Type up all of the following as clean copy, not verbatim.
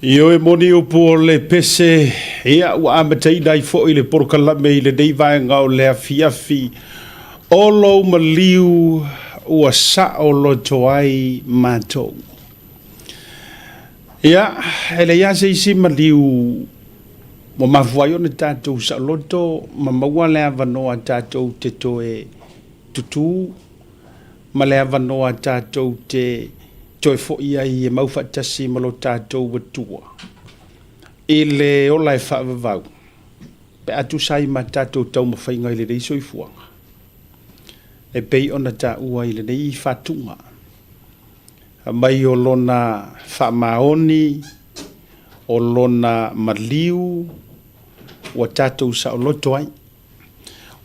Ioe moni upu o le pese, ia ua amataina ai foi le polokalame i lenei vaega o le afiafi o lou maliu ua saoloto ai matou. Ia, e leai lava se isi maliu ua mafua ai ona tatou saoloto ma maua le avanoa tatou te toe tutū ma le avanoa tatou te toe foi ai e mau faatasi ma lo tatou Atua i le ola e faavavau pe a tusa ai ma tatou taumafaiga i lenei soifuaga e pei ona taua i lenei fatuga mai o lona faamaoni, o lona maliu ua tatou saoloto ai. Ua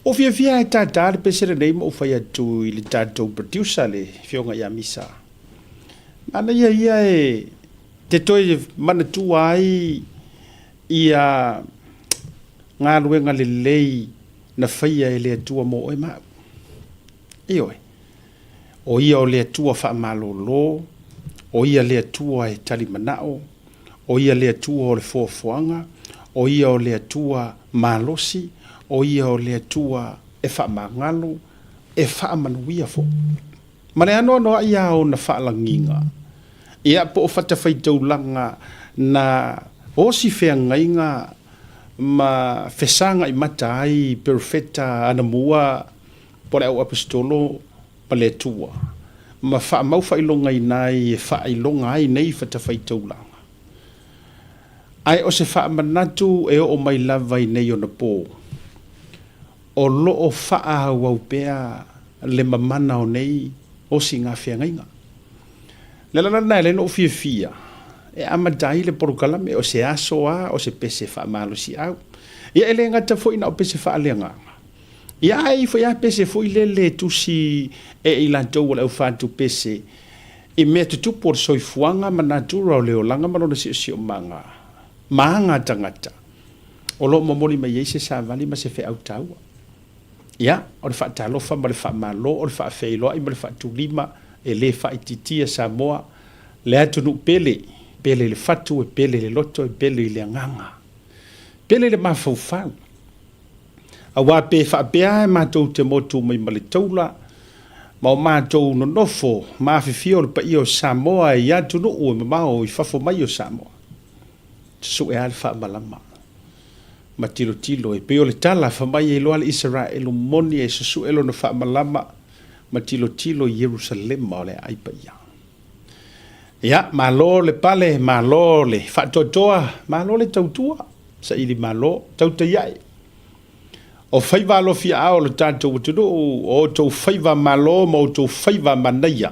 ou fiafia e tātā le pese lenei ma ou fai atu i le tatou producer le Afioga ia Misa. Manaia ia e te toe manatua ai ia galuega lelei na faia e le Atua mo oe ma au. Ioe. O ia o le Atua faamalolo, o ia le Atua e tali manao, o ia le Atua o le foafoaga, o ia o le Atua malosi, o ia o le Atua e faamagalo, e faamanuia foi. Ma le anoanoai lava o ona faalagiga, ia po o fatafaitaulaga na osi feagaiga ma fesagaimata ai perofeta anamua po o le au aposetolo ma le Atua, ma faamau faailogaina ai e faailoga ai nei fatafaitaulaga. Ae o se faamanatu e oo mai lava i nei ona po, o lo o faaauau pea le mamana o nei osigafeagaiga. O le ala la lena e ala ai ona ou fiafia e amata ai le polokalame, o se aso a, o se pese faamalosiau. Ia e le gata foi na o pese faaleagaga, Ia ai foi a pese foi lele tusi e i latou o le aufatu pese i mea tutupu o le soifuaga ma natura o le olaga ma lona siosiomaga ma aga tagata o lo o momoli mai ai se savali ma se feau taua. Ia, o le faatalofa ma le faamalo, o le faafeiloai ma le faatulima e le faaitiitia Samoa, le atunuu pele, pele i le fatu, e pele i le loto, e pele i le agaga, pele i le mafaufau. Aua pe faapea e matou te motu mai ma le taula, ma o matou nonofo ma afifio le paia o Samoa i atunuu e mamao i fafo mai o Samoa, susue lava le faamalama ma tilotilo e pei o le tala fai mai e iloa le Isaraelu moni e susue lona faamalama ma tilotilo i Ierusalema o le aai paia. Ia, malo le pale, malo le faatoatoa, malo le tautua, saili malo, tautai ae. O faiva alofiaao o le tatou atunuu, o outou faiva malo ma outou faiva manaia.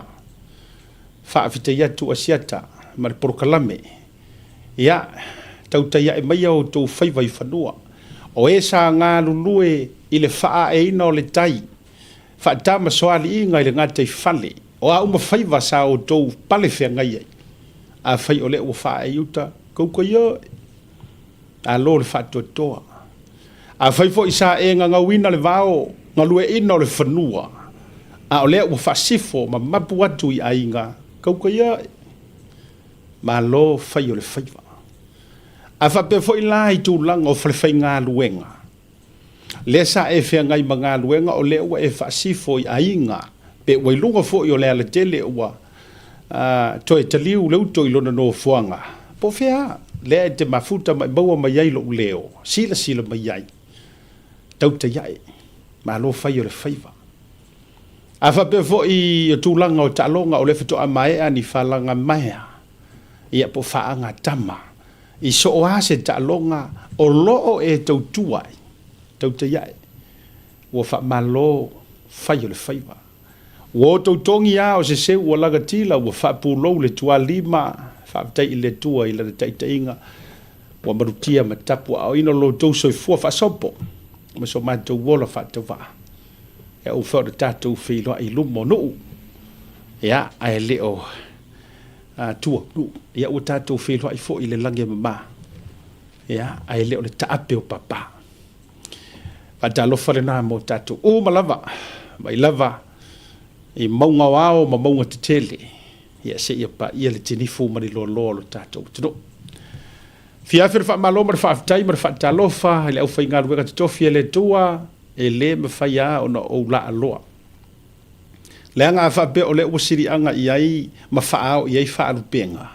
Faafetai atu Asiata ma le polokalame. Ia, tautai ae maia outou faiva i fanua. O e sa galulue i le faaaeina o le tai, faatamasoaliiga i le gataifale, O a uma faiva sa outou pale feagai ai, afai o lea ua faaee i uta, koukou ia, alo le faatoatoa. Afai foi sa e gagauina le vao galueaiina o le fanua, a o lea ua faasifo ma mapu atu i aiga, koukou ia, malo fai o le faiva. A faapea foi la i tulaga o falefaigaluega, Lea sa e feagai ma galuega o lea ua e faasifo i aiga, pe ua i luga foi o le alatele ua toe taliu le uto i lona nofoaga. Po o fea a? Lea e te mafuta ma e maua mai ai lou leo, silasila mai ai. Tautai ae, malo fai o le faiva. A faapea foi o tulaga o taaloga o lea faatoa maea ni falaga maea, ia po o faaga tama. I soo lava se taaloga o lo o e tautua ai, tautai ae, ua faamalo fai o le faiva. Ua outou togi lava o se seu ua lagatila, ua faapulou le tualima, faafetai i le Atua i Lana taitaiga, ua malutia ma tapuaaoina lo outou soifua faasopo ma so matou ola faatauvaa. E aua foi ona tatou feiloai i luma o nuu, ia, ae le o tua nuu, ia ua tatou feiloai foi i le lagi e mama, ia, ae le o le taape o papa. Faatalofa lena mo tatou uma lava, mai lava i mauga o ao ma mauga tetele, ia seia paia le tinifu ma le loaloa o lo tatou atunuu. Fia afe le faamalo ma le faafetai ma le faatalofa i le aufaigaluega totofi a le Atua, e le mafai lava ona ou laaloa. Leaga a faapea o lea ua siliaga i ai ma faaao i ai faalupega,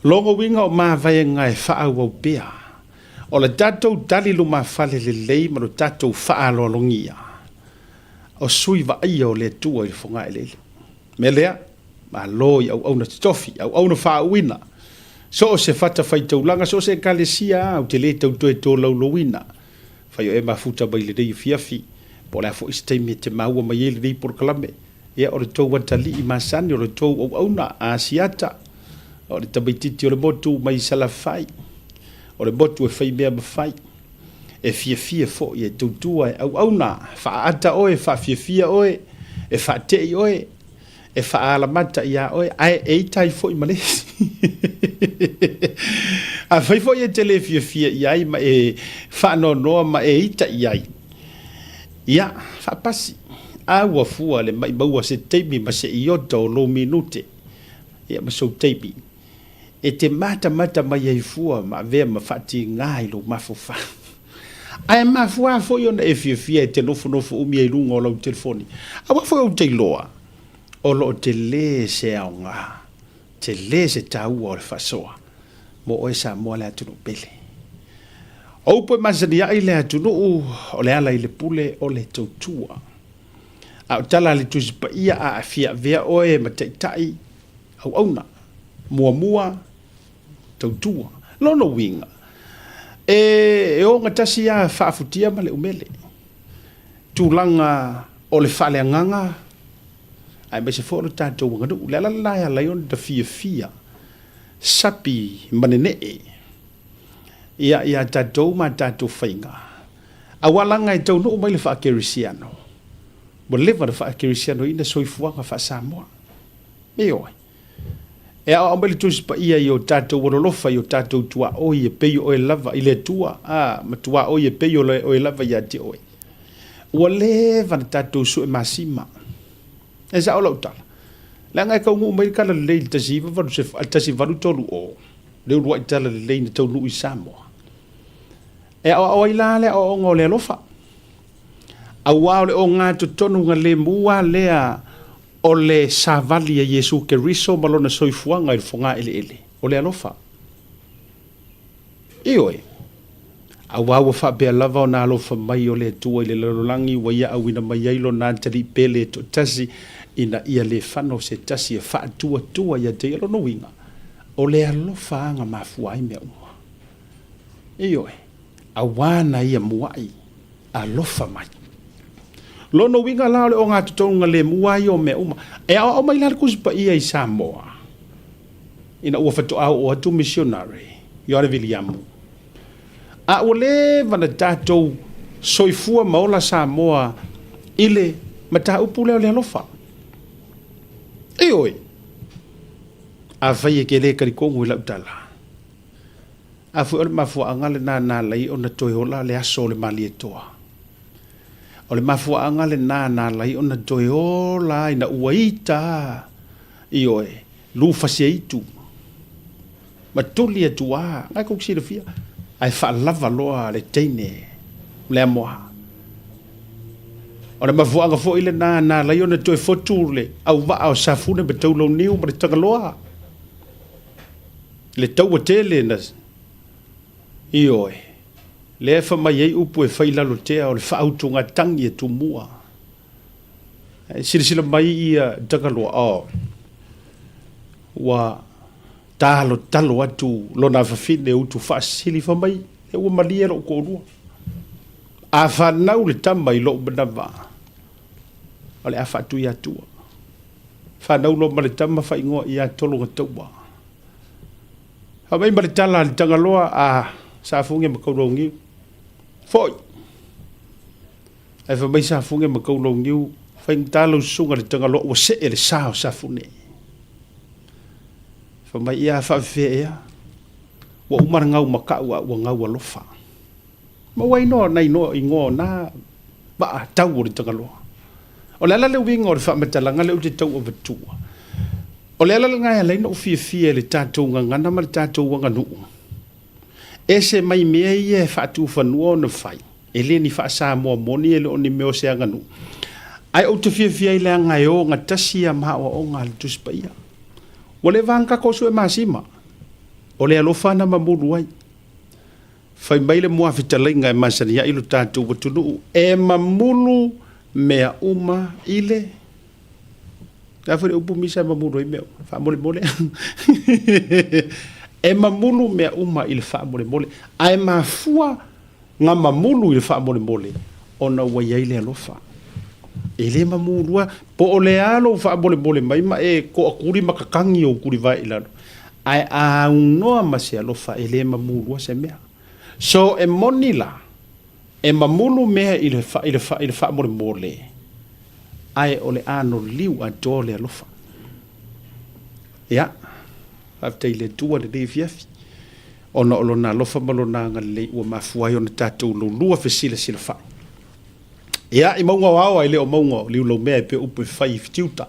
lona uiga o mavaega e faaauau pea. O le tatou tali lumafale lelei ma lo tatou faaaloalogia, o sui vaaia o le Atua i le fogaeleele. Mea lea, malo i auauna totofi, auauna faauuina, so o se fatafaitaulaga, so o se ekalesia lava, ou te le tau toe tolaulauina. Fai o e mafuta mai i lenei afiafi, po o le a foi se taimi e te maua mai ai lenei polokalame, ia o le tou atalii masani, o le tou auauna Asiata, o le tamaitiiti o le motu mai Salafai, o le motu e fai mea ma fai, e fiafia foi e tautua e auauna, faaata oe, faafiafia oe, e faatei oe, e faaalamata iā oe, ae e ita ai foi ma le isi. Afai foi e te le fiafia i ai ma e faanoanoa ma e ita i ai, ia, faapasi. A ua fua le maimau a se taimi ma se iota o lou minute, ia ma sou taimi, e te matamata mai ai fua ma avea ma faatiga i lou mafaufau. Ae mafua foi ona e fiafia e te nofonofo umi ai i luga o lau telefoni, aua foi ou te iloa o lo o tele se aoga, tele se taua o le faasoa mo oe Samoa le atunuu pele. O upu e masani ai le atunuu o le ala i le pule o le tautua. A o tala a le Tusi Paia a fia avea oe ma taitai auauna, muamua tautua. Lona uiga, e ogatasi lava faafutia ma le umele, tulaga o le faaleagaga aemaise foi o le tatou aganuu. O le ala lena e ala ai ona fiafia sapi ma nenee ia ia tatou ma tatou faiga, aua leaga e taunuu mai le faakerisiano, ua leva na faakerisianoina soifuaga faa-Samoa. Ioe. E aoao mai le Tusi Paia i o tatou alolofa i o tatou tuaoi e pei o oe lava i le Atua, a, ma tuaoi e pei o oe lava ia te oe. Ua leva na tatou sue masima. E sao lau tala. Leaga e taunuu mai le Tala Lelei i le 1830, le uluai Tala Lelei na taunuu i Samoa. E aoao ai la le aoaoga o le alofa. Aua o le ogatotonuga lemu lava lea O le savali a Iesu Keriso ma Lona soifuaga i le fogaeleele, o le alofa. Ioe. Aua ua faapea lava ona alofa mai o le Atua i le lalolagi ua Ia auina mai ai Lona Atalii pele e toatasi, ina ia le fano se tasi e faatuatua ia te Ia. Lona uiga, o le alofa aga mafua ai mea uma. Ioe. Aua na Ia muai alofa mai. Lona uiga la o le ogatotonu lemu lava ia o mea uma. E aoao mai la le Tusi Paia i Samoa ina ua faatoa oo atu misionare Ioane Viliamu. A ua leva na tatou soifua ma ola Samoa i le mataupu lea o le alofa. Ioe, afai e te le talitonu i lau tala, A foi o le mafuaaga lena na ala ai ona toe ola le aso o le Malietoa. O le mafuaaga lena na ala ai ona toe ola ina ua ita a, ioe, Lufasiaitu, ma tuli atu a, na kou silafia, ae faalava loa le teine le amoa. O le mafuaaga foi lena na ala ai ona toe fotu le auvaa o Safune ma Taulauniu ma le Tagaloa. Le taua tele na, ioe, lea e fai mai ai upu e fai i lalo tea o le faautugatagi a Tumua. Ae silasila mai ia Tagaloa, oh, ua talotalo atu lona afafine utu faasili fai mai, e ua malie lou toalua. A fanau le tama i lou manava, o le a faatuiatua. Fanau loa ma le tama faaigoa ia Tologataua. Fai mai ma le tala a le Tagaloa a Safuge ma Kaulaugiu, Foi! Ae fai mai Safuge ma Kaulaugiu, Faigata lau susuga i le Tagaloa ua see le sa o Safune. Fai mai, Ia faafefea ea? Ua uma le gau makau a ua gau alofa. Maua ai noa nai noa igoa o na vaa tau o le Tagaloa. O le ala le uiga o le faamatalaga lea ou te tau avatua, o le ala lena e ala ai ona ou fiafia i le tatou gagana ma le tatou aganuu. Ese mai mea ia e faatufanua ona fai, e le ni faa-Samoa moni, e le o ni mea o se aganuu. Ae ou te fiafia ai leaga e ogatasi ia ma aoaoga a le Tusi Paia. Ua leva ona tatou sue masima, o le alofa na mamulu ai. Fai mai le muafetalaiga e masani ai lo tatou atunuu, e mamulu mea uma i le Le a foi le upu misa e mamulu ai mea uma? Faamolemole. E mamulu mea uma i le faamolemole. Ae mafua na mamulu i le faamolemole ona ua i ai le alofa. E le mamulua, po o le a lou faamolemole mai ma e toakuli ma tatagi ou tulivae i lalo. Ae a aunoa ma se alofa e le mamulua se mea. So e moni la, e mamulu mea i le, i le, i le faamolemole, ae o le anoliu atoa o le alofa. Ia, faafetai i le Atua i lenei afiafi, ona o Lona alofa ma Lona agalelei ua mafua ai ona tatou lulua fesilasilafai. Ia, i mauga o ao ae le o mauga o liulaumea e pei o upu e fai i fitiuta.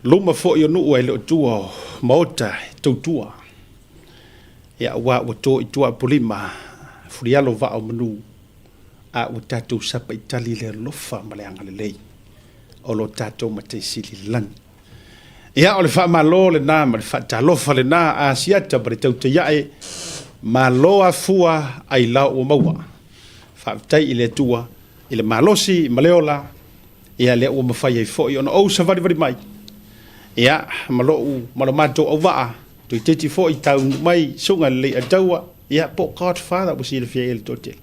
Luma foi o nuu ae le o tua o maota e tautua. Ia, aua ua to i tua Apolima, fulialo vaa o manu, a ua tatou sapaitali i le alofa ma le agalelei o lo tatou Matai Sili i le lagi. Ia, o le faamalo lena ma le faatalofa lena a Asiata ma le tautai ae, malo afua ailao ua maua. Faafetai i le Atua i le malosi ma le ola, ia lea ua mafai ai foi ona ou savalivali mai, ia, ma lou, ma lo matou auvaa, toeitiiti foi taunuu mai susuga i le Leiataua, ia, po o Godfather ua silafia ai e le toatele.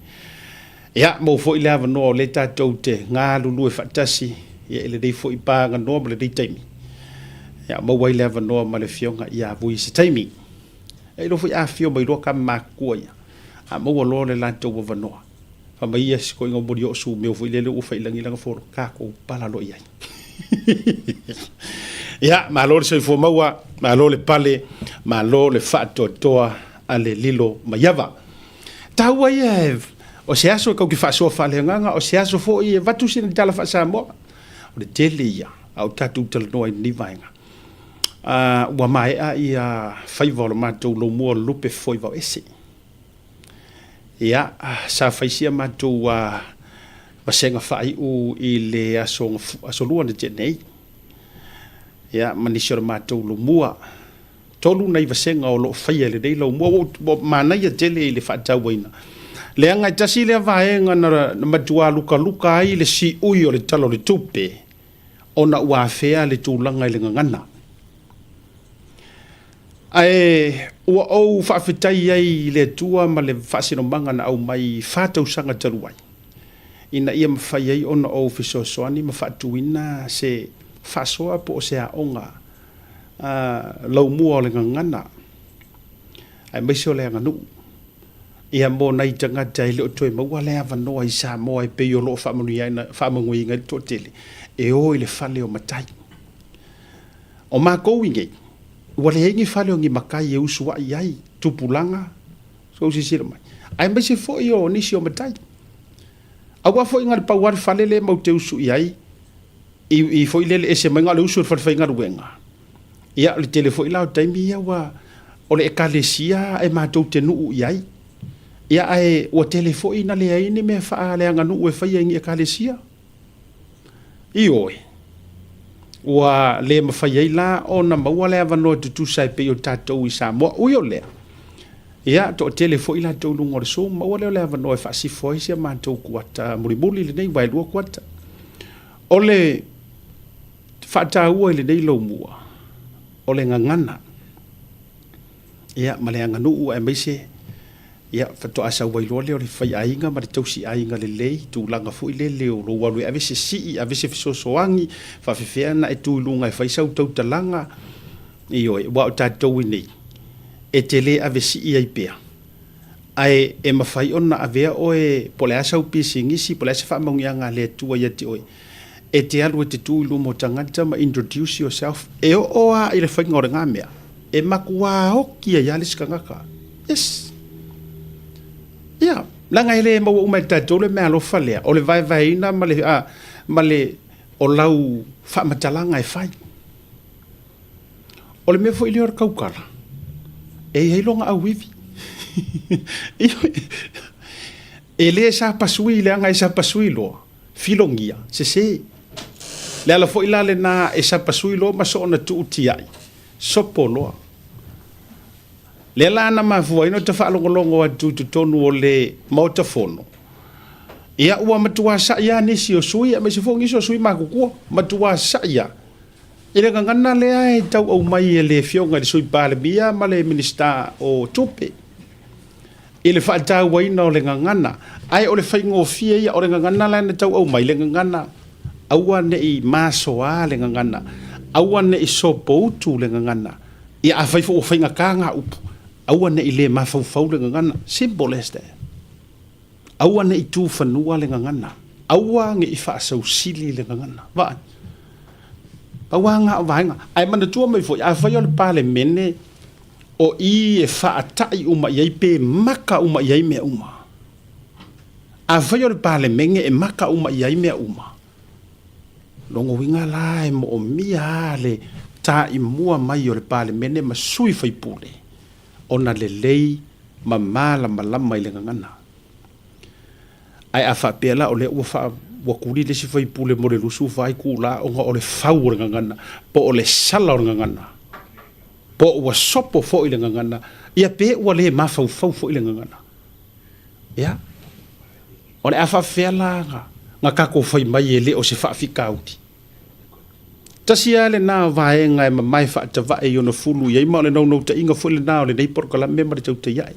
Ia, maua foi le avanoa o lea tatou te galulue faatasi ia, i lenei foi paganoa ma lenei taimi. Ia, maua ai le avanoa ma le afioga ia Vui i se taimi. E iloa foi a afio mai loa tama matutua ia, a maua loa le latou avanoa, fai mai ia si toeaina o Molioo Sumeo foi lele ua fai i lagi lana fono, tatou pala loa i ai. Ia, malo le soifua maua, malo le pale, malo le faatoatoa a le lilo maiava. Taua ia o se aso e kau te faasoa faaleagaga, o se aso foi e avatu sina tala faa-Samoa. O le tele ia a o tatou talanoa i lenei vaega. Ua maea ia faiva o le matou lomua o le lupe foi vao ese. Ia, sa fai sia matou vasega faaiu i le aso, aso lua na tea nei. Ia, ma nisi o le matou lomua. Tolu nai vasega o lo o faia i lenei laumua. Ua manaia tele i le faatauaina. Leaga e tasi lea vaega na matua lukaluka ai le siui o le Tala o le Tupe, ona ua afea le tulaga i le gagana. Ae ua ou faafetai ai i le Atua ma le faasinomaga na aumai i fa tausaga talu ai, ina ia mafai ai ona ou fesoasoani ma faatuina se faasoa po o se aoga laumua o le gagana aemaise o le aganuu, ia mo nai tagata e le o toe maua le avanoa i Samoa e pei o lo o faamanuiaina ai le toatele e o i le fale o matai. O matou i nei, ua leai ni fale o ni matai e usuai ai tupulaga, tou silasila mai, aemaise foi o nisi o matai. Aua foi na o le pau lava le fale lea matou te usu i ai, i foi lele ese mai na o le usu i le falefaigaluega. Ia, o le tele foi la o taimi ia ua o le ekalesia e matou te nuu i ai. Ia, ae ua tele foi ina leai ni mea faaleaganuu e faia i ni ekalesia. Ioe, ua le mafai ai la ona maua le avanoa tutusa e pei o tatou i Samoa. Ui o lea, ia, toatele foi latou i luga o le Zoom, maua lea o le avanoa e faasifo ai si a matou kuata mulimuli lenei, aua e lua kuata. O le faataua i lenei laumua, o le gagana, ia, ma le aganuu aemaise Ia, faatoa sau ai loa lea o le faiaiga ma le tausiaiga lelei, tulaga foi lele o lou alu e ave se sii, ave se fesoasoani, faafefea ona e tu i luga e fai sau tautalaga. Ioe, aua o tatou i inei, e te le ave sii ai pea, ae e mafai ona avea oe po o le a sau pisinisi, po o le a se faamanuiaga a le Atua ia te oe, e te alu e te tu i luma o tagata ma introduce yourself, e oo lava i le faiga o lena mea. E matua oki ai lava le isi tagata. Yes. Ia, leaga e le maua uma e tatou le meaalofa lea, o le vaevaeina ma le, a, ma le, o lau faamatalaga e fai. O le mea foi lea o le tautala, e i ai lona auivi. E le sapasui leaga e sapasui loa, filogia, sese. Le ala foi la lena e sapasui loa ma soona tuu tiai, sopo loa. Lea la na mafua ai ona ta faalogologo atu i totonu o le Maota Fono, ia ua matua sa'i lava nisi o sui aemaise foi nisi o sui matutua, matua sa'i lava i le gagana lea e tau aumai e le Afioga i le Sui Palemia ma le Minisita o Tupe i le faatauaina o le gagana. Ae o le faigofie ia, o le gagana la na tau aumai, le gagana aua ne i masoa le gagana, aua ne i sopoutu le gagana. Ia afai foi ua faigata na upu, aua ne i le mafaufau le gagana. Simple as that. Aua ne i tu fanua le gagana. Aua ne i faasausili le gagana. Vaai. Pau lava na o vaega. Ae manatua mai foi, afai o le Palemene o i e faatai uma i ai pe maka uma i ai mea uma. Afai o le Palemene e maka uma i ai mea uma, Lona uiga la e moomia lava le taimua mai o le Palemene ma sui faipule ona lelei ma malamalama i le gagana. Ae a faapea la o lea ua faa ua tuli le isi faipule mo le 24 itula ona o le fau o le gagana po o le sala o le gagana po ua sopo foi le gagana, ia pe ua le mafaufau foi le gagana. Ia, o le a faafefea la na tatou fai mai e le o se faafitauli? Tasi lava lena o vaega e mamae faatavae i ona fulu i ai, ma o le naunautaiga foi lena o lenei polokalame ma le tautaia'i.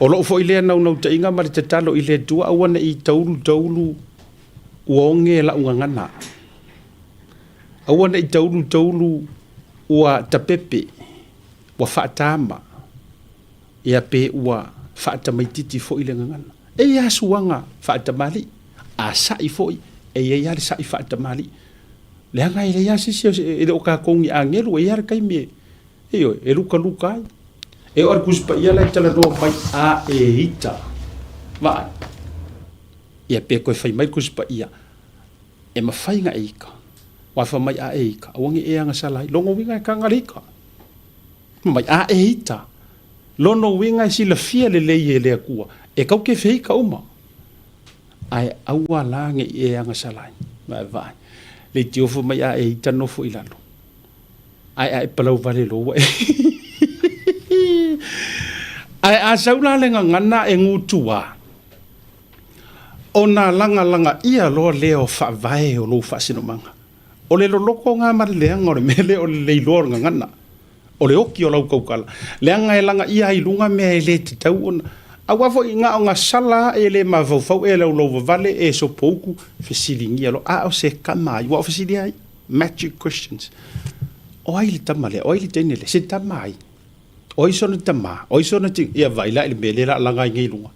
O lou foi lea naunautaiga ma le tatalo i le Atua aua ne i taulu taulu ua oge lau gagana. Aua ne i taulu taulu ua tapepe, ua faatama. Ia pe ua faatamaititi foi le gagana. E i ai lava suaga faatamalii, a sa'i foi, e i ai lava le sa'i faatamalii. Leaga e leai lava se isi, e le o tatou ni agelu, e i ai lava le taimi e, ioe, e lukaluka ai. E oo lava i le Tusi Paia la e talanoa mai, a e ita, vaai, ia pe toe fai mai le Tusi Paia, e mafai ona e ita. Aua fai mai a e ita, aua ne i e agasala ai. Lona uiga e taga le ita. Mai a e ita. Lona uiga e silafia lelei e le Atua, e tau te feita uma, ae aua la ne i e agasala ai. Vaevae. Le itiofo mai a e ita nofo i lalo, ae a e palau vale loa ua e Ae a sau la le gagana e gutua, ona lagalagaia loa lea o faavae o lou faasinomaga. O le loloto ga ma le leaga o le mea lea o le leiloa o le gagana, o le oki o lau tautala, leaga e lagaia ai i luga mea e le tatau ona. Aua foi na o gasala e le mafaufau e laulauvavale e sopoutu, fesiligia loa, a o se tama ai? Ua o fesili ai, magic questions. O ai le tama lea? O ai le teine lea? Se tama ai? O ai sona tama? O ai sona ti? Ia vai la i le mea lea la laga ai nei i luga.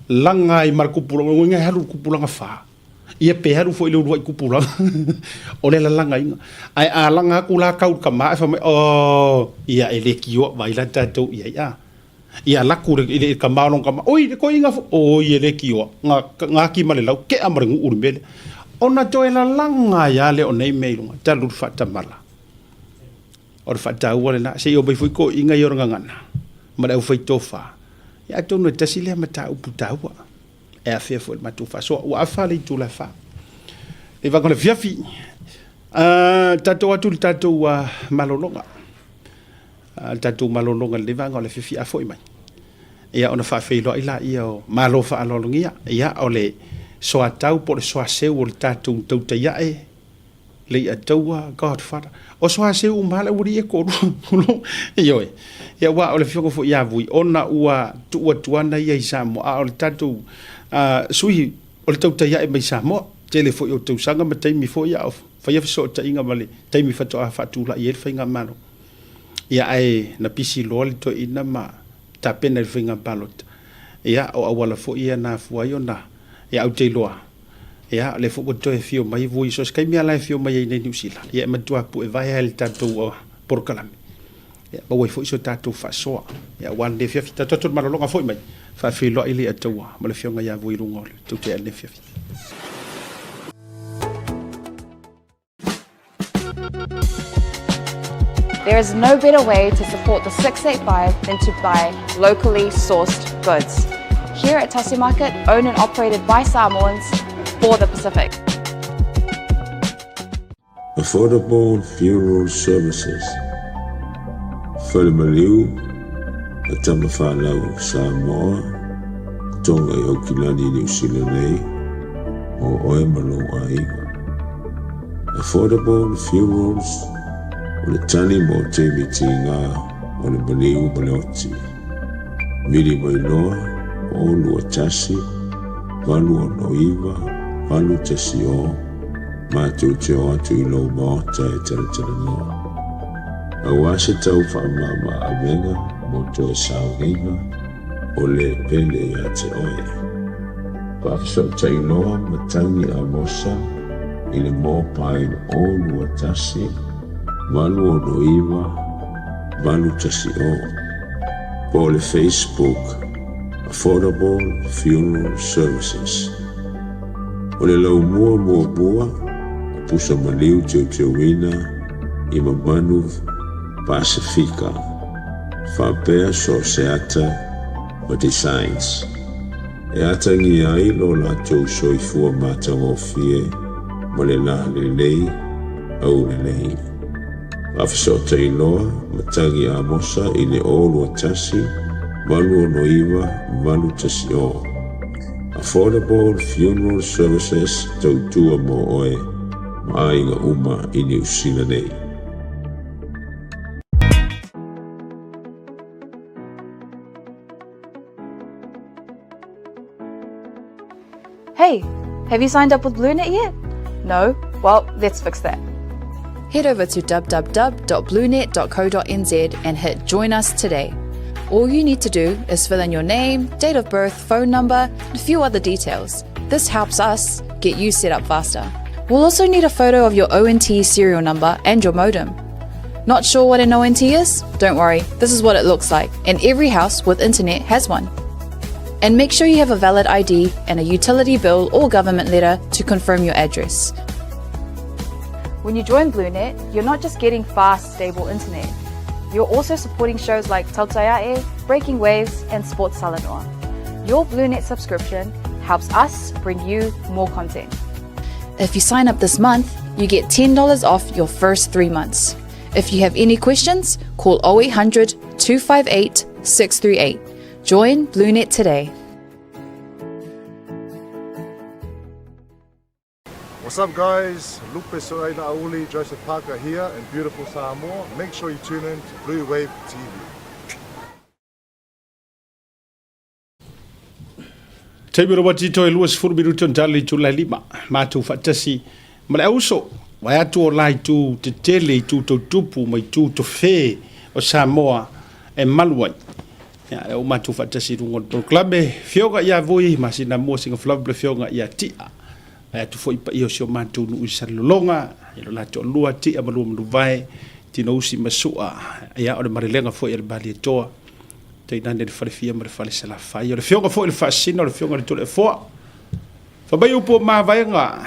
Laga ai ma le tupulaga, lona uiga e alu i le tupulaga fa. Ia pe alu foi i le uluai tupulaga o le lalagaina. Ae a laga atu la tau i le tama ae fai mai, oh, ia e le tioa, vaai la tatou i ai, a. Ia alu atu i le tama o lona tama, oi, le toeaina foi, oi, e le tioa, gati ma le lau, tea ma le nuu i le mea lea. Ona toe lalaga ai lava lea o nei mea i luga, talu le faatamala. O le faataua lena, se i omai foi toeaiina ia o le gagana ma le aufaitofa. Ia atonu e tasi lea mataupu taua. E afea foi le matou faasoa. Ua afa le itula e fa. Le vaega o le afiafi. Tatou atu i le tatou malologa. Le tatou malologa i lenei vaega o le afiafi a foi mai. Ia ona faafeiloai laia o malo faaaloalogia. Ia o le soatau po o le soaseu o le tatou tautai ae Leiataua, Godfather. O soaseu uma lava le aualii e toalua. Ioe. Ia aua o le afioga foi ia Vui, ona ua tuu atu ana ia i Samoa, a o le tatou sui o le tautai ae mai Samoa. Tele foi o tausaga ma taimi foi a o faia fesootaiga ma le taimi faatoa faatulai ai le faigamalo. Ia ae na pisi loa le toeaina ma tapena i le faiga palota. Ia o auala foi ia na afua ai ona, ia ou te iloa, Ia, o lea foi ua toe afio mai Vui so o se taimi lava la e afio mai ai nei Niu Sila, ia e matua pu'e vae lava i le tatou polokalame, ia maua ai foi so tatou faasoa. Ia aua lenei afiafi, tatou atu i le malologa foi mai, faafeiloai Leiataua ma le afioga ia Vui i luga o le tautea i lenei afiafi. There is no better way to support the 685 than to buy locally sourced goods. Here at Tasi Market, owned and operated by Samoans for the Pacific. Affordable Funeral Services, Fale Maliu a Tama Whanau Samoa, Tonga i Aukilani Niu Sila nei, mō oe ma lou aiga. Affordable Funerals, o le tali mo taimi tīgā o le maliu ma le oti. Vili mai loa, 0 2 1, 8 6 9 8 1 0, matou te o atu i lou maota e talatalanoa. Aua se tau faamama avega mo toe sauniga o le pele ia te oe. Faafesootai loa Matangi Amosa i le mobile 021 869 810 po o le Facebook Affordable Funeral Services. O le laumua muamua o pusa maliu teuteuina i mamanu Pasifika faapea so o se ata ma designs e atagia ai lo latou soifua matagofie ma le la lelei aulelei. Faafesootai loa Matagi Amosa i le 021 869 810. Affordable Funeral Services tautua mo oe ma aiga uma i Niu Sila nei. Hey, have you signed up with BlueNet yet? No? Well, let's fix that. Head over to www.bluenet.co.nz and hit Join Us today. All you need to do is fill in your name, date of birth, phone number, and a few other details. This helps us get you set up faster. We'll also need a photo of your ONT serial number and your modem. Not sure what an ONT is? Don't worry, this is what it looks like, and every house with internet has one. And make sure you have a valid ID and a utility bill or government letter to confirm your address. When you join BlueNet, you're not just getting fast, stable internet. You're also supporting shows like Tautaiae, Breaking Waves, and Sports Talanoa. Your BlueNet subscription helps us bring you more content. If you sign up this month, you get $10 off your first three months. If you have any questions, call 0800 258 638. Join BlueNet today. What's up guys, Lupe Soaina Auli, Joseph Parker here in beautiful Samoa. Make sure you tune in to Blue Wave TV. Taimi o Robati toe 20 minuti on tali itula e lima. Matou faatasi ma le auso. Vae atu o la itu tetele, itu tautupu ma itu tofe o Samoa e malu ai. Ia, lea ua matou faatasi i luga o le polokalame. Fioga ia Vui, masina mua singa falavu le fioga ia Tia. Vae atu foi paia o si o matou nuu i Salelologa, i lo la toalua Tia ma lua Manuvae, Tinousi ma Sua. Ia, o le malelega foi a le Malietoa. Tainane le falefia ma le fale Salafai. O le afioga foi i le Faasisina, o le afioga i le Toleafoa. Fai mai upu o mavaega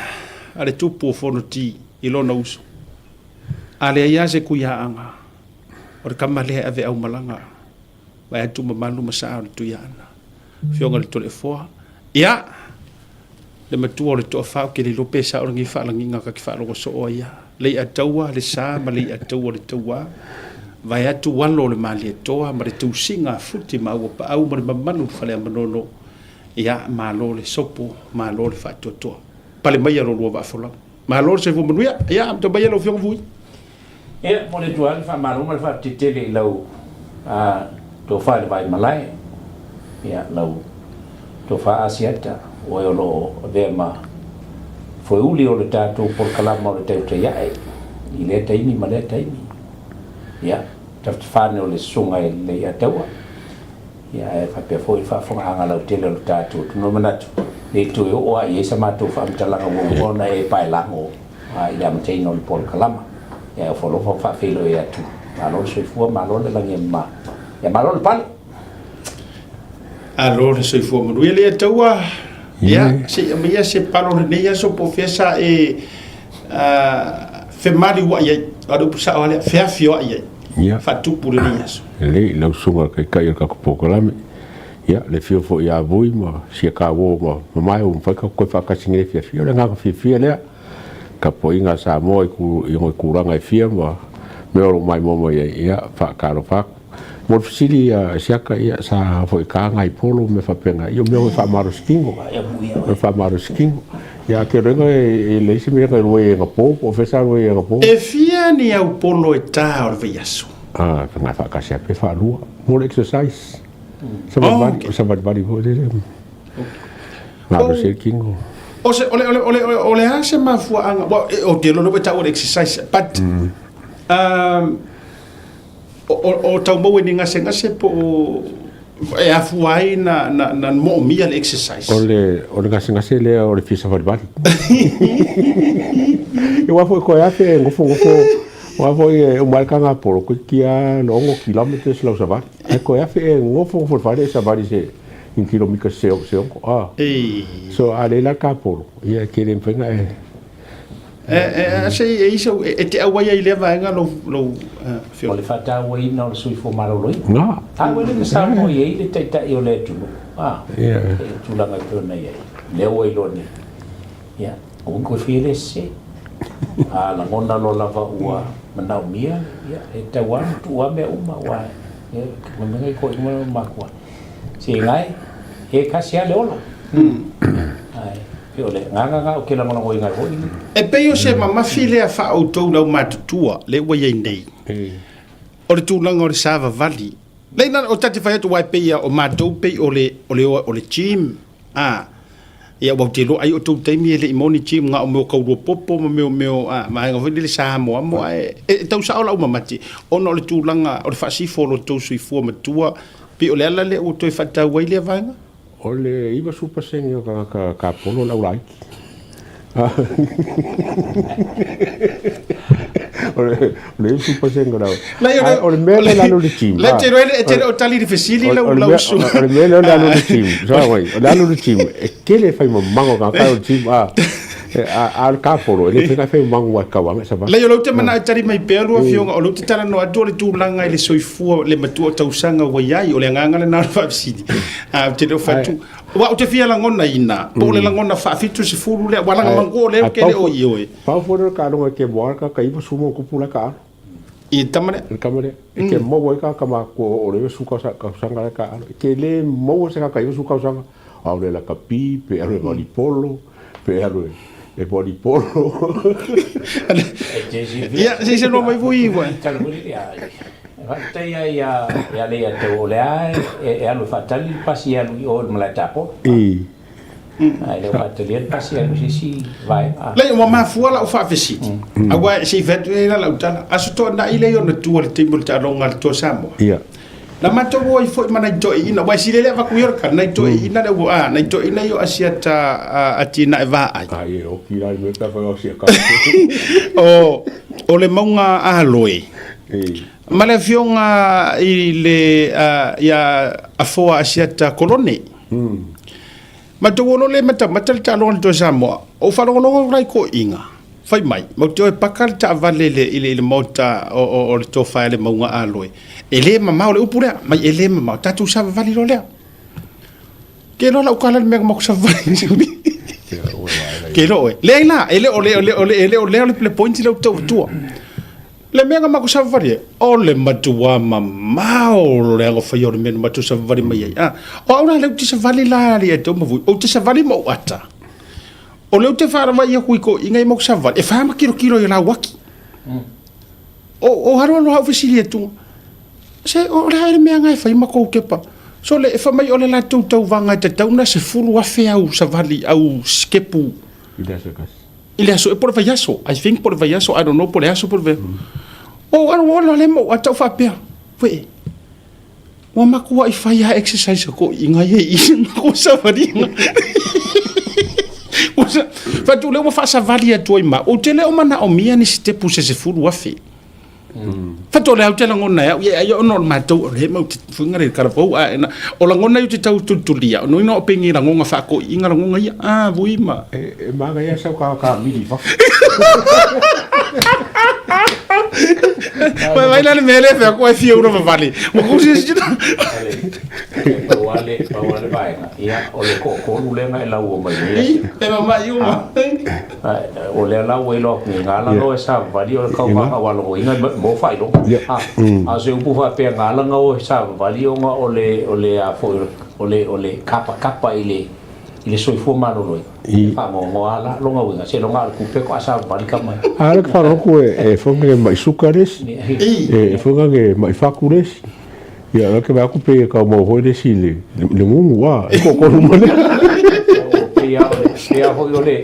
a le tupu o Fonoti i lona uso. A leai lava se kuiaaga, o le tama lea e ave aumalaga, vae atu mamalu ma saa o le Tuiaana. Afioga i le Toleafoa, ia, le matua o le toafa ou te le iloa pe sao lenei faalagiga ta te faalogo soo ai a le i'a taua le sa ma le i'a taua le tauā vaeatu alo o le Malietoa ma le tausiga a Futi ma Auapaau ma le mamalu o le Faleamanono ia malo le sopo malo le faatoatoa pale maia lo lua vaafolau malo le soifua manuia ia amata maia lau Afioga Vui. Ia, momoli atu lava le faamalo ma le faafetai tele i lau tofa i le Vaimalae, ia, lau tofa Asiata, o oe o lo o avea ma foeuli o le tatou polokalama o le Tautai Ae i lea taimi ma lea taimi. Ia, tafatafa ane o le susuga i le Leiataua, ia, ae faapea foi le faafofogaaga lautele o le tatou atunuu. E manatu, le toe oo lava i ai sa matou faamatalaga ua uma ona e paelago i le amataina o le polokalama. Ia e ofo alofa ma faafeiloai atu. Malo le soifua, malo le lagi e mama. Ia malo le pale. Alo le soifua manuia le taua. Ia, se i aumaia se palo lenei aso po o fea sa e femaliuai ai. O le upu sao lava lea, feafioai ai. Faatupu lenei aso. Lelei lau susuga i le Taitai o le tatou polokalame. Ia, le afio foi ia Vui ma Siata-uo ma Mamae ua mafai tatou toe faatasi nei fiafia. O le agaga fiafia lea. Tapuaiga a Samoa i ona tulaga e fia ma mea o lo o maimoa mai ai, ia, faatalofa atu. Mo le fesili ia Siata, ia, sa foi ta nai polo ma mea faapena, ia o mea foi e faamalosi tino, e faamalosi tino. Ia, a te iloa e leai se mea na iloa ai anapo, po o fea sa iloa ai anapo. E fia ni au polo e ta o le vaiaso? Ah, na faatasi lava pe faalua mo le exercise. Savalivali, savalivali foi lele. Malosi ai le tino. O se, o le, o le, o le, o le a se mafuaaga, well, ou te iloa o lea ua e taua le exercise, but, o tau maua i ni gasegase po o e afua ai na, na, na moomia le exercise? O le, o le gasegase lea o le fia savalivali. Aua foi koe afe e nofonofo, aua foi e uma ai le kagapolo, toeitiiti lava 6 kilometers lau savali. Ae koe afe e nofonofo i le fale e savali se ni kilomita se 6, a. So a leai la le kapolo, ia e tele mafai ona e E, se e isa e te auai ai lea vaega lou lou O le faatauaina o le soifua maloloina. Na. A ua le na saunoa i ai le Taitai o le atunuu, a, i le tulaga e pei ona i ai. Lea ua iloa nei. Ia, aua ne i toe faia le sese. A lagona loa lava ua manaomia, ia, e tatau lava ona tuu lava mea uma, aua e mea i toeaiina ma matua. Se gae, e kasi lava le ola. Ae pei o le agaga lena ou te lagolagoina ai foi le. E pei o se mamafi lea faa-outou le aumatutua lea ua i ai nei, o le tulaga o le savavali. Leai na o ta te fai atu aua e pei o matou pei o le o le o o le gym a ia aua ou te iloa ai o tou taimi e le i maua ni gym na o mea o kaulua popo ma mea o mea o a vaega foi lele sa amoamo ae e tau sao lau mamati ona o le tulaga o le faasifo o lo outou soifua matua pei o le ala lea ua toe faatau ai lea vaega. O le 90% o tagata kapolo o le aulaiti. O le 90% o le au... O le mea lea i lalo o le gym. Lea te iloa e te le o tali i le fesili lau uso. O le mea lea o le alu i le gym. O le alu i le gym, e tele e fai mamago tagata o le gym. A o le kapolo, e le mafai ona fai mamago aua e tatau lava ona e savali. Leai, o lea ou te manao e tali mai pea lua afioga, o lea ou te talanoa atu o le tulaga i le soifua, le matua o tausaga ua i ai, o le agaga lena o le faafesili. Ae ou te le o fai atu, aua ou te fia lagonaina, po o le lagona faa-70 lea, aua leaga manatua o lea ou te le o ioe. Pau foi lea o le taaloga e te moa le tagata 90 ma ona tupu la e taalo. I le tama lea? I le tama lea. E te maua ai tagata matutua o le 90 tausaga la e taalo. E te le maua se tagata 90 tausaga, a o le lakapi, pe alu e valipolo, pe alu e volleyball. Ia, se i saunoa mai foi ua. Faafetai lava ia ia Leiataua, o lea e alu e faatali le pasi e alu i o i le malae tapolo. Ae le o faatalia le pasi e alu i se isi vaega. Leai, ua mafua lau faafesili, aua se i fai atu nei la lau tala, Aso Toonai lea i ona tua i le taimi o le taaloga a le Toa Samoa. Ia. Na matou o ai foi ma nai toeaiina, aua e sili le avatu ia o le tala, nai toeaiina le a, nai toeaiina ia o Asiata atinae vaai. Ai e oki la i mea pe afai o Asiata. O, o le mauga Aloe. Ma le afioga i le, ia Afoa Asiata Kolone. Matou o loa le matamata le taaloga a le Toa Samoa, ou faalogologo atu la i toeaiina, fai mai, matou te o e paka le taavale i le, i le, i le maota o, o, o le tofa i le mauga Aloe. E le mamao le upu lea, mai e le mamao, tatou savavali loa lea. Ke iloa lau tala i le mea na matou savavali. Ke iloa oe. Leai la, e le o le, o le, o le, e le o lea o le, le point lea ou te tau avatua. Le mea na matou savavali ai, o le matua mamao le alofaia o le mea na matou savavali mai ai. A, o au la lea ou te savali la ia te mavui, ou te savali ma ou ata. O lea ou te faalavai atu i toeaiina ia matou savavali, e fa ma kilokilo i o la uaki. O, o alu alu au fesili atu, se o le a le mea na e fai ma kou kepa. So le, e fai mai o le latou tauvaga e tatau ona 10,000 au savali, au sikepu. I le aso e tasi. I le aso, po o le vaiaso, I think po o le vaiaso, I don't know po o le aso po o le vaiaso. Ou alu ola lea ma ou ata ou faapea, wee, ua matuai fai lava exercise a toeaiina ia i i ma kou savaliga. Fai atu lea ua faasavali atu ai ma au, ou te le o manaomia ni sitepu se 10,000. Faatoa lea ou te lagona ai au, ia ai ona o le matou o lea matou te fuiga le talavou ae na o lagona ia ou te tau tulitulia ona ina o pei ni lagona faakoiina lagona ia a vui ma E manaia sau kamili i fafo. Vai vai la le mea lea fea koe fia ura vavale. Ua kou sia sia. Pau lava le, pau lava le vaega, ia, o le toatolu lea na e lauga mai nei aso. E mama'i uma. O lea la ua iloa atu nei, na ala ona o e savavali o le tauvaga ua logoina mo faailoga. A o se upu faapea na ala ona o e savavali ona o le, o le a foi, o le, o le kapakapa i le, i le soifua maloloina. E faanoanoa lava la lona uiga, seiloga a o le tupe faatoa savavali tama ia. A o le faalogo e foga e mai suka le isi, e foga e mai faku le isi. Ia, o le vaai atu pei e tau maua foi le isi i le gugu, a, e toatolu ma le. Pei lava foi o le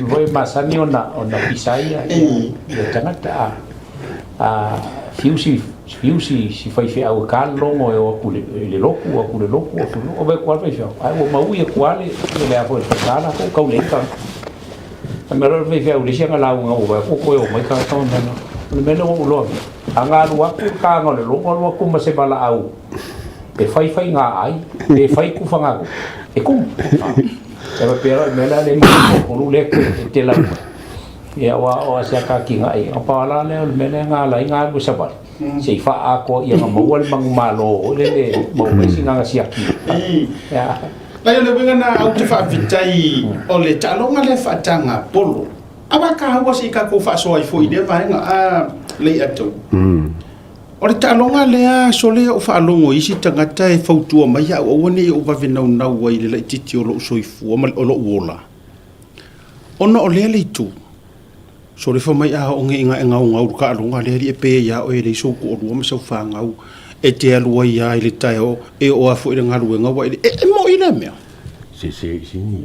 mea masani ona pisa ai ia tagata, a fiu si fiu si si faifeau e ka le logo e o atu i le lotu, o atu i le lotu, o atu i le lotu, ave atu lava le faifeau, ae ua maui atu lava le, le a foi le falesa latou, tau leai ni tagata. Fai mai loa le faifeau i le isi ana lauga ua vaai atu ua toe omai tagata ona fai mai, o le mea lea ua ou iloa nei, a na alu atu le taga o le logo alu atu ma se valaau e fai faiga ai, pe fai tufagaloa, e tumu. E faapea loa le mea lea le maua lea e te lau mai. Ia aua o se atatiga ia, pau la lea o le mea lea na ala ai na alu e savali, se i faaatoa ia na maua le manumalo foi lele, maua mai sina siaki. Ia. Leai o le uiga na au te faafetai o le taaloga lea faataga polo. Aua taua se i tatou faasoa ai foi i lea vaega a Leiatou. O le taaloga lea sole ou faalogo i isi tagata e fautua mai au aua ne i ou vave naunau ai i le laitiiti o lou soifua ma o lou ola. Ona o lea le itu, sole fai mai a oo nei ina e gaugau i le taaloga lea alii e pei ai lava oe e leai sou toalua ma sau fanau e te alu ai lava i le taeao e oo lava foi i le galuega ua e le e moi lea mea. Se se sini.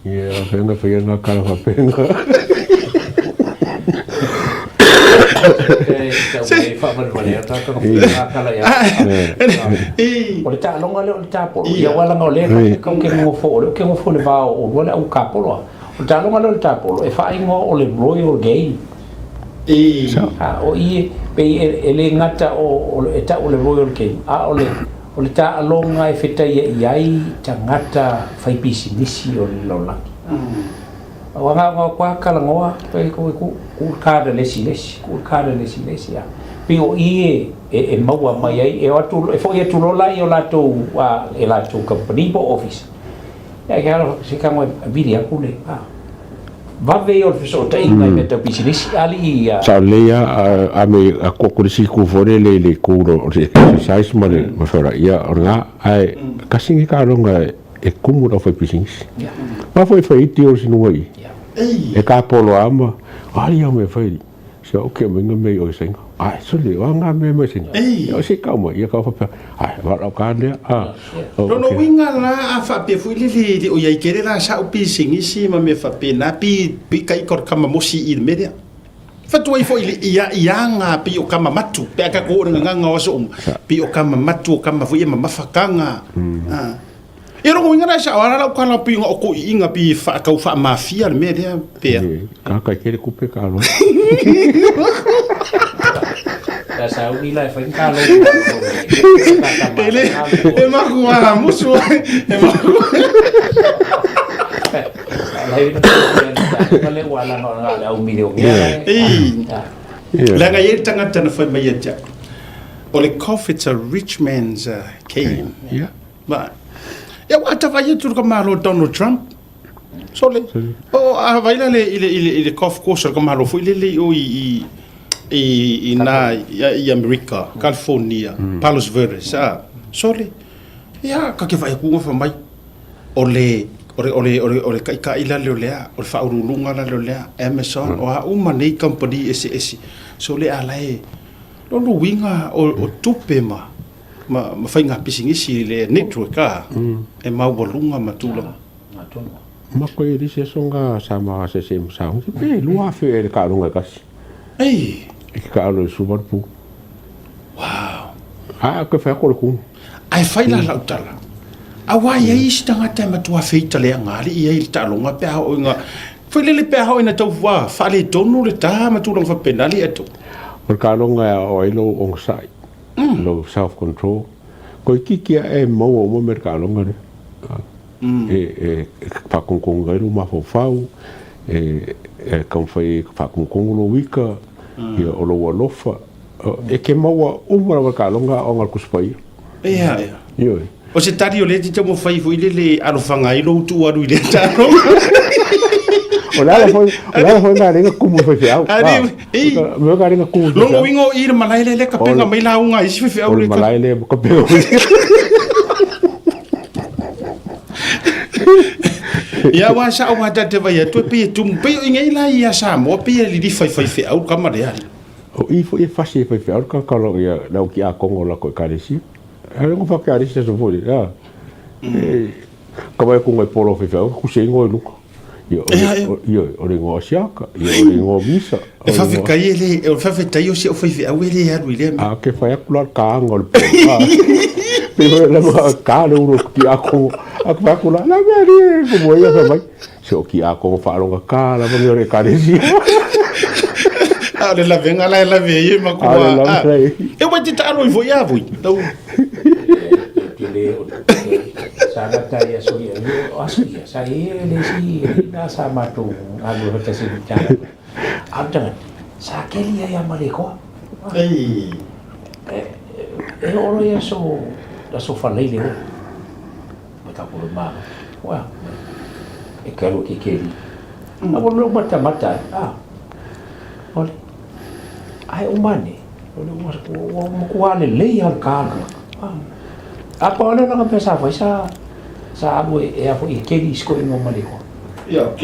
Ia fenga fai nga kala fa penga. O le taaloga lea o le tapolo, ia aua leaga o lea tatou te nonofo, o lea ou te nofo i le va o oulua le au tapolo a. O le taaloga lea o le tapolo, e faaigoa o le Royal Game. O i e pei e le gata o e tau o le Royal Game, a o le o le taaloga e fetaiai ai tagata faipisinisi o le lalolagi. Aua na ona o atu lava talanoa, pe tuu le card a le isi i le isi, tuu le card a le isi i le isi, a. Pei o i e maua mai ai, e o atu, e foi atu loa la i o latou, e latou kamupani po o ofisa, ia ke alofa, se tago e vili atu le, a. Vave ia o le fesootaiga i mea tau pisinisi, alii ia. Sao lelei lava, a me a koko le isi itu foi lele i le itu o le exercise ma le feorai, ia o lena, ae tasi lenei taaloga e tumu le aufaipisinisi. Aua foi e fai iti o sinuga i. E tapolo lava ma, ai a mea fai, se au ke mai mea i o sainga. Ai, sole, o ngā mea mai sainga. O se kau mai, ia kau whapea, ai, wa rau ka lea, a. Lona uiga la a faapea foi lele e le o i ai tele la sa'u pisinisi ma mea faapena pi pi kai ko kama mosi i le mea lea. Fatu ai foi i le ia ia aga pei o kama matu pe a tatou oo i le gagaga o aso uma pei o kama matu o kama foi e mamafa taga. A. Ia lona uiga la e sa'o lava lau tala pei ona o toʻiʻiga pei e faatau faamafia le mea lea pea. Ka kai tele kupe ka aloa. Sa sauni la e fai ni talo. E le e makua musu e makua. Leaga e i ai le tagata na fai mai ia te au, o le cough it's a rich man's cane. Ma, ia ua ata vai atu le ka malo Donald Trump. Sole. O a vai la le i le i le i le golf course le ka malo foi le le o i i i i na i Amerika, California, Palos Verdes, a. Sole. Ia ka ke vai ku fa mai. O le o le o le o le o le kaʻikaʻi la lea o lea, o le faauluuluga la lea o lea, Amazon, o a uma nei kamupani eseese, so le ala e lona uiga o o tupe ma ma ma faiga pisinisi i le network a e maualuga ma tulaga. Ma koe e le isi aso nga sa ma se se ma sa pe 2000 e le taaloga e tasi. Ei. E ke taalo i le 18. Wow. A koe whai ako le kumu. Ae whai la lau tala. Aua i ai isi tagata e matua feita le agalii ai i le taaloga pe a oo ina foi lele pe a oo ina tau ua faaletonu le ta ma tulaga faapena alii atu. O le taaloga e aoao ai lou ogasai, lou self control. Ko itiiti ae e maua uma me le taaloga lea. E whaakongokong ai lou mafaufau, e taumafai e whaakongokong lou ika. Ia, o lou alofa. E ke maua uma lava i le taaloga aoga a le Tusi Paia. Ia, ia. Ioe. O se tali o lea e te taumafai foi lele e alofaga ai lou tuu alu i lea taaloga. O le ala foi, o le ala foi lena e ala ai ona tumu i faifeau. Ali, ei. O le ala ona tumu i faifeau. Lona uiga o i le malae lea lea kapega mai lauga a isi faifeau. O le malae lea kapega mai. Ia aua sa ou ata te vai atu e pei e tumu pei o i nei la ia Samoa pei e lilifa i faifeau le kama lea. O i foi e fasi e faifeau le tagata o lo ia le au tiakono o latou ekalesia. A le gofa ke alisi aso foi a. E ka vai ku ngai polo faifeau ku se ingoa i luga. Ia o ia o le ingoa siaka, ia o le ingoa misa. E faafetai e le o le faafetai o si au faifeau e le alu i lea mea. A ke fai atu la le kaaga o le polo. Pe foi le ma ka le ulo tiakono. A ke fai atu la la mea ni ko mo ia fai mai. Se o tiakono faaloga ka lava mea o le ekalesia. A o le lavega la e lave ai e makua. A o le lavega e. E ua te taalo ifo ia voi. Tau. Te le o sa gata ia so ia o aso ia sa e le si na sa matou alu fatasi i tala. A o le tagata sa keli ai a ma le koa. Ei. E oo loa i aso aso Faleile oe. Ma tatou le malo. Ua e ke alu ke keli. A ua lou matamata ai. A ole. Ae uma ane, o le ua ua matua lelei lava le ka le tagata. A pau lava lea o lana mea sa fai sa sa alu e a foi e keli i si toeaina o Malietoa.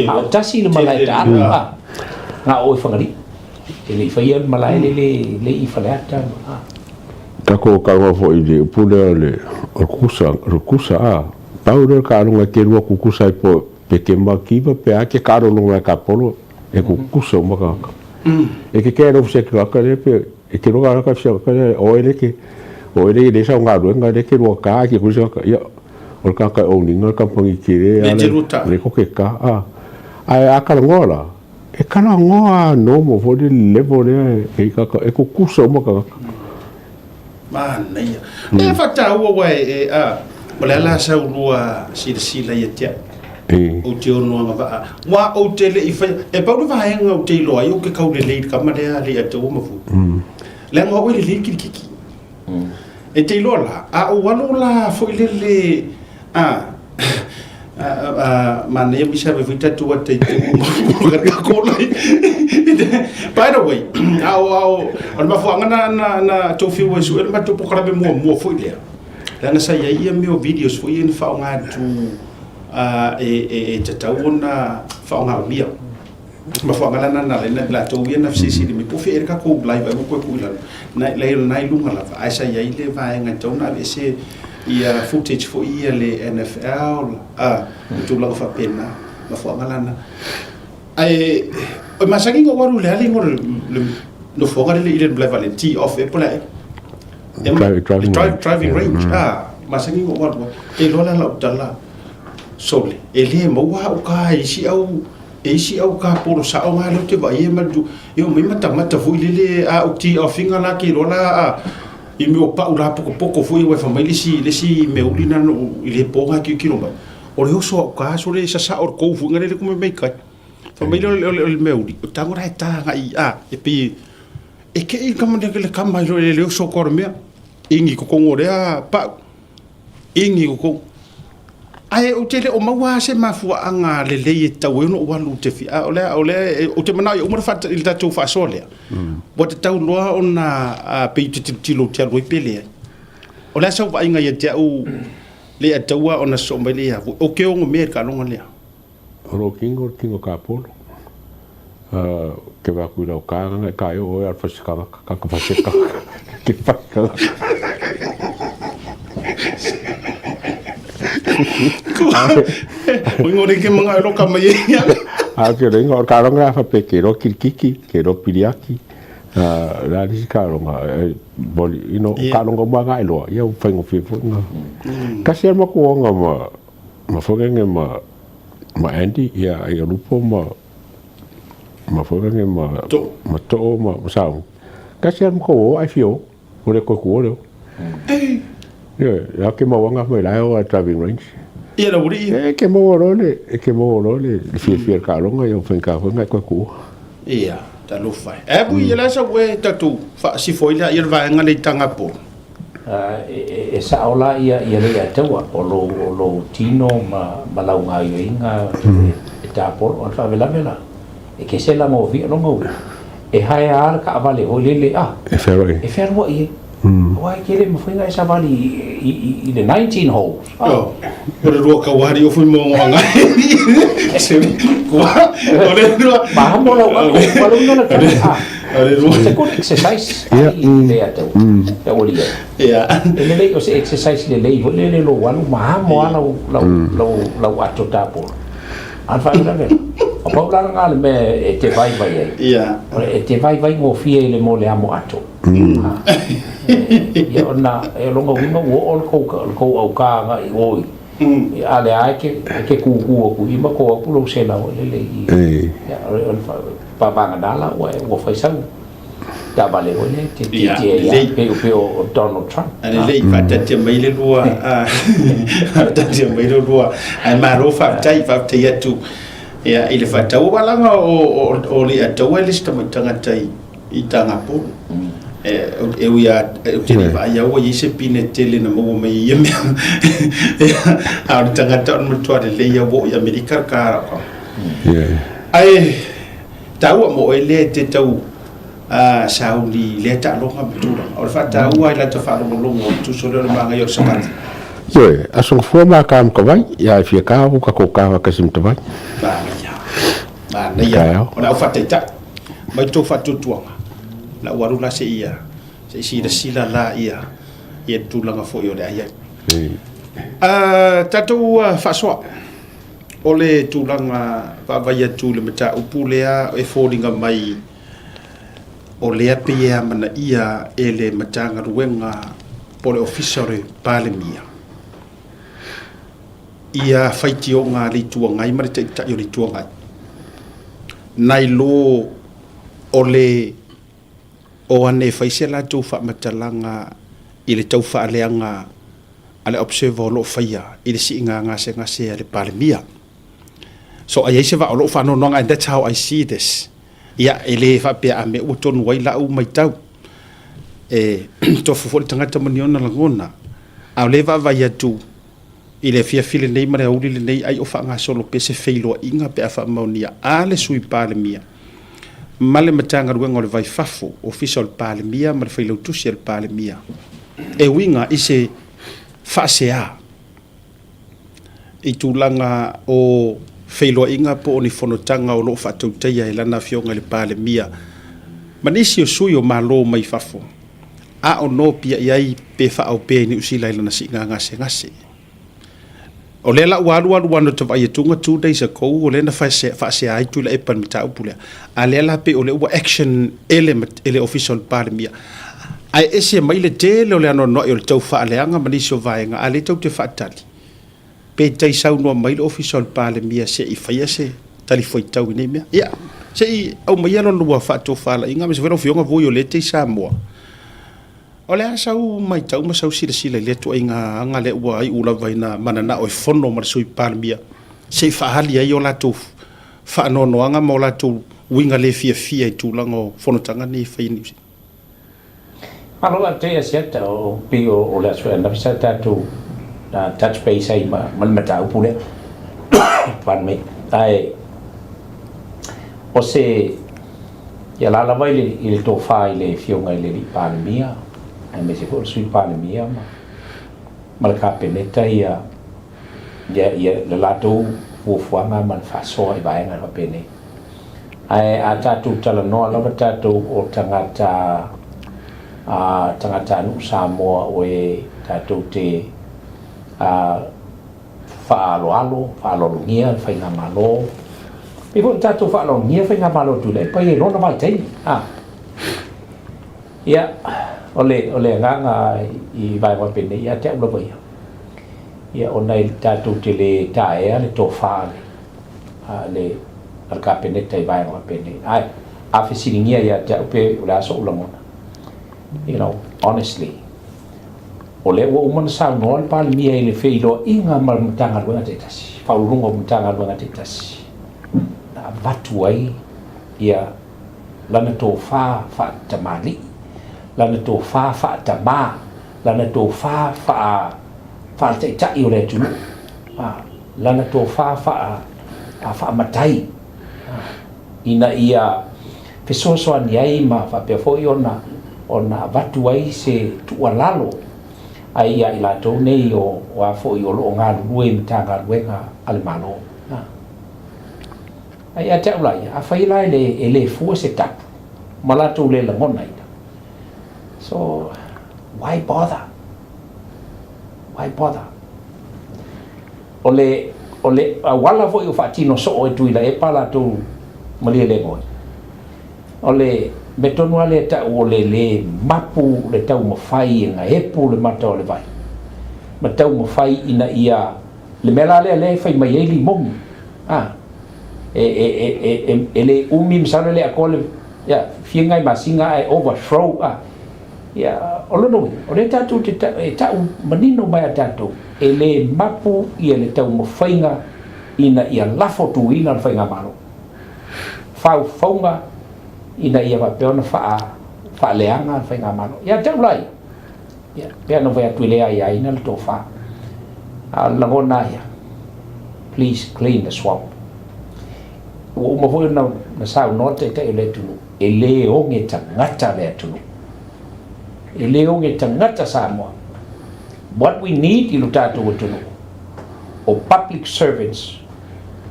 A o tasi le malae taalo a na o i Fagalii. E le i faia le malae lele le i Faleata a. Tatou taua foi i le upu lea o le kukusa, o le kukusa a, pau lea o le taaloga e te lua kukusa ai po pe te makiva pe a e te taalologa e tapolo e kukusa uma tagata. E te kea lou feseke lea pe e te lua tagata feseke lea o oe lea e te o oe lea e leai sau galuega lea e te lua ta e te kukusa tagata ia o le tagata e own ina le kamupani tele a lea e koke ta a. Ae a talanoa la, e talanoa normal foi le level lea e i tagata e kukusa uma tagata. Manaia. E faataua ua e a o le a la sau lua silasila ia te au. Ou te ono agavaa. Ua ou te le i faia. E pau le vaega ou te iloa ai ou te kau lelei i le kama lea a Leiataua ma Fulu. Leaga o au e lelei le kilikiki. E te iloa la, a ou alu la foi lele a manaia misa ave foi tatou ata i te By the way, a o a o o le mafuaaga na na na tou fiu ai sue le matou polokalame muamua foi lea. Leaga sa i ai ia mea o videos foi ia na faaaoga atu e tatau ona faaaogaomia. Mafuaaga la na na ala ai latou ia na fesilisili mai po o fea ea le tatou live ai ua toe tuu i lalo. Na leai o lena i luga lava ae sa i ai le vaega e tatau ona aveese ia footage foi ia le NFL a ma tulaga faapena. Mafuaaga la na. Ae o masani ona ou alu i le a le igoa o le nofoaga lele i le malae vaalele, tee off ea po o le a ea? Driving range a, masani ona ou alu ai. E iloa la lau tala, sole, e le maua au ka e isi au E isi au ka polo sao nga lea ou te vaai ai ma le e omai matamata foi lele a ou ti off-ina la ke iloa la a i mea o pau la pokopoko foi aua e fai mai le isi le isi meauli na i le po nga tilotilo mai o le oso au ka sole sasao le kou foi nga lele ku mai mai kai fai mai lea o le meauli o tago la e ta agai a e pei e kei le kama le kama i le oso koa o le mea ingi kokogo o lea pau Ingi koukou. Ae ou te le o maua lava se mafuaaga lelei e tatau ai ona ou alu ou te fia, o lea, o lea, ou te manao ia uma le, i le tatou faasoa lea, ua tatau loa ona pei ou te tilotilo ou te alu ai pe leai. O le a sau vaaiga ia te au Leiataua ona sosoo mai lea ia au, ou te onomea i le taaloga lea. O lou tino o le tino kapolo. Ke vae atu i lau ka ngana e ka e oo e a le fasi tagata, kaka fasi e tagata, ke fasi tagata. O ingoa ke manga e loka mai e ia. A ke le ingoa, o le taaloga a faapea ke iloa kilikiki, ke iloa piliaki, le a le isi taaloga, you know, o taaloga uma lava na e iloa, ia ua faigofie foi na. Tasi lava le makuaga ma ma Fagage ma ma Andy ia ia Lupo ma ma Fagage ma Too ma Too ma ma Samu. Tasi lava matou o ai fia o, ua le toe tuua lea o. Ioe, la ke mauaga mai la e o a driving range. Ia le aualii ia. E ke maua loa le, e ke maua loa le fiafia i le taaloga ia o faigata foi ona e toe tuua. Ia. Talofa e. E pui, e le a sau e tatou faasifo ai lea ia le vaega lea i Tagapolo. E sao la ia Leiataua, o lou tino ma lau gaoioiga e tapolo. O le faalavelave la, e te ese lagofia lona uiga, e haea lava le taavale foi lele a, e fealuai ai. Aua e te le mafai ona e savali i le 19 holes. O le lua kauali o fui mo ngoanga. O le lua. Mahamo lau ako, ma lau ina la It's a good exercise. Le atau. Ia ua lia. E lelei o se exercise lelei foi lele lou alu ma amo a lau lau lau lau ato tapolo. A o le faalavelave la, o pau la lena le mea e te vaivai ai. O le e te vaivai gofie i le mo le amo ato. Ia ona e lona uiga ua oo le tou le tou aukā agai i o i a o lea lava e te kūkū atu i i ma tō atu lou sela foi lele i ia o le vavagana la ua ua fai sau taavale foi lea e te tietie ai lava pei pei o Donald Trump. A lelei faataatia mai le lua faataatia mai le lua ae malo faafetai faafetai atu ia i le faataua aua leaga o o Leiataua e le se tamai tagata i i Tagapolo. E ui lava ou te le i vaai lava ua i ai se pine tele na maua mai i ia mea. A o le tagata o le matua lelei lava ua oo i Amerika le ka. Ae taua mo oe lea e te tau sauni i lea taaloga ma tulaga. O le faataua ai lata faalogologo o le tuso lea o le manaia o le savali. Ioe, aso gafua ma ka ma ka vai, ia e fia ka o ka ko ka kasi ma ta vai. Manaia. Manaia. O le au faataitai. Mai tou faatuatuaga. La ua alu la se ia se i silasila la ia ia tulaga foi o le ai ai. Tatou faasoa. O le tulaga vaavaai atu i le mataupu lea e foliga mai o lea pei e amanaia e le Matagaluega po o le Ofisa o le Palemia ia faitioga a le Itu Agai ma le Taitai o le Itu Agai nai lo o le o ane e fai se latou faamatalaga i le tau faaleaga a le Observer o lo o faia i le siiga gasegase a le Palemia. So a i ai se vaa o lou faanoanoaga and that's how I see this. Ia, e le faapea a mea ua tonu ai lau matau. E tofu foi le tagata ma ni ona lagona. A o lea e vaavaai atu i le afiafi lenei ma le aoauli lenei ai o faagasolo pea se feiloaiga pe a faamaonia a le Sui Palemia ma le Matagaluega o le Vai Fafo, Ofisa o le Palemia ma le Failautusi a le Palemia e uiga i se faasea i tulaga o feiloaiga po o ni fonotaga o lo o faatautaia e lana Afioga i le Palemia ma nisi o sui o Malo mai fafo a o nopiai ai pe faaopea i Niu Sila i lana siiga gasegase. O lea la ua alu alu ana ta vaai atuga 2 days ago o lea na faasea ai Tuilaepa i le mataupu lea, a lea la pei o lea ua action e le e le Ofisa o le Palemia. Ae ese mai le tele o le anoanoai o le tau faaleaga ma nisi o vaega, a lea tou te faatali pe tai saunoa mai le Ofisa o le Palemia se i faia se talifuaitau i nei mea. Ia, se i aumaia lona lua faatofalaiga aemaise foi lau Afioga Vui o lea e te i Samoa. O le a sau matau ma sau silasila i lea ituaiga aga lea ua iu lava ina mananao e fono ma le Sui Palemia se i faaali ai o latou faanoanoaga ma o latou uiga le fiafia i tulaga o fonotaga nei e fai e Niu Sila. Malo faafetai Asiata, o pei o le aso ananafi sa tatou touch base ai ma le mataupu lea, pardon me, ae o se Ia la lava i le, i le tofa i le Afioga i le Alii Palemia, aemaise foi o le Sui Palemia ma, ma le Kapeneta ia, ia, ia le latou fuafuaga ma le faasoa i vaega faapenei. Ae a tatou talanoa lava tatou o tagata, a, tagatanuu Samoa o e tatou te, a, faaaloalo, faaaloalogia le faigamalo. Pei foi ona tatou faaaloalogia faigamalo a Tuilaepa ia i lona vaitaimi. A. Ia, o le, o le agaga i vaega faapenei ia te au lava ia, ia ona e tatou te le taea le tofa a le, a le, a le Kapeneta i vaega faapenei. Ae a fesiligia ia te au pe o le a sou lagona, you know, honestly, O lea ua uma ona saunoa le Palemia i le feiloaiga ma le Matagaluega taitasi, Faauluuluga o Matagaluega taitasi, na avatu ai ia lana tofa faatamalii, lana tofa faatamā, lana tofa faa faaletaitai o le atunuu, lana tofa faa faamatai, ina ia fesoasoani ai ma faapea foi ona ona avatu ai se tuualalo ai ia i latou nei o o a foi o lo o galulue i Matagaluega a le Malo. Ae ia te au la ia, afai la e le, e le fua se tapu ma latou le lagonaina, so why bother? Why bother? O le, o le auala foi o faatino soo e Tuilaepa latou Malielegaoi, o le mea tonu lava lea e tau o le le mapu le taumafai e gaepu le mata o le vai, ma taumafai ina ia, le mea la lea lea e fai mai ai limogi, a, e, e, e, e, e le umi masalo e le atoa le, ia, fia nai masina ae overthrow, a. Ia, o lona uiga, o lea tatou te e tau manino mai a tatou, e le mapu ia le taumafaiga ina ia lafo tuina le Faigamalo. Faufauga ina ia faapea ona faa, faaleaga le Faigamalo. Ia te au la ia, ia, pei ona fai atu e le aiaina le tofa. A o le lagona lava ia, please clean the swamp. Ua uma foi ona saunoa le Taitai o le atunuu, e le oge tagata le atunuu. E le oge tagata Samoa. What we need i lo tatou atunuu, o public servants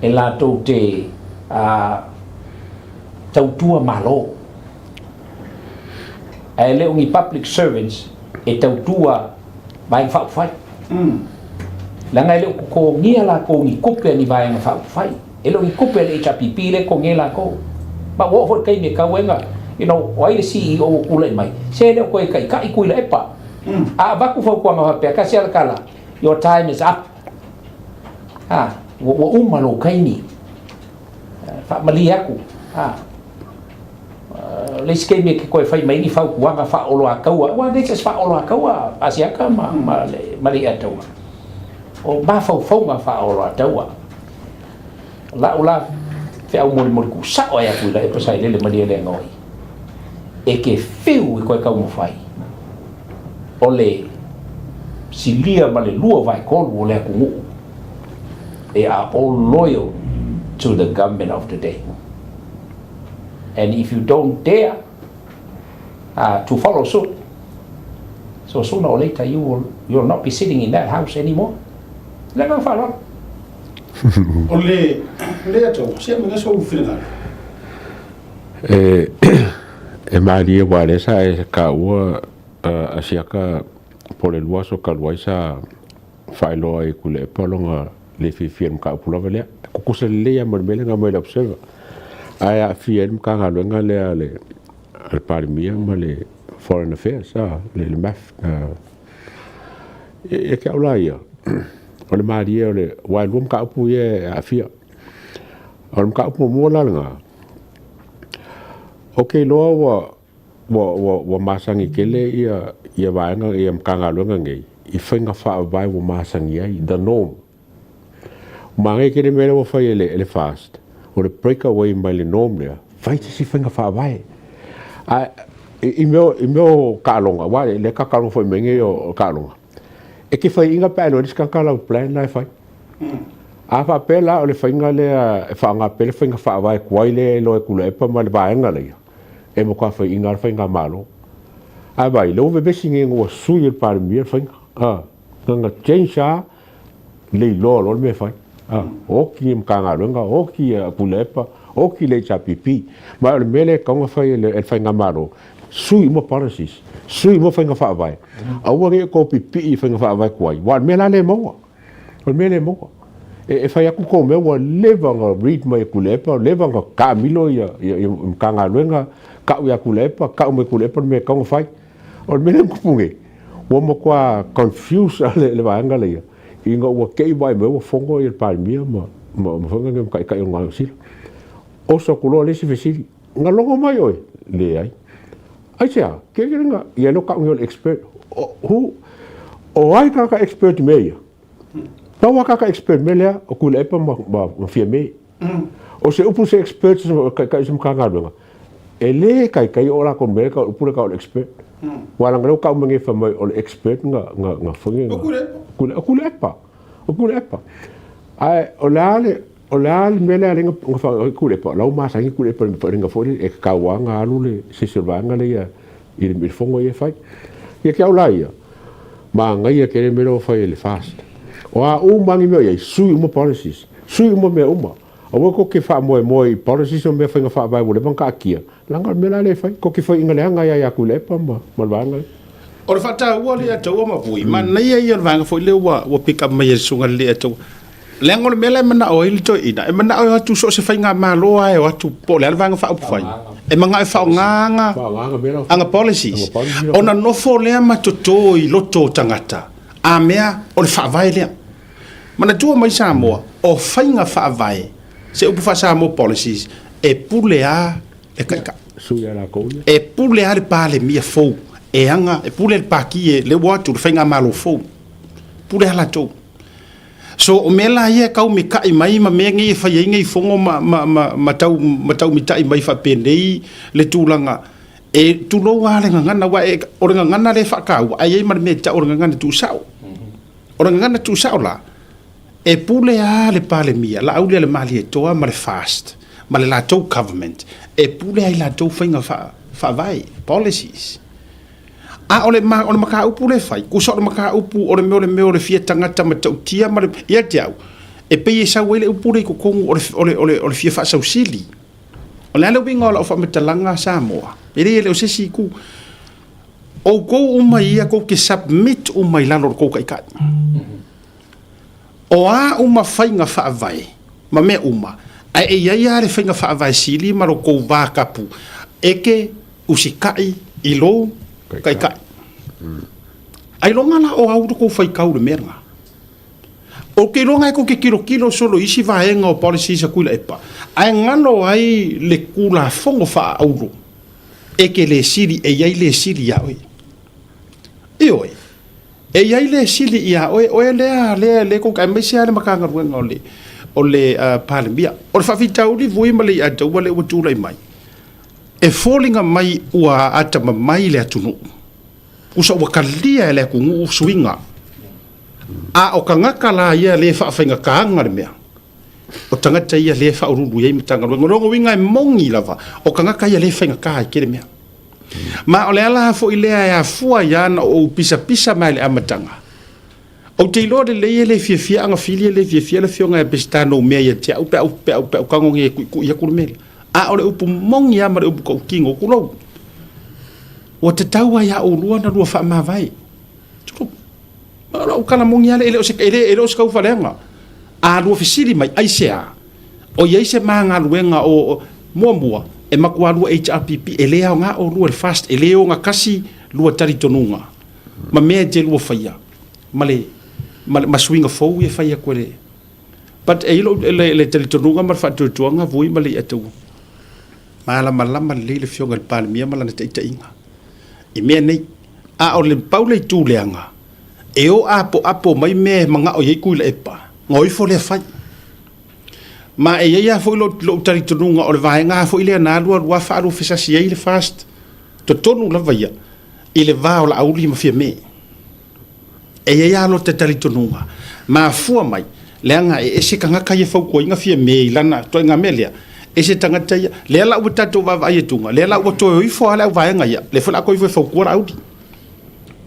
e latou te tautua Malo. Ae le o ni public servants e tautua Vaega Faaupufai. Leaga e le o totogia latou ni tupe a ni Vaega Faaupufai. E le o ni tupe a le HRPP lea e totogi ai latou. Ma ua oo foi i le taimi e tau ai na, you know, o ai le CEO ua tulai mai, se e le o toe taitai Tuilaepa. A avatu fautuaga faapea, tasi lava le tala, your time is up. Ha, ua uma lou taimi. Faamalie atu. Ha. O le isi taimi e te toe fai mai ai ni fautuaga faaoloataua, aua e leai se isi faaoloataua a Asiata ma, ma le, ma le Iataua. O mafaufauga faaoloataua. O la'u la feau molimoli tuusa'o ai atu i Laepa Sailele Malielegaoi, e te fiu e toe taumafai o le silia ma le 2/3 o le atunuu, they are all loyal to the government of the day. And if you don't dare to follow suit, so sooner or later you will, you will not be sitting in that house anymore. Le agaga faaaloalo. O le le atau, se mea sou finagalo. E, e malie aua lea sa e taua a siaka po o le lua aso talu ai sa faailoa ai Tuilaepa lona le fiafia i le mataupu lava lea. E tutusa lelei lava ma le mea lea na aumai e le Observer. Ae aafia ai le Matagaluega lea a le a le Palemia ma le Foreign Affairs, a, le MAF. Ia te au la ia, o le malie o le, aua e lua mataupu ia e aafia. O le mataupu muamua la lena, ou te iloa ua, ua, ua, ua masani tele ia, ia vaega, ia Matagaluega nei i faiga faavae ua masani ai, the norm. Manaia tele mea lea ua fai e le, e le FAST, o le break away mai le norm lea, fai se isi faiga faavae. Ae i mea, i mea o taaloga, aua o lea e taaloga foi mai nei o taaloga, e te faiaina pe a iloa e le isi tagata lau plan la e fai. A faapea la o le faiga lea e faaaoga pea le faiga faavae tuai lea e iloa e Tuilaepa ma le vaega lea, e matua faiaina lava le faigamalo. Ae vaai, lea ua vevesi nei ina ua sui e le Palemia le faiga, a, na change lava le iloa loa le mea e fai. A, oti le Matagaluega, oti ia Tuilaepa, oti le HRPP. Ma o le mea lea e tatau ona fai e le Faigamalo, sui uma policies, sui uma faiga faavae. Aua ne i outou pipii i faiga faavae tuai, aua o le mea la lea e maua. O le mea lea e maua. E fai atu tou mea ua leva ona read mai e Tuilaepa, leva ona taamilo ia Matagaluega, tau ia Tuilaepa, tau mai e Tuilaepa le mea e tatau ona fai. O le mea lea e tupu nei, ua matua confuse lava le vaega lea ina ua te i vaai mai ua fono le Palemia ma faiga nei ma Taitai o le Niu Sila. Oso atu loa le isi fesili, na logo mai oe? Leai. Aisea? Kekele ia lea ua tau nei o le expert. Who? O ai tagata expert i mea ia? Pau lava tagata expert i mea lea, o Tuilaepa ma Fiame. O se upu se expert se taitai o se Matagaluega. E lē taitai oo latou i le mea lea e tau o le upu lea e tau o le expert. Aua leaga o lea ua tau mai nei fai mai o le expert na na na foi nei na. O Tuilaepa. O Tuilaepa. Ae o le a le o le a le mea lea na fai ai Tuilaepa, o la ua masani Tuilaepa i le faiga foi lele e tatau lava ona alu le se isi o le vaega lea i le fono ia e fai. Ia te au la ia, manaia tele le mea lea ua fai e le FAST. O a uma lava ni mea o i ai, sui uma policies, sui uma mea uma. Aua tou te faamoemoe i policies ma mea faiga faavae ua leva ona taatia, leaga o le mea la lea e fai, tou te faiaina leaga ai lava ia Tuilaepa ma le vaega lea. O le faataua lea taua ma vui, manaia ia o le vaega foi lea ua pick up mai e le susuga i le Alii Leaga o le mea la e manao ai le toeaina, e manao e o atu so o se faigamalo lava e o atu po o le a le vaega faaupufai, e manao e faaaoga aga, aga policies, ona nofo lea ma toto i loto o tagata, a mea o le faavae lea. Manatua mai Samoa, o faiga faavae, se upu faa-Samoa policies, e pule lava le taitai. E pule lava le Palemia fou, e aga, e pule le Pati e lea ua o atu, le faigamalo fou. Pule lava latou. So o mea la ia e tau mitai mai ma mea nei e fai ai nei fono ma, ma, ma, ma, tau, ma tau mitai mai faapenei le tulaga e tulou lava le gagana, aua e, o le gagana lea e faataua, ae i ai ma le mea e tau o le gagana tuusao. O le gagana tuusao la, e pule lava le Palemia, Laaulialemalietoa ma le FAST, ma le latou government, e pule ai latou faiga faavae, policies. A o le, o le mataupu lea e fai, tusa o le mataupu o le mea o le mea o le fia tagata matautia ma le, ia te au, e pei e sau ai le upu lea i totonu o le, o le, o le, o le fia faasausili. O le a le uiga o lau faamatalaga Samoa? E leai e le o se isi itu. Outou uma ia tou te submit uma i lalo o le tou taitai. O a uma faiga faavae ma mea uma, ae e i ai lava le faiga faavae sili ma lo tou va kapu e te usitai i lou taitai. Ailoga la o au lo tou faitau i le mea lena? Ou te iloa e tou te tilotilo solo i isi vaega o policies a Tuilaepa, ae galo ai le Tulafono faaauro e te le sili, e i ai le sili ia oe. Ioe. E i ai le sili ia oe, oe lea, lea, lea kou, aemaise lava le Matagaluega o le, o le Palemia. O le faafitauli vui ma le iataua lea ua tulai mai, e foliga mai ua atamamai le atunuu, tusa ua talia e le atunuu suiga. A o tagata la ia lea e faafaigataga le mea, o tagata ia lea e faauluulu i ai Matagaluega. O lona uiga e moni lava, o tagata ia lea e faigata ai tele mea. Ma o le ala foi lea e afua ai lava ona ou pisapisa mai i le amataga. Ou te iloa lelei e le fiafia Agafili e le fiafia le afioga ia Peseta Noumea ia te au pe a ou, pe a ou, pe a ou tago nei e tuitui atu le mea lea. A o le upu moni lava ma le upu tautino, tulou, ua tatau lava ia oulua ona lua faamavae. Tulou. O lau tala moni lava lea, e le o se, e le, e le o se taufaleaga. A lua fesili mai, aisea? O i ai se ma galuega o, muamua, e matua lua HRPP, e le aoga oulua i le FAST, e le ogatasi lua talitonuga ma mea e te lua faia, ma le, ma le, ma suiga fou ia e fai atu e le. But e i ai lou, le, le talitonuga ma le faatuatuaga, Vui ma Leiataua, malamalama lelei le Afioga i le Palemia ma lana taitaiga i mea nei. A o le pau le itu leaga, e o apoapo mai mea e manao i ai Tuilaepa, ona o ifo lea fai. Ma e i ai lava foi lou, lou talitonuga o le vaega foi lea na alu alu lava faaluafesasi ai le FAST, totonu lava ia i le va o Laauli ma Fiame. E i ai lava lota talitonuga, mafua mai, leaga e ese tagata ia e fautuaina Fiame i lana ituaiga mea lea, ese tagata ia, lea la ua tatou vaavaai atuga, lea la ua toe o ifo lava le auvaega ia, lea foi o le a toe ifo e fautua Laauli.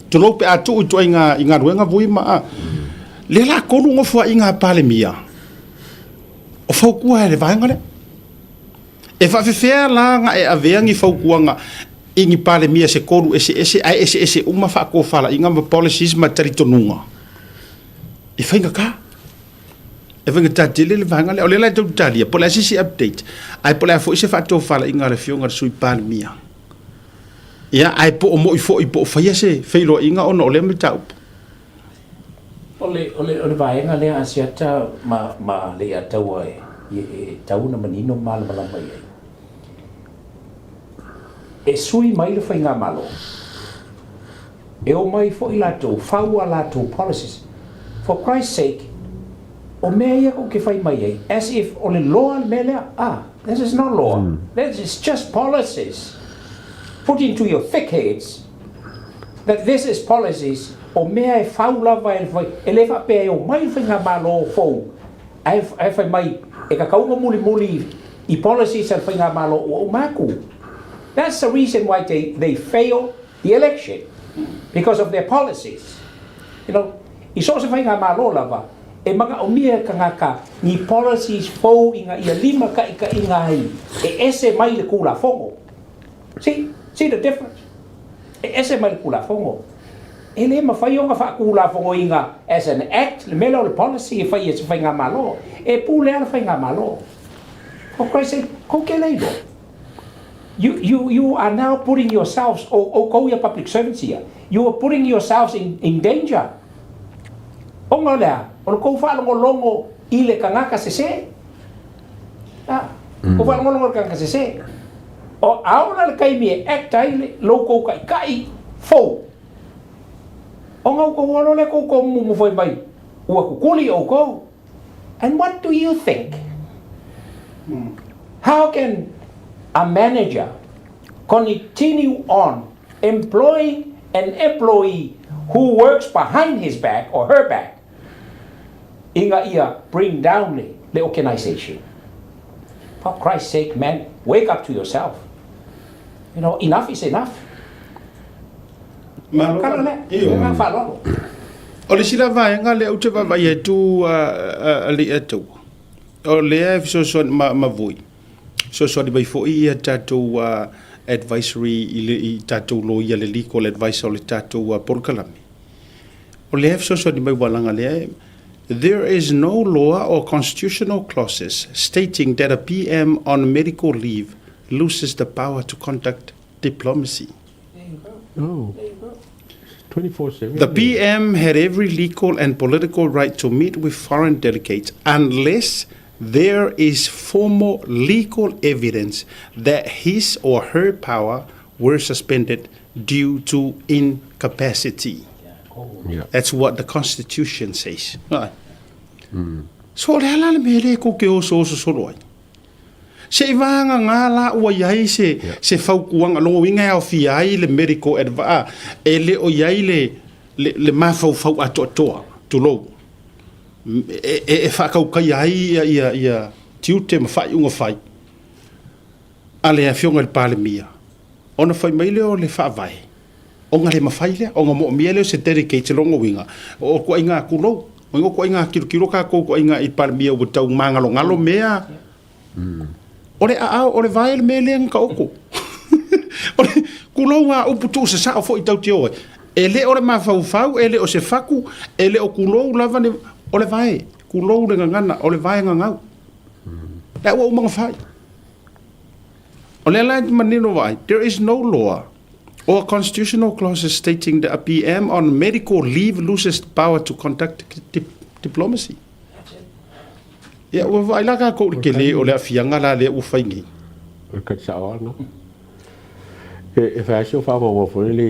Tulou pe a tuu i ituaiga i galuega vui ma a. Lea la tolu nofoaiga a Palemia o fautua e le vaega lea. E faafefea la na e avea ni fautuaga i ni Palemia se tolu eseese ae eseese uma faatofalaiga ma policies ma talitonuga? E faigata. E faigata tele le vaega lea. O lea la e tau talia, po o le a se isi update, ae po o le a foi se faatofalaiga a le Afioga i le Sui Palemia. Ia, ae po o moi foi po o faia se feiloaiga ona o lea mataupu. O le, o le, o le vaega lea Asiata ma, ma Leiataua e, e, e tau ona manino ma malamalama i ai. E sui mai le faigamalo, e omai foi latou, fau a latou policies. For Christ's sake, O mea ia kou te fai mai ai, as if o le law le mea lea, ah, this is not law, this is just policies put into your thick heads that this is policies, o mea e fau lava e le fai, e le faapea e omai le faigamalo fou ae, ae fai mai e tatau ona mulimuli i policies a le faigamalo ua uma atu. That's the reason why they fail the election, because of their policies. You know, i so o se faigamalo lava, e manaomia e tagata ni policies fou ina ia limataitaiina ai e ese mai le Tulafono. See? See the difference? E ese mai le Tulafono. E le mafai ona faatulafonoina as an act le mea lea o le policy e fai e se faigamalo. E pule lava le faigamalo. For Christ's sake, kou ke le iloa. You, you, you are now putting yourselves, o oukou ia public servants ia, you are putting yourselves in, in danger. Ona o le a? O le kou faalogologo i le tagata sesē. A, kou faalogologo i le tagata sesē. O, a oo la le taimi e act ai le, lou kou taʻitaʻi fou, ona outou alo lea kou tomumu fai mai, ua kukuli oukou. And what do you think? How can a manager continue on employing an employee who works behind his back or her back ina ia bring down le, le organization? For Christ's sake, man, wake up to yourself. You know, enough is enough. Malo Kala lea, Ioe. le agaga faaaloalo. O le isi la vaega lea ou te vaavaai atu a Leiataua, o lea e fesoasoani ma, ma Vui, fesoasoani mai foi ia tatou advisory i, le, i tatou loia le legal advice o le tatou polokalame. O lea e fesoasoani mai ua laga lea There is no law or constitutional clauses stating that a PM on medical leave loses the power to conduct diplomacy. Oh. 24/7. The PM had every legal and political right to meet with foreign delegates unless there is formal legal evidence that his or her power were suspended due to incapacity. Yeah. That's what the constitution says. Right. So o le a la le mea lea kou te osooso solo ai? Seivagagā la ua i ai se, se fautuaga, lona uiga e aofia ai le medical advice, e le o i ai le, le, le mafaufau atoatoa, tulou, e, e, e faatautaia ai ia, ia, ia tiute ma faaiuga fai a le Afioga i le Palemia, ona fai mai lea o le Faavae, ona le mafai lea, ona moomia lea o se delegate, lona uiga, o ituaiga, tulou, o ituaiga tilotilo tatou ituaiga i Palemia ua tau magalogalo mea. O le aao, o le vae le mea lea na taoto. O le tulou a upu tuusasao foi tau te o ai. E le o le mafaufau, e le o se fatu, e le o tulou lava ni, o le vae, tulou le gagana, o le vae gagau. Lea ua uma ona fai. O lea la e manino vaai, there is no law or constitutional clauses stating that a PM on medical leave loses power to conduct diplomacy. Ia, ua vaai la tatou i le tele o le aafiaga la lea ua fai nei. O le tali sao lava lena. E fai lava si ou faanoanoa foi lele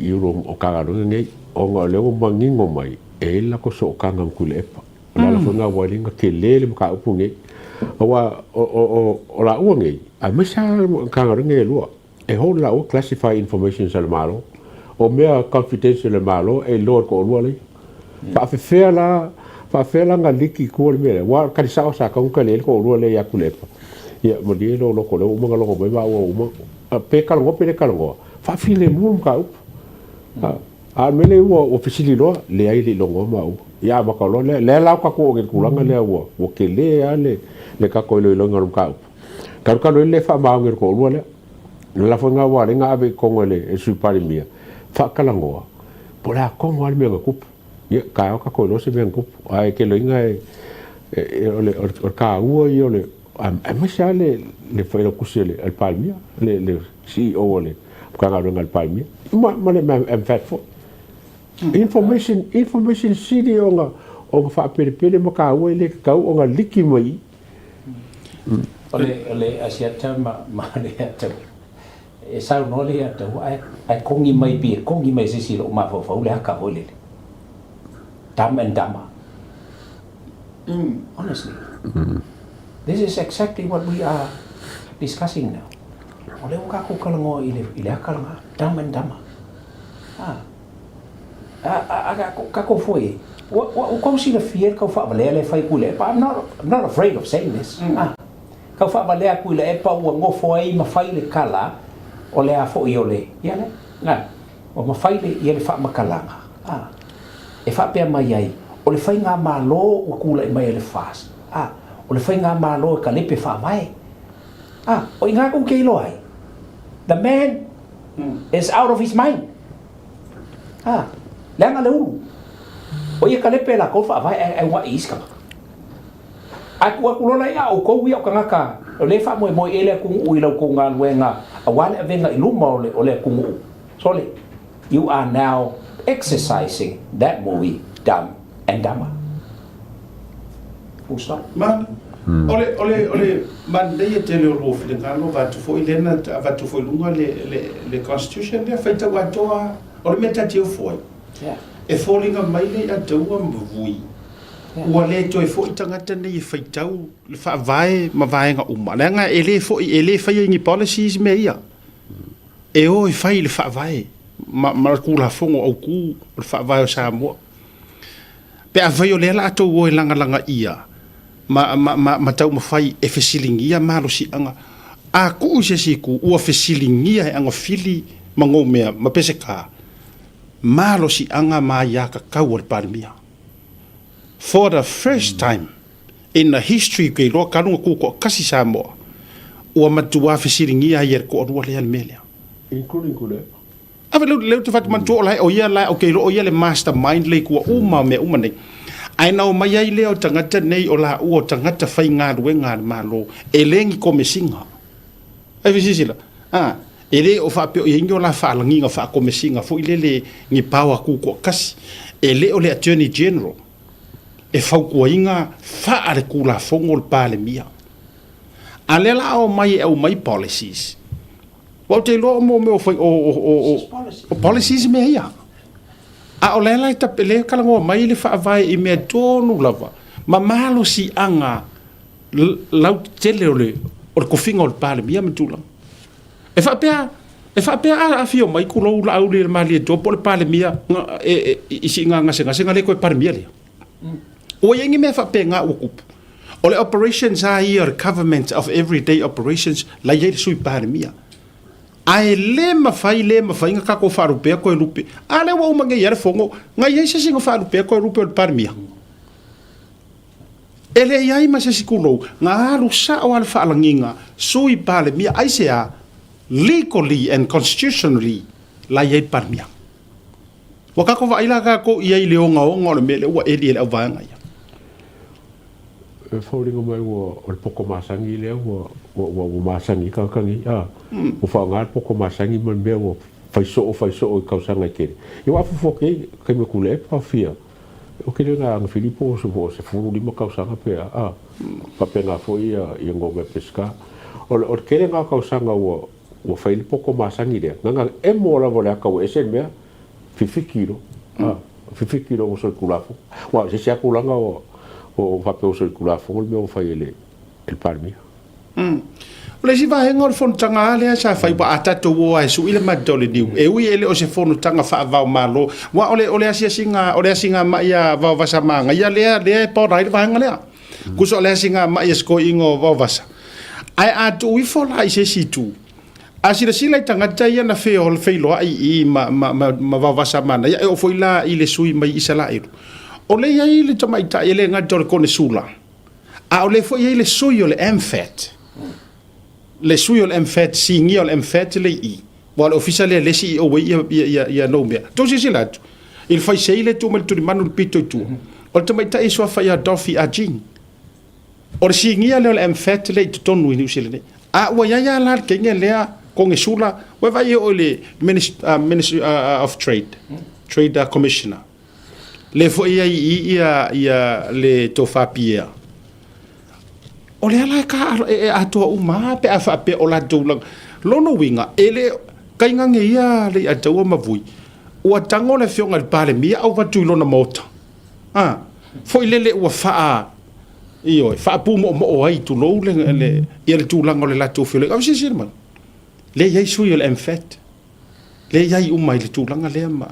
i Ulu o Matagaluega nei, ona o lea ua manino mai e i ai le latou sootaga ma Tuilaepa. O le ala foi lena ua ala ai ona tele le mataupu lenei. Aua o laua nei, aemaise lava Matagaluega ia e lua, e hold laua classified informations a le Malo. O mea confidential a le Malo e iloa e le toalua lea. Faafefea la, faafefea la na liki i tua le mea lea? Aua o le tali sao sa tatau ona tali ai le toalua lea ia Tuilaepa. Ia, malie lou loto o lea ua uma ona logo mai maua ua uma. Pe talanoa pe le talanoa, faafilemu le mataupu. A o le mea lea ua fesili loa, leai e le i logoa maua. Ia amata loa lea, lea la ua tatou oo nei i le tulaga lea ua tele lava le tatou iloiloga o le mataupu. Talu talu ai le le faamaoni o le toalua lea. O le ala foi lena ua ala ai ona ave i totonu e le Sui Palemia, faatalanoa, po o le a tonu lava le mea na tupu. Ia, taeao tatou iloa se mea na tupu. Ae tele ina o le taua ia o le, aemaise lava le failautusi a le Palemia, le CEO o le Matagaluega a le Palemia, ma le MFAT foi. Information, information sili ona faapelepele ma taua e le tatau ona liki mai i i. O le Asiata ma le Ataua, e saunoa le Ataua ae kogi mai pei e kogi mai e se isi i lou mafaufau le aka foi lele, Dumb and Dumber. Honestly. This is exactly what we are discussing now. O lea ua kākou talanoa i le, i le aka lena, dumb and dumber. A, a, a, a, kākou foi, ua, ua, ua tou silafia le tau faavalea lea e fai e Tuilaepa. I'm not, I'm not afraid of saying this. A, tau faavalea a Tuilaepa ua nofo ai ma fai le tala o le a foi o le, ia lea, a, ua mafai le, ia le faamatalaga, a, e faapea mai ai, o le faigamalo ua tulai mai e le FAST, a, o le faigamalo e kalepe faavae. A, o i ina tou te iloa ai, the man is out of his mind. A, leaga le ulu. O ia kalepe e lakou faavae ae ae uaʻi i isi tagata. Ae tuu atu loa la ia outou ia o tagata o lea e faamoemoe i ai le atunuu i la outou galuega aua le avega i luma o le o le atunuu. Sole, you are now exercising that movie Dumb and Dumber. Full stop. Ma, o le, o le, o le manaia tele o lua finagalo, avatu foi lea na avatu foi i luga le, le, le constitution lea, faitau atoa, o le mea ta te ofo ai. Yeah. E foliga mai le ia taua ma vui, ua le toe foi tagata nei e faitau le faavae ma vaega uma, leaga e le foi, e le faia i ni policies mea ia. E o e fai le faavae ma, ma le Tulafono Autu o le Faavae o Samoa. Pe afai o lea la a tou o e lagalaga ia ma, ma, ma, ma taumafai e fesiligia malosiaga, a tuu i se isi itu, ua fesiligia e agafili ma goumea ma peseta malosiaga ma aiatatau a le Palemia. For the first time in the history ke iloa talu ona tutoatasi Samoa, ua matua fesiligia ai e le toalua lea le mea lea. Including Tuilaepa. Ave leu leu te fatu manatua o la o ia la o ke iloa o ia le mastermind le i tua uma o mea uma nei. Ae na omai ai lea o tagata nei o laua o tagata faigaluega a le Malo e le ni komesiga. Ai fesilisila, a, e le o faapea o i ai ni o la faalagiga faakomesiga foi lele ni power tutoatasi. E le o le Attorney General e fautuaina faa le Tulafono le Palemia. A lea la a omai e aumai policies, Ua ou te iloa o mo mea o fai o o o o o policies mea ia. A o lea la e tape lea e talanoa mai le faavae i mea tonu lava ma malosiaga lautele o le o le tofiga o le Palemia ma tulaga. E faapea e faapea a afio mai tulou Laauli i le Malietoa po o le Palemia e, e, i siiga gasegase na le toe Palemia lea. Ua i ai ni mea faapena ua tupu. O le operations lava ia o le government of everyday operations la i ai le Sui Palemia. Ae le mafai, le mafai ona tatou faalupea toe lupe. A lea ua uma nei lava le fono, na i ai se isi na faalupea toe lupe o le Palemia? E le i ai ma se isi tulou, na alu sao lava le faalagiga Sui Palemia. Aisea? Legally and constitutionally la i ai le Palemia. Ua tatou vaai la tatou i ai i le ogaoga o le mea lea ua eli e le auvaega ia. E foliga mai ua o le poto masani lea ua ua ua ua masani ai tagata nei a. Ua faaaoga le poto masani ma le mea ua fai soo fai soo i tausaga e tele. Ia ua afuafua atu ai taimi o Tuilaepa fia ou te le na Agafili po o se 15 tausaga pe a a. Faapena foi ia ia Gomea Pesca. O le o le tele na o tausaga ua Ua fai le poto masani lea, na ona emo lava o le ata ua ese le mea, fifiki loa, a, fifiki loa ua solitulafono. Aua o se isi lava tulaga ua, ua faapea ua solitulafono le mea ua fai e le, e le Palemia. O le isi vaega o le fonotaga lava lea sa fai, aua a tatou o lava e sui le mata o le niu, e ui e le o se fonotaga faava-o-Malo, aua o le, o le asiasiga, o le asigamai a Vaovasa Magaia lea, lea e paola ai le vaega lea. Tusa o le asigamai a si toeaina o Vaovasa. Ae a tuu ifo la i se isi itu, a silasila i tagata ia na feiloai i i ma, ma, ma, ma Vaovasa Manaia, e oo foi la i le sui mai Isalaelu, o lea i ai le tamaitai e le gata o le Konesula, a o lea foi i ai le sui o le MFAT, le sui o le MFAT, sinia o le MFAT le i i, aua o le ofisa lea le CEO ai ia, ia, ia, ia Noumea. Tou silasila atu, i le faisei lea e tu mai le tulimanu i le pito i tua, o le tamaitai e suafa ia Dolphy Ah Jing. O le sinia lea o le MFAT lea i totonu i Niu Sila nei. A ua i ai lava la le teine lea Konesula, ua vaai e oo i le Ministry of Trade, Trade Commissioner. Lea foi i ai i i ia, ia le Tofa Pierre. O lea la e ka e atoa uma lava pe a faapea o latou laga. Lona uiga, e le kainage ia le Ataua ma Vui, ua tago le afioga i le Palemia avatu i lona maota. A, foi lele ua faa Ioe, faapumoomoo ai, tulou le, le, ia le tulaga o le latou feoloiga. Ae silasila mai, lea e i ai sui o le MFAT, lea e i ai uma i le tulaga lea ma...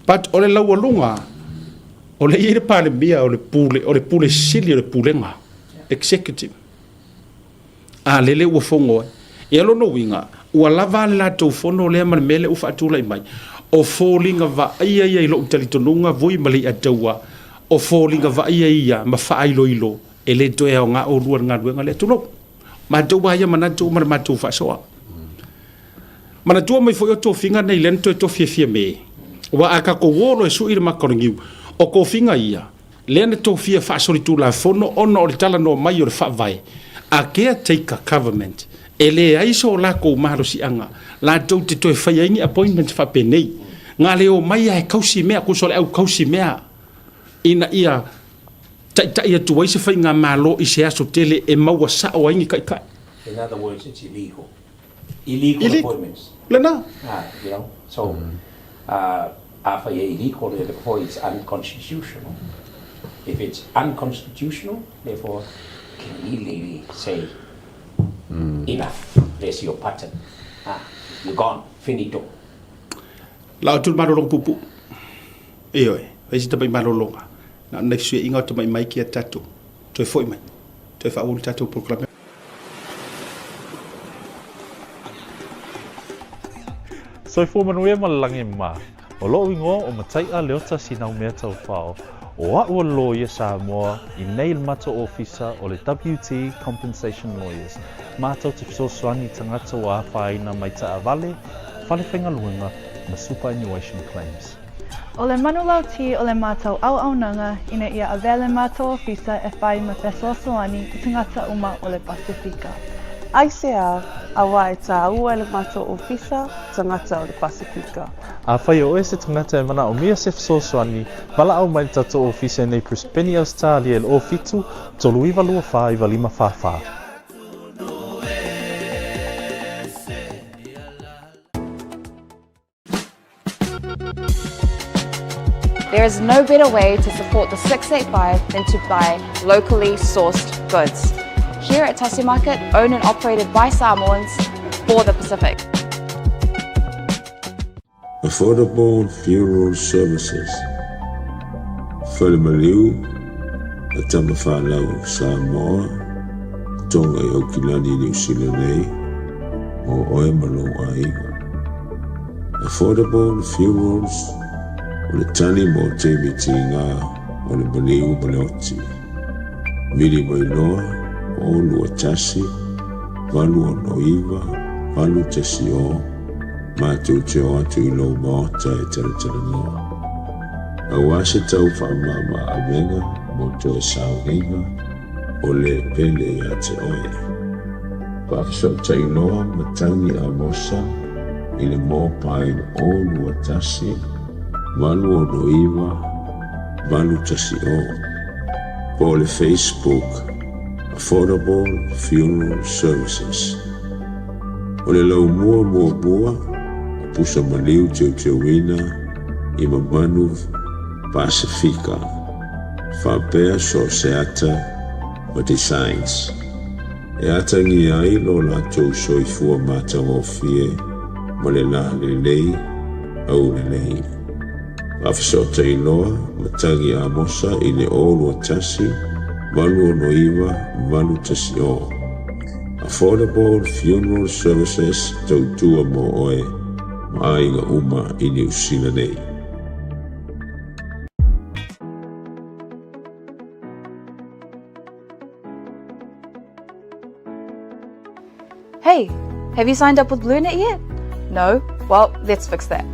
But o le laualuga, o lea e i ai le Palemia o le pule, o le pule sili o le pulega, executive. A lele ua fogo ai. Ia lona uiga, ua lava le latou fono lea ma le mea lea ua faatulai mai. O foliga vaaia ia i lou talitonuga Vui ma Leiataua, o foliga vaaia ia ma faailoilo e le toe aoga oulua i le galuega lea. Tulou. Matou lava ia manatu ma le matou faasoa. Manatua mai foi o tofiga nei lea na toe tofi e Fiame. Aua a tatou o loa e sui le mata o le niu, o tofiga ia, lea na tofia faasolitulafono ona o le talanoa mai o le Faavae a caretaker government, e leai so latou malosiaga latou te toe faia ai ni appointments faapenei. Na le omai lava e tausi mea, tusa o le au tausi mea ina ia taitai atu ai se faigamalo i se aso tele e maua sao ai ni taitai. In other words, it's illegal. Illegal appointments. Lena. Ah, you know, so, afai e illegal, therefore it's unconstitutional. If it's unconstitutional, therefore, can legally say, enough, there's your button. Ah, you're gone, finito. La atu le malologa puupuu. Ioe, fai si tamai malologa. Na o nai fesuiaiga o tamai mai ki a tatou. Toe foi mai. Toe faaauau le tatou polokalame. Soifua manuia ma le lagi mā. O loʻu igoa o Mataiʻa Leota Sinaumea Taufao. O aʻu o le loia Samoa i nei le matou ofisa o le WT Compensation Lawyers. Matou te fesoasoani i tagata ua afaina mai taavale, fale faigaluega ma superannuation claims. O le manulauti o le matou auaunaga ina ia avea le matou ofisa e whai ma fesoasoani i tagata uma o le Pasifika. Aisea, auā e tāua e le matou ofisa tagata o le Pasifika. Afai o oe se tagata e manaomia se fesoasoani, valaau mai le tatou ofisa i nei Brisbane, Ausetalia i le 07 39 24 95 44. There is no better way to support the 685 than to buy locally sourced goods. Here at Tasi Market, owned and operated by Samoans for the Pacific. Affordable Funeral Services, Falemaliu, a Tamafanau Samoa, Tonga i Aukilani Niu Sila nei, mo oe ma lou aiga. Affordable Funerals, o le tali mo taimi tiga o le maliu ma le oti. Vili mai loa, 0 2 1 8 6 9 8 1 0, matou te o atu i lou maota e talatalanoa. Aua se tau faamama avega mo toe sauniga o le pele ia te oe. Faafesootai loa Matagi Amosa i le mobile 021 869 810 po o le Facebook Affordable Funeral Services. O le laumua muamua o pusa maliu teuteuina i mamanu Pasifika faapea so o se ata ma designs e atagia ai lo latou soifua matagofie ma le la lelei aulelei. Faafesootai loa Matagi Amosa i le 021 869 810. Affordable Funeral Services tautua mo oe ma aiga uma i Niu Sila nei. Hey, have you signed up with BlueNet yet? No? Well, let's fix that.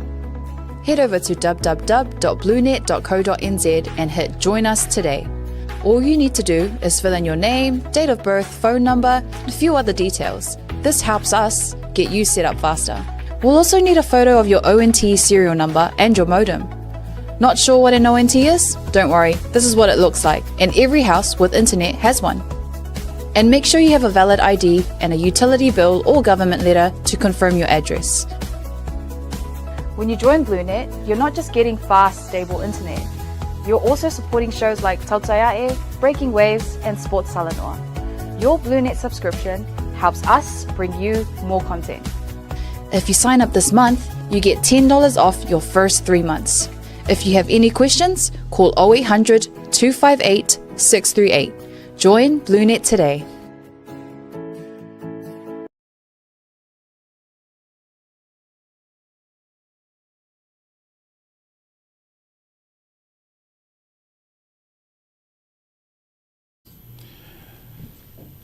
Head over to www.bluenet.co.nz and hit Join Us Today. All you need to do is fill in your name, date of birth, phone number, and a few other details. This helps us get you set up faster. We'll also need a photo of your ONT serial number and your modem. Not sure what an ONT is? Don't worry, this is what it looks like, and every house with internet has one. And make sure you have a valid ID and a utility bill or government letter to confirm your address. When you join BlueNet, you're not just getting fast, stable internet. You're also supporting shows like Tautai A'e, Breaking Waves, and Sports Talanoa. Your BlueNet subscription helps us bring you more content. If you sign up this month, you get $10 off your first three months. If you have any questions, call 0800 258 638. Join BlueNet today.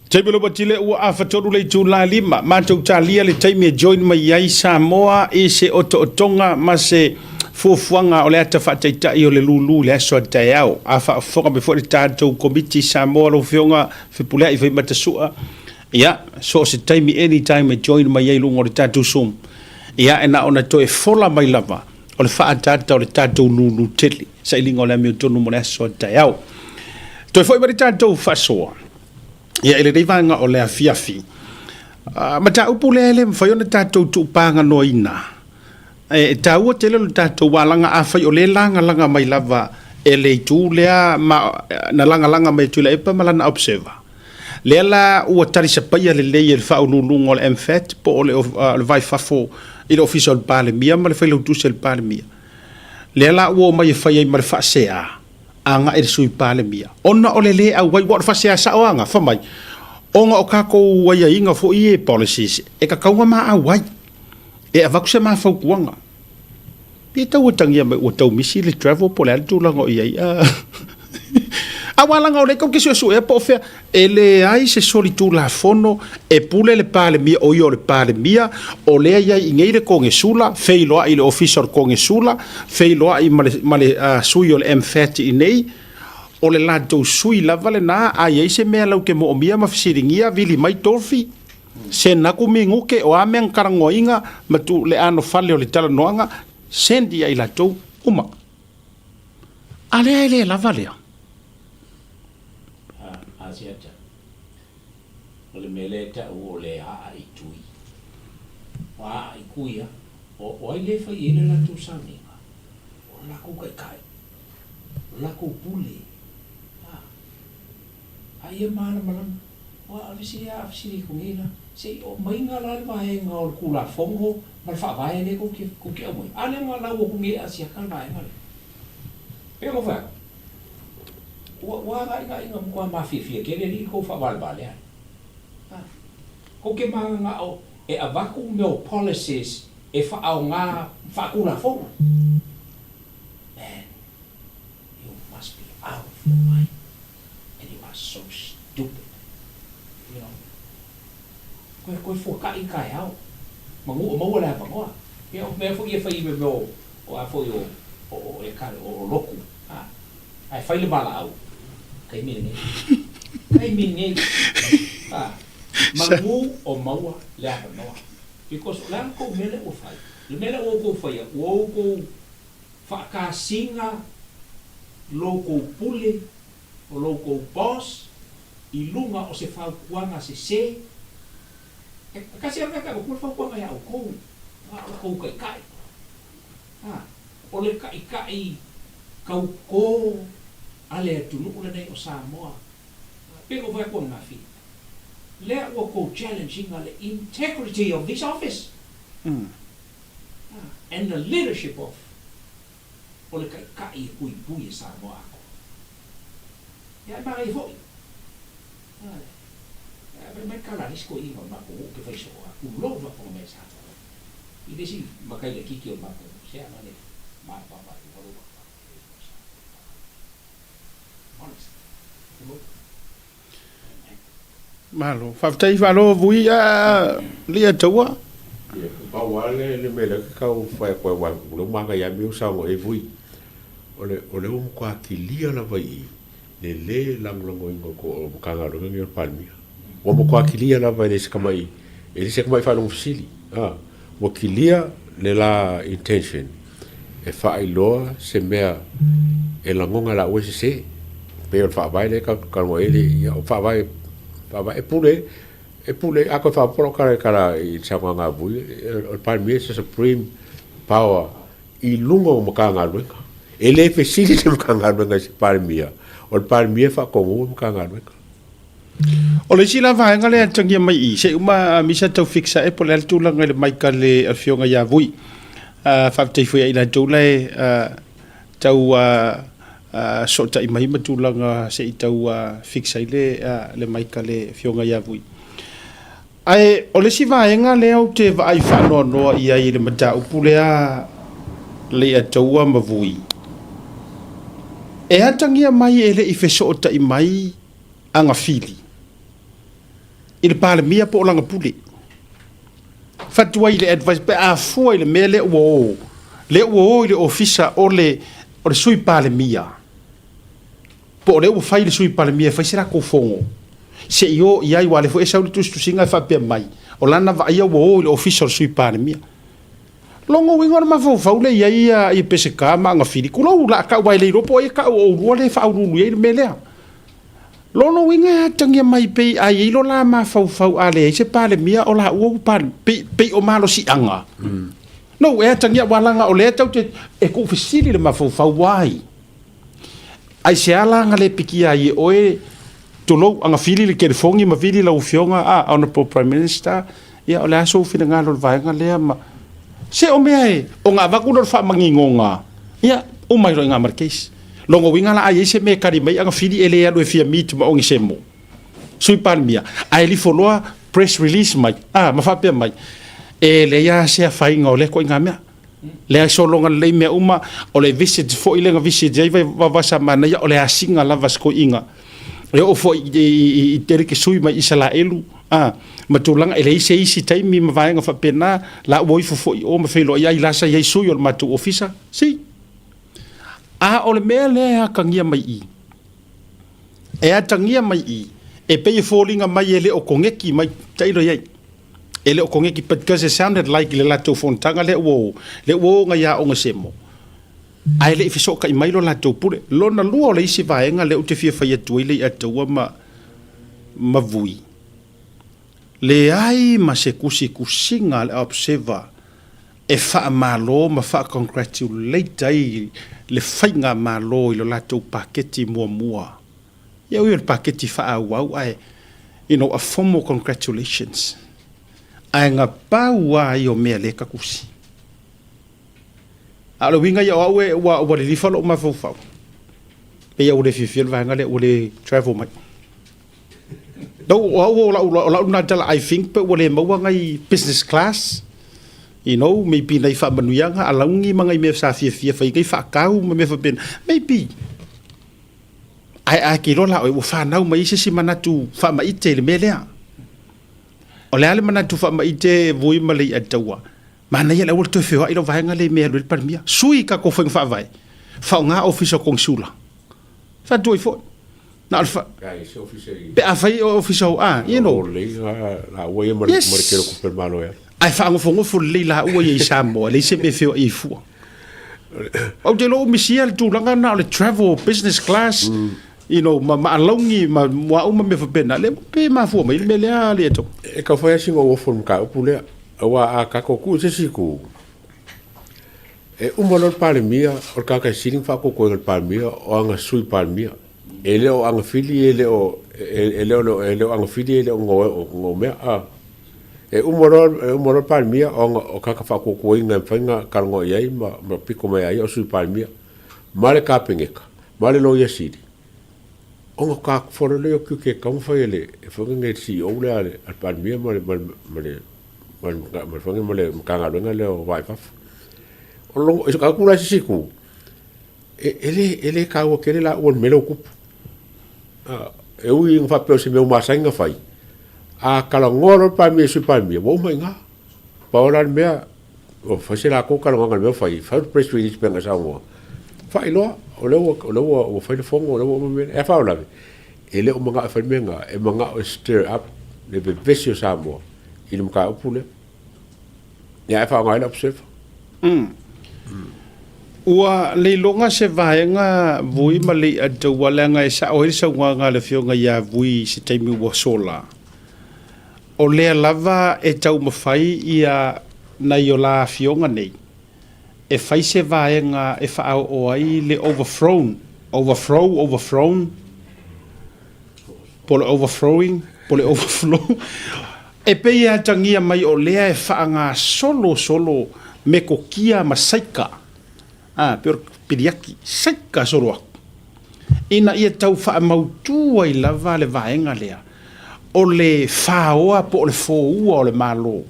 Taimi lava tile ua afatolu le itula lima. Matou talia le taimi e join mai ai Samoa i se otootoga ma se fuafuaga o le ata faataitai o le lulu i le aso a taeao. A faafofoga mai foi le tatou Komiti Samoa lau Afioga Fepuleai Faimatasua, ia, so o se taimi anytime e join mai ai i luga o le tatou Zoom, ia, e na ona toe fola mai lava o le faaataata o le tatou lulu tele, sailiga o le amiotonu mo le aso a taeao. Toe foi mai le tatou faasoa, ia, i lenei vaega o le afiafi, mataupu lea e le mafai ona tatou tuupaganoaina. E taua tele lo tatou alaga afai o lea e lagalaga mai lava e le itu lea ma, na lagalaga mai e Tuilaepa ma lana observer. Lea la ua talisapaia lelei e le Faauluuluga o le MFAT po o le, le Vaifafo i le Ofisa o le Palemia ma le Failautusi a le Palemia. Lea la ua omai e fai ai ma le faasea agai i le Sui Palemia ona o le lē auai, ua o le faasea sao lava gafa mai ona o tatou aiaiga foi ia policies e tatau ona ma auai e avatu se ma fautuaga. Pe tau atagia mai ua tau misi le travel po o le a le tulaga o i ai. Aua leaga o lea tou te suesuea po o fea e leai se solitulafono e pule le Palemia, o ia o le Palemia, o lea i ai i inei le Konesula, feiloai i le Ofisa o le Konesula, feiloai ma le, ma le uh, sui o le MFAT i inei, o le latou sui lava lena, a i ai se mea lau te moomia ma fesiligia, vili mai tofi, Send aku minute o a mea na talanoaina ma tu le anofale o le talanoaga, send ia i latou uma. A lea e le lava lea. Asiata, o le mea lea e tau o le aa i tui. O aa i kui a, o ai lea e fai i ai le latou sauniga? O le lakou taitai, o le lakou pule. A ia malamalama, ua ave se a fesili atu nei la, se i oo maiga la le vaega o le Tulafono ma le Faavae lea tou te, tou te aumaia? A lea na lau atu nei e Asiata le vaega lea. Pei ona fai atu, ua, ua againa matua mafiafia tele alii le tou faavalevalea lea. A, tou te mananao e avatu mea o policies e faaaoga faatulafono. Man, you must be out of your mind. And you are so stupid. You know. Koe, koe fuakai i taeao. Manu o maua le avanoa. Ia, o mea foi ia fai i mea o, o a foi o, o, o e kare, o, o loku. A, ae fai le valaau. Taimi lenei. Taimi lenei. A, manu o maua le avanoa. Because o le a le tou mea lea ua fai? Le mea lea ua outou faia, ua outou faakasina lo outou pule, o lo outou boss i luga o se fautuaga sese, e tasi lava mea e avatu le fautuaga ia outou, a o le tou taitai, a, o le taitai tauto a le atunuu lenei o Samoa, pei ona ou fai atu ananafi, lea ua outou challenge ina le integrity of this office, and the leadership of o le taitai e puipui e Samoa atoa. Ia e manaia foi. Ae fai mai kala a le isi toeaina o le matou nuu ke fai soo a tulou le faafofoga mai a Samoa. I le isi matai laitiiti o le matou nuu, se ana le mapapa i luga lou papa. Honest. Tulou. Malo. Faafetai faalogo vui a lia taua. Ia, pau lava le, le mea lea ke tau fai atu ai, aua o lea ua manaia lava mea ua saunoa i ai Vui, o le, o lea ua matua kilia lava i i le lē lagolagoina o o Matagaluega nei o le Palemia. Ua matua kilia lava e le se tamai, e le se tamai faalogo fesili, a, ua kilia le la intention e faailoa se mea e lagona e laua e sese. Pei o le faavae lea tatou te talanoa ai le, ia o faavae, faavae e pule, e pule, a toe faaopoopo lau tala i tala i le saunoaga a Vui, o le Palemia is a supreme power i luga o Matagaluega. E le fesili se Matagaluega i se Palemia, O le Palemia e faatonuina le Matagaluega. O le isi la vaega lea e atagia mai i i, se i uma Misa tau fix ae po o le a le tulaga i le mic a le Afioga ia Vui. Faafetai foi ia i latou la e tau sootai mai ma tulaga se i tau fix ai le mic a le Afioga ia Vui. Ae o le isi vaega lea ou te vaai faanoanoa i ai i le mataupu lea Leiataua ma Vui, e atagia mai e le i fesootai mai Agafili i le Palemia po o lana pule. Fatu ai i le advice pe a fua i le mea lea ua o, lea ua o i le ofisa o le o le Sui Palemia. Po o lea ua fai le Sui Palemia e fai se latou fono se i o i ai, aua o lea foi e sau le tusitusiga e faapea mai, o lana vaaia ua o i le ofisa o le Sui Palemia. Lona uiga o le mafaufau lea i ai ia Peseta ma Agafili, tulou o le a tau aua e le iloa po o ai e tau o oulua lea e faauluulu i ai le mea lea. Lona uiga e atagia mai pei a i ai lo la mafaufau a leai se Palemia o laua ua Palemia, pei, pei o malosiaga. No, e atagia aua leaga o lea tatou te, e tuufesili le mafaufau, why? Aisea la na le pikia ai e oe, tulou, Agafili le telefoni ma vili lau Afioga, a, Honourable Prime Minister, ia o le a sou finagalo i le vaega lea ma, se o mea e, ona avatu lea o le faamaninoga, ia, uma ai loa i ina ma le case. Lona uiga la a i ai se mea e tali mai Agafili e le alu e fia meet ma Onisemo, Sui Palemia, ae lifo loa press release mai, a, ma faapea mai, e leai lava se afaina o lea ituaiga mea. Leai sologa lelei mea uma, o le visit foi lea na visit ai Vaovasa Manaia, o le asiga lava a si toeaina. E oo foi i tele ke sui mai Isalaelu, a, ma tulaga e leai se isi taimi ma vaega faapena, la ua ifo foi i o ma feiloai ai la sa i ai sui o le matou ofisa. Si. A o le mea lea e atagia mai i, e atagia mai i, e pei e foliga mai e le o koneki mai, tailo i ai. E le o koneki but because it sounded like i le latou fonotaga lea ua o, lea ua o ngai aoga semo, ae le i fesootai mai lo latou pule. Lona lua o le isi vaega lea ou te fia fai atu ai Leiataua ma ma Vui, leai ma se tusitusiga a le Observer e faamalo ma faacongratulate ai le faigamalo i lo latou paketi muamua. Ia ui o le paketi faaauau ae you know a formal congratulations ae na pau lava ia o mea lea ta tusi. A o le uiga ia o au e ua ua lilifa lou mafaufau pei ua le fiafia le vaega lea ua le travel mai. No, o au o lau o lau lena tala I think pe ua le maua nai business class you know maybe nai faamanuiaga alauni ma nai mea sa fiafia fai nai faatau ma mea faapena maybe. Ae a te iloa la oe ua fanau mai ai se isi manatu faamaite i le mea lea. O le a le manatu faamaite Vui ma Leiataua? Manaia le aua le toe feoai lau vaega lea i mea e alu ai le Palemia. Sui i tatou faiga faavae, faaaoga ofisa o konisula. Faatu ai foi. Na o le fa... Pe a fai o ofisa o, ah, you know. Yes. Ae faanofonofo lelei laua ia i Samoa, e leai se mea e feoai ai fua. Ou te iloa ua misia le tulaga na o le travel business class, you know, ma, ma alauni, ma mua uma mea faapena. Le, pe mafua mai le mea lea, le atu. E tau fai lava sina ofo i le mataupu lea, aua a tatou tuu i se isi itu, e uma loa le Palemia, o le tagata e sili ona faatoatoaina e le Palemia o ana Sui Palemia. E le o Agafili, e le o, e le o, e le o Agafili, e le o Noomea, a. E uma loa, e uma loa le Palemia, ona o tagata faatuatuaina e mafai ona talanoa i ai ma, ma pito mai ia ia o Sui Palemia, ma le Kapeneta, ma le Loia Sili, ona faatoa fono lea o tiute e tatau ona fai e le, e fai le CEO lea a le, a le Palemia ma le, ma le, ma le, ma le, ma le, ma le Matagaluega lea o Vaa i Fafo. O lona, e atu la i se isi itu, E, e le, e le taua tele laua i le mea lea ua tupu. A, e ui ina faapea o se mea ua masani ona fai, a talanoa loa le Palemia i le Sui Palemia, ua uma i ina. Pau la le mea, ua fai se latou talanoaga i le mea ua fai, fai le press release pei ona e saunoa, faailoa, o lea ua, o lea ua, ua fai le fono, o lea ua uma mea nei. Ae faalavelave, e le o manao e fai le mea lena, e manao e stir up le vevesi o Samoa i le mataupu lea. Ia ae faaaoga ai le observer. Ua leiloga se vaega Vui ma Leiataua leaga e sao ai le saunoaga a le Afioga ia Vui i se taimi ua sola. O lea lava e taumafai ia nai o la afioga nei e fai se vaega e faaoo ai le overthrown. Overthrow, overthrown, po o le overthrowing, po o le overflow. E pei e atagia mai o lea e faagasolo solo metokia ma saika, a, pei o le piliaki, saika solo aku, ina ia tau faamautu ai lava le vaega lea o le faoa po o le foua o le Malo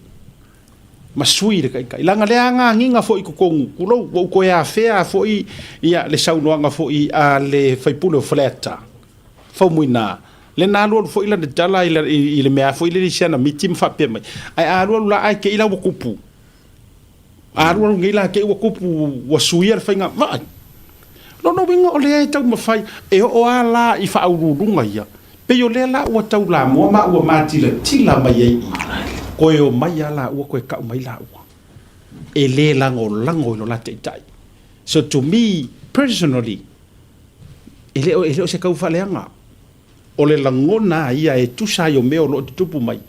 ma sui le taitai. Leaga lea agagiga foi i totonu, tulou, ua ou toe afea foi ia le saunoaga foi a le sui usufono o Faleata, Faumuina, lea na alualu foi lana tala i le mea foi lele i si ana miti ma faapea mai, ae a alualu la ae te i la ua tupu. A alualu nei la te i ua tupu ua suia le faiga, vaai. Lona uiga o lea e taumafai e oo lava la i faauluuluga ia, pei o lea la ua taulamua ma ua matilatila mai ai i i, toe omai lava laua toe tau mai laua e le lagolago i lo la taitai. So to me personally, e le o, e le o se tau faaleaga. O le lagona lava ia e tusa ai o mea o lo o tutupu mai,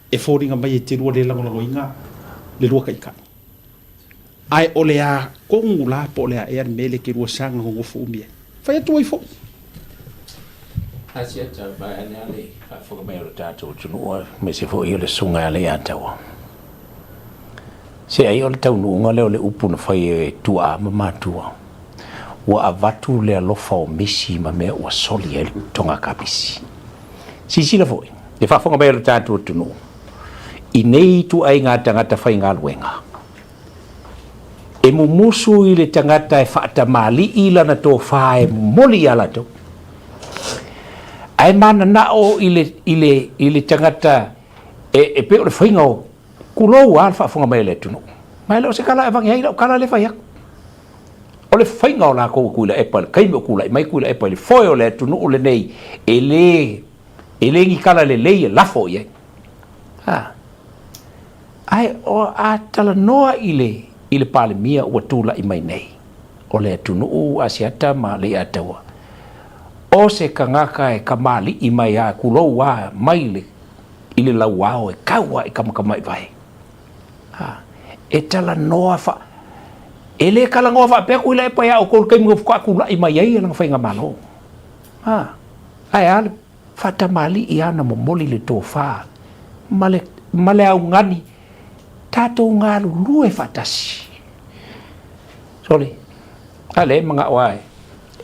e foliga mai e te lua le lagolagoina le lua taitai. Ae o le a tonu la po o le a ea le mea lea e te lua saga nonofo umi ai? Fai atu ai foi. Asiata vaeane a le faafofoga mai o le tatou atunuu aemaise foi o le susuga ia Leiataua. Se ai o le taunuuga lea o le upu na fai e tuaa ma matua, ua avatu le alofa o misi ma mea ua soli ai le toga kapisi. Silasila foi, le faafofoga mai o le tatou atunuu i nei ituaiga tagata faigaluega, e mumusu i le tagata e faatamalii lana tofa e momoli ia latou, ae mananao i le, i le, i le tagata e, e pei o le faiga o kulou lava le faafofoga mai a le atunuu. Ma e le o se tala e avane ai lau tala lea e fai atu. O le faiga o lakou e Tuilaepa i le taimi o tulai mai Tuilaepa i le foe o le atunuu lenei, e le, e le ni tala lelei e lafo i ai. A. Ae o a talanoa i le, i le Palemia ua tulai mai nei, o le atunuu Asiata ma Leiataua, o se tagata e kamali'i mai a, tulou a, mai le, i le lauao e tau a i Kamakamaivai. A, e talanoa fa, e le talanoa faapea Tuilaepa ia outou i le taimi na faatoa tulai mai ai lana faigamalo. A, ae a le faatamalii lava na momoli le tofa ma le, ma le augani, tatou galulue faatasi. Sole, a lea e manao lava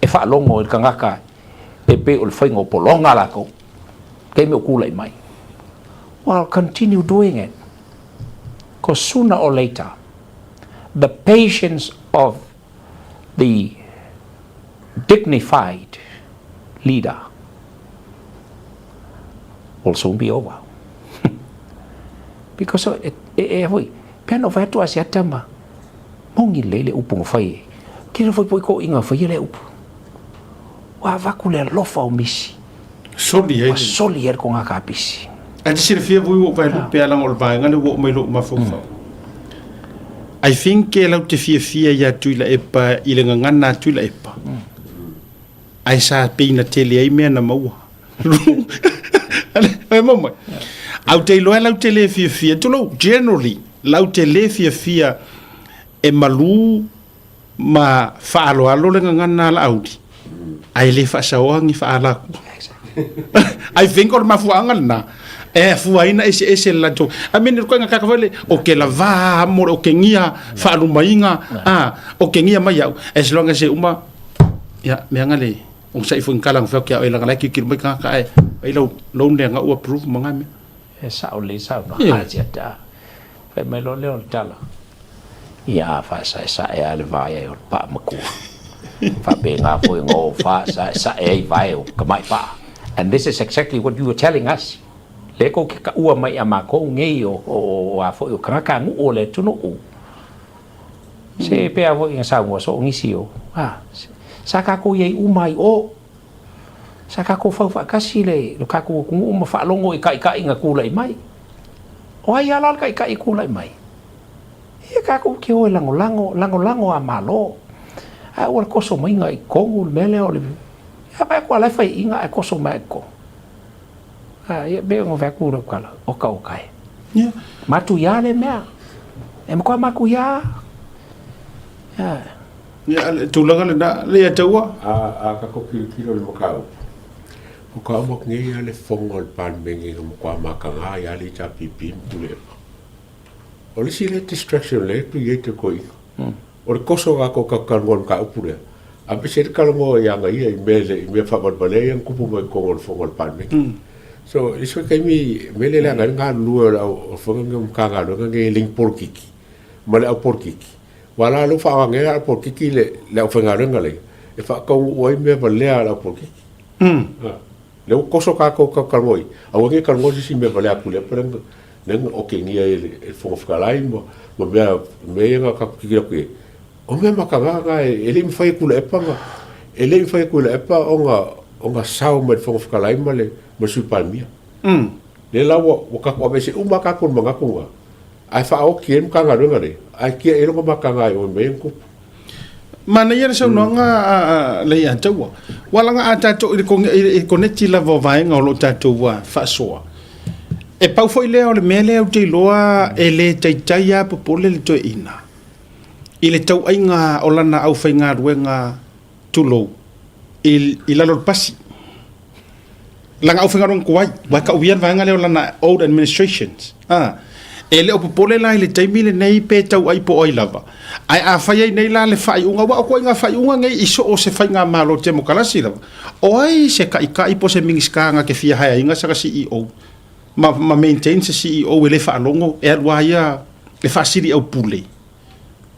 e faalogo i le tagata e pei o le faiga o pologa latou, taimi o tulai mai. Well, continue doing it. Because sooner or later, the patience of the dignified leader will soon be over. Because e, e, e foi, pea no fai atu a se atama, mongi lei le upu na fai e. Tino foi poi ko inga fai le upu. Ua avatu le alofa o misi. Soli ai. Ua soli ai le kogaka apisi. Ae te silafia vui ua ou vaelupe a leaga o le vaega lea ua oo mai lou mafaufau. I think e lau te fiafia ia Tuilaepa i le gagana a Tuilaepa. Ae sa pei na tele ai mea na maua. E mau mai. Au te iloa lau te le fiafia, tulou, generally, lau te le fiafia e malū ma faaaloalo le gagana a Laauli, ae le faasaoa ni faaala atu. I think o le mafuaaga lena e afua ai na eseese le latou. I mean, le koiga kaka foi le, o ke lava mo le okegia faalumaiga, a, okegia mai au, as long as e uma, ia, meaga le, ogasai foi kala ngawhea kia oe langa lai kikiru mai kaka ae, ai lau, lou nea ngau approve ma ngā mea. E sao lelei saunoaga a Asiata. Fai mai loa lea o le tala, Ia a faasaesae lava le vae ai o le paa matua. Faapena foi ona o faasaesae ai vae o tamai paa. And this is exactly what you were telling us. Lea tou te taua mai ia matou nei o, o, o a foi o tagata nuu o le atunuu. Se pea foi na saunoa soo nisi o, a, sa tatou i ai uma ai o. Sa tatou fau faatasi le lo tatou atunuu ma faalogo i taitai na tulai mai. O ai lava la le taitai e tulai mai? Ia tatou te o e lagolago, lagolago a Malo. Ae aua le toso maiga i totonu le mea lea o le, ia vaai atu a la e faiaina ae toso mai lava i totonu. A, ia pei ona fai atu lau tala, oka oka e. Ia. Matuia lea mea. E matua matuia. Ia. Ia, le tulaga lena, Leiataua. A, a tatou tilotilo i le mataupu, faatoa uma atu nei lava le fono a le Palemene na matua mataga ai lava le HRPP ma Tuilaepa. O le isi lea distraction lea e create e toeaiina, o le toso o latou tatou talanoa i le mataupu lea, aveese ai le talanoa ia ia i mea i mea faavalevalea ia na tupu mai i totonu o le fono a le Palemene. So, i le isi foi taimi, o le mea lea e leaga ai le galulue o le au fono lenei o Matagaluega nei e le ni polokiki ma le au polokiki. Aua la lea ua faaaoga nei e le au polokiki le le aufaigaluega lea e faataunuu ai mea valea a le au polokiki. Lea ua toso tatou talanoa i i, aua ne i talanoa se isi mea valea atu lea lea na otegia ai e le Fofoga Fetalai ma ma mea mea ia na tatou tilotilo atu i ai. O mea mataga na e le i mafai e Tuilaepa ona e le i mafai e Tuilaepa ona ona sao mai le Fofoga Fetalai ma le ma le Sui Palemia. Lea la ua ua tatou aveese uma lava tatou i le manatu lena, ae faaoti ai le Matagaluega lea, ae tiai ai lona mataga e oi mai ai na tupu. Manaia le saunoaga a Leiataua. Ua laga a tatou i le koneti lava o vaega o lo o tatou faasoa. E pau foi lea o le mea lea ou te iloa e le taitai lava popole le toeaina i le tauaiga o lana aufaigaluega tulou, i lalo o le pasi. Lana aufaigaluega tuai, ua tau ia le vaega lea o lana old administrations. A, e le o popole la i le taimi lenei pe tauai po o ai lava. Ae a fai ai nei la le faaiuga, aua o ituaiga faaiuga nei i so o se faigamalo temokalasi lava, o ai se taitai po o se Minisita na te fia haeaina sana CEO ma, ma maintain se CEO e le faalogo e alu lava ia e faasili aupule.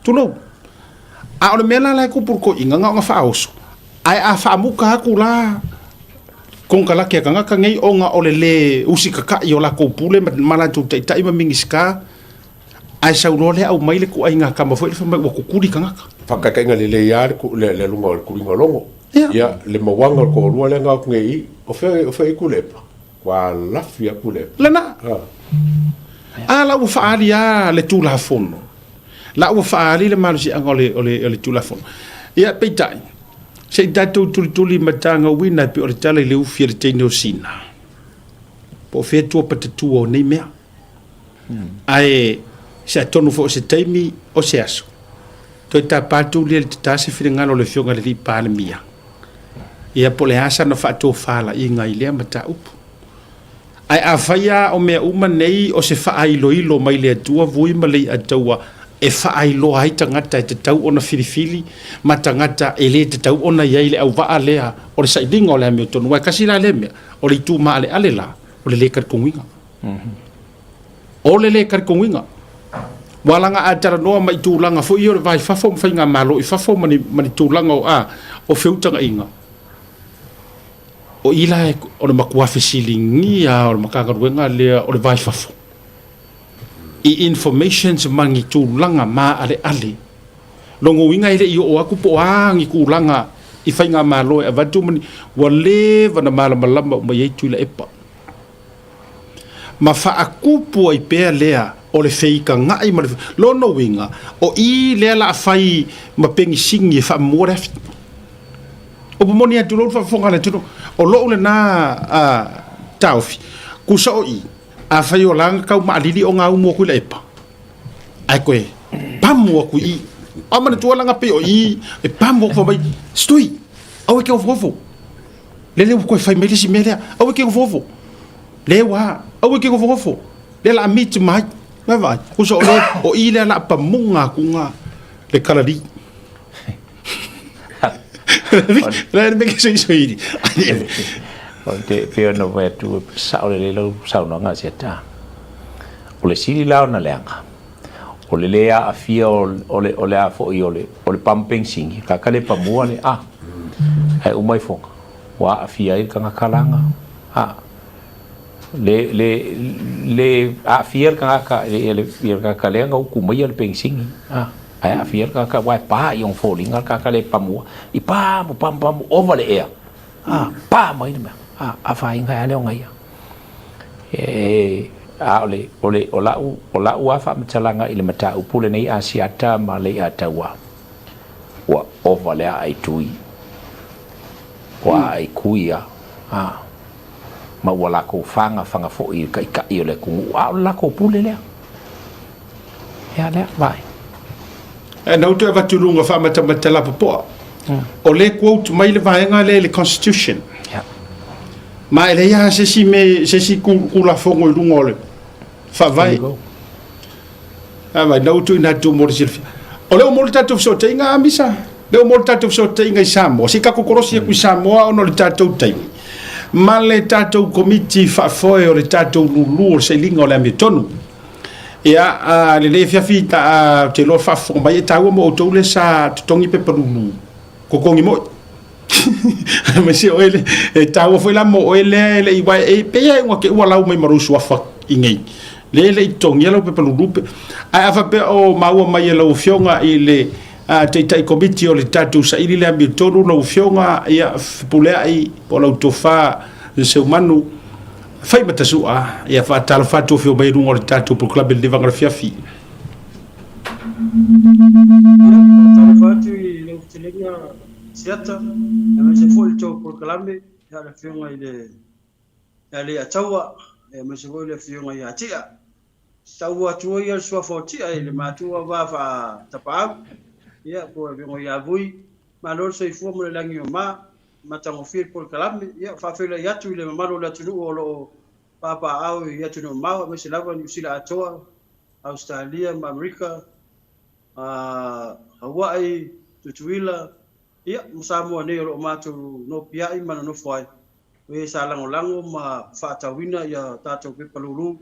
Tulou. A o le mea la la e tupu i le toeaina, na ona faaoso, ae a faamuta atu la konekarate a tagata nei ona o le lē usitatai o latou pule ma latou taitai ma Minisita, ae sau loa lea aumai le ituaiga tama foi lea fai mai ua tutuli tagata. Faataitaiga lelei lava le le luga o le tuliga o logo. Ia, le mauaga o le toalua lea na o atu nei i i, o fea o fea i Tuilaepa? Ua lafi atu le. Lena. A la ua faaali lava le Tulafono. La ua faaali le malosiaga o le, o le, o le Tulafono. Ia, peitai, se i tatou tulituli matagauina e pei o le tala i le ufi a le teine o Sina. Po o fea tua patatua o nei mea. Ae se atonu foi o se taimi o se aso, toe tapa atu lia i le tata se finagalo o le Afioga i le Alii Palemia. Ia po o le a sana faatofalaiga i lea mataupu. Ae afai lava o mea uma nei o se faailoilo mai le Atua vui ma Leiataua e faailoa ai tagata e tatau ona filifili ma tagata e le tatau ona i ai le auvaa lea o le sailiga o le amiotonu. Aua e tasi la lea mea, o le itu maaleale la, o le lē talitonuina. O le lē talitonuina. Ua laga a talanoa mai i tulaga foi ia o le va i fafo ma faigamalo i fafo ma ni, ma ni tulaga o, a, o feutagaiga. O i la o le matua fesiligia lava o le Matagaluega lea o le va i fafo i informations ma ni tulaga maaleale. Lona uiga e le i oo atu po o a ni tulaga i faigamalo e avatu ma ni, ua leva ona malamalama uma i ai Tuilaepa. Ma faatupu ai pea lea o le feitaga'i ma le. Lona uiga, o i lea la a fai ma penisini e faamua le afi. Upu moni atu lou faafofoga a le atunuu, o lou lena taofi, tusa o i, afai o la na tau maalili o gaumu atu i Laepa, ae toe pamu atu i i. A manatua la na pei o i e pamu atu fai mai, Stui, aua e te ofoofo. Lele ua toe fai mai le isi mea lea, aua e te nofonofo. Lea ua, aua e te nofonofo. Lea la miti mai. Vai vai. Kusa o le, o i lea la pamuga atu le kalali. Le me ke sui sui. O te pei ona fai atu, sao lelei lau saunoaga Asiata. O le sili la ona leaga, o le lē aafia o le o le a foi o le o le pamu penisini, ka le pamua le a, ae uma ifoga ua aafia ai le tagata laga a le le le aafia le tagata le le tagata lea na utu maia le penisini a ae aafia le tagata aua e pa i ona foliga le tagata le pamua i pamu pamu pamu ova le ea a pa mai le mea a afaina ai lea ona ia. E, a o le, o le, o la'u, o la'u lava faamatalaga i le mataupu lenei Asiata ma Leiataua, ua ova le aai tui. Ua aai kui a, a, ma ua lakou fagafaga foi i le Taitai o le atunuu, a o le lakou pule lea. Ia lea, vaai. Na ou toe avatu i luga faamatamata lapopoa. O lea e quote mai le vaega lea i le Constitution. Ma e leai lava se isi mea, se isi Tulafono i luga o le Faavae. Vaai, na ou tuuina atu mo le silafia. O lea ua maua le tatou fesootaiga, a Misa? Lea ua maua le tatou fesootaiga i Samoa. Se i tatou kolosi atu i Samoa ona o le tatou taimi. Ma le tatou komiti faafoe o le tatou lulu o le sailiga o le amiotonu. Ia, a, lenei afiafi, ta, a, ou te iloa faafofoga mai, e taua mo outou lea sa totogi pepa lulu. Totogi moi. Aemaise oe le, e taua foi la mo oe lea e le i wae, e pei e ua ke ua lau mai ma lou suafa i nei. Le e le i totogia lau pepa lulu pe. Ae a faapea o maua mai e lau afioga i le a, taitai komiti o le tatou saili le amiotonu lau afioga, ia, Fepuleai, po o lau tofa Seumanu, Faimatasua, ia faatalofa atu afio mai i luga o le tatou polokalame i lenei vaega o le afiafi. Ia, faatalofa atu i lau fetalaiga Siata, aemaise foi le tou polokalame, ia le afioga i le ia Leiataua, aemaise foi le afioga ia Tia. Taua atu ai le suafa o Tia i le matua va faatapaau, ia po o le afioga ia Vui, malo le soifua ma le lagi o ma, matagofie le polokalame, ia faafeiloai atu i le mamalu o le atunuu o lo o papaaao i atunuu mamao aemaise lava Niu Sila atoa, Ausetalia ma Amerika, Hawaii, Tutuila, ia ma Samoa nei o lo o matou nopiai ma nonofo ai. O e sa lagolago ma faatauina ia tatou pepa lulu,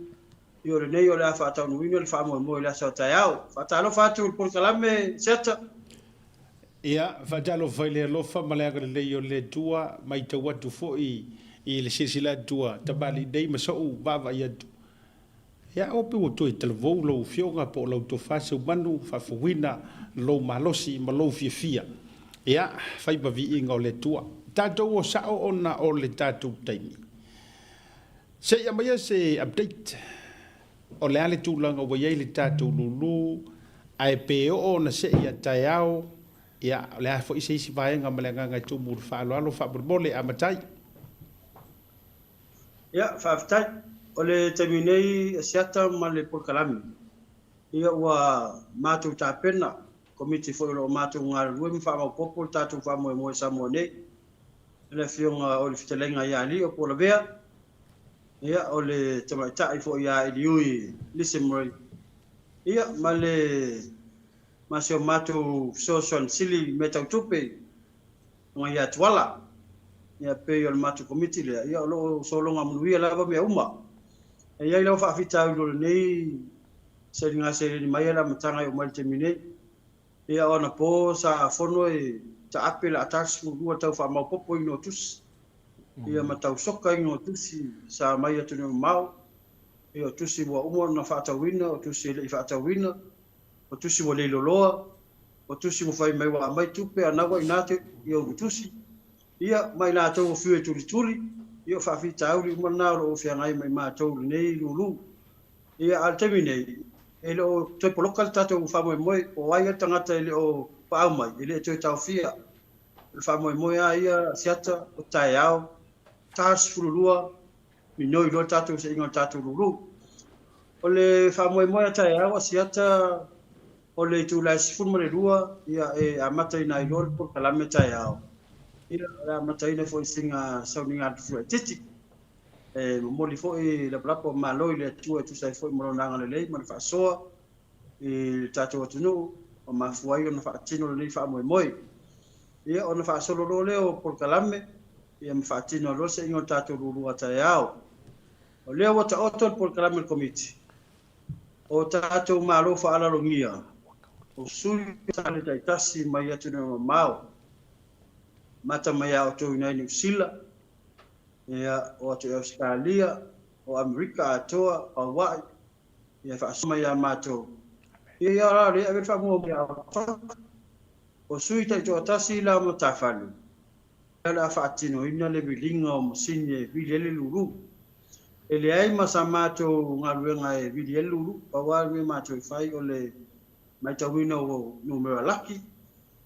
ia o lenei o le a faataunuuina le faamoemoe i le aso a taeao. Faatalofa atu i le polokalame Siata. Ia, faatalofa i le alofa ma le agalelei o le Atua, matau atu foi i le silasila atu a tamalii nei ma so'u vaavaai atu. Ia, aua pe ua toe talavou lau afioga po o lau tofa Seumanu, faafouina lou malosi ma lou fiafia. Ia, fai ma viiga o le Atua. Tatou o sa'o ona o le tatou taimi. Se i aumaia se update. O le a le tulaga ua i ai le tatou lulu, ae pe oo ona sei a taeao, ia, o le a foi se isi vaega ma le agaga e tumu i le faaaloalo faamolemole, a matai. Ia, faafetai. O le taimi nei e siata ma le polokalame, ia ua matou tapena, Komiti foi o lo o matou galulue ma faamaopoopo le tatou faamoemoe i Samoa nei, le Afioga o le Fetalaiga ia Alio po o Lavea, Ia, o le tamaitai foi ia Eliui Lisemary, ia, ma le, ma si o matou fesoasoani sili i mea tau tupe, ma ia Tuala. Ia, pei o le matou komiti lea, ia, o lo o sologa manuia lava mea uma. E i ai lava faafitauli o lenei sailiga seleni mai a le amataga e oo mai i le taimi nei. Ia, o anapo sa fono e taape le ata 12 tau faamaopoopo inoa tusi. ia ma tau soka igoa tusi sa mai atunuu mamao, ia o tusi ua uma ona faatauina, o tusi e le i faatauina, o tusi ua leiloloa, o tusi ua fai mai ua aumai tupe a na ua ina te ia ulu tusi, ia ma i latou ua fiu e tulituli, ia o faafitauli uma na o lo o feagai ma i matou i lenei lulu. Ia a o le taimi nei, e le o toe poloka le tatou faamoemoe, po o ai le tagata e le o paau mai, e le toe taofia. O le faamoemoe lava ia Asiata o taeao, ta 12, minoi loa le tatou seiga o le tatou lulu. O le faamoemoe a taeao Asiata o le itula e 12, ia e amataina ai loa le polokalame taeao. Ia o le amataina foi sina sauniga laitiiti. E momoli foi lapalapa o malo i le Atua e tusa ai foi ma lona agalelei ma le faasoa i le tatou atunuu ua mafua ai ona faatino lenei faamoemoe. Ia, ona faasolo loa lea o polokalame, ia ma faatino ai loa le seiga o le tatou lulu a taeao. O lea ua taoto le polokalame a le Komiti o tatou Malo faaaloalogia, o sui usufono taitasi mai atunuu mamao, amata mai ia outou i inei i Niu Sila, ia, o atu i Ausetalia, o Amerika atoa, Hawaii, Ia faasoa mai ia matou. Ia ia la le ave le faamuamua ia O sui taitoatasi la matafale, o le a faatinoina le viliga o masini e vili ai le lulu. E leai ma sa matou galuega e vili ai le lulu, pau lava le mea matou e fai o le matauina o numera laki,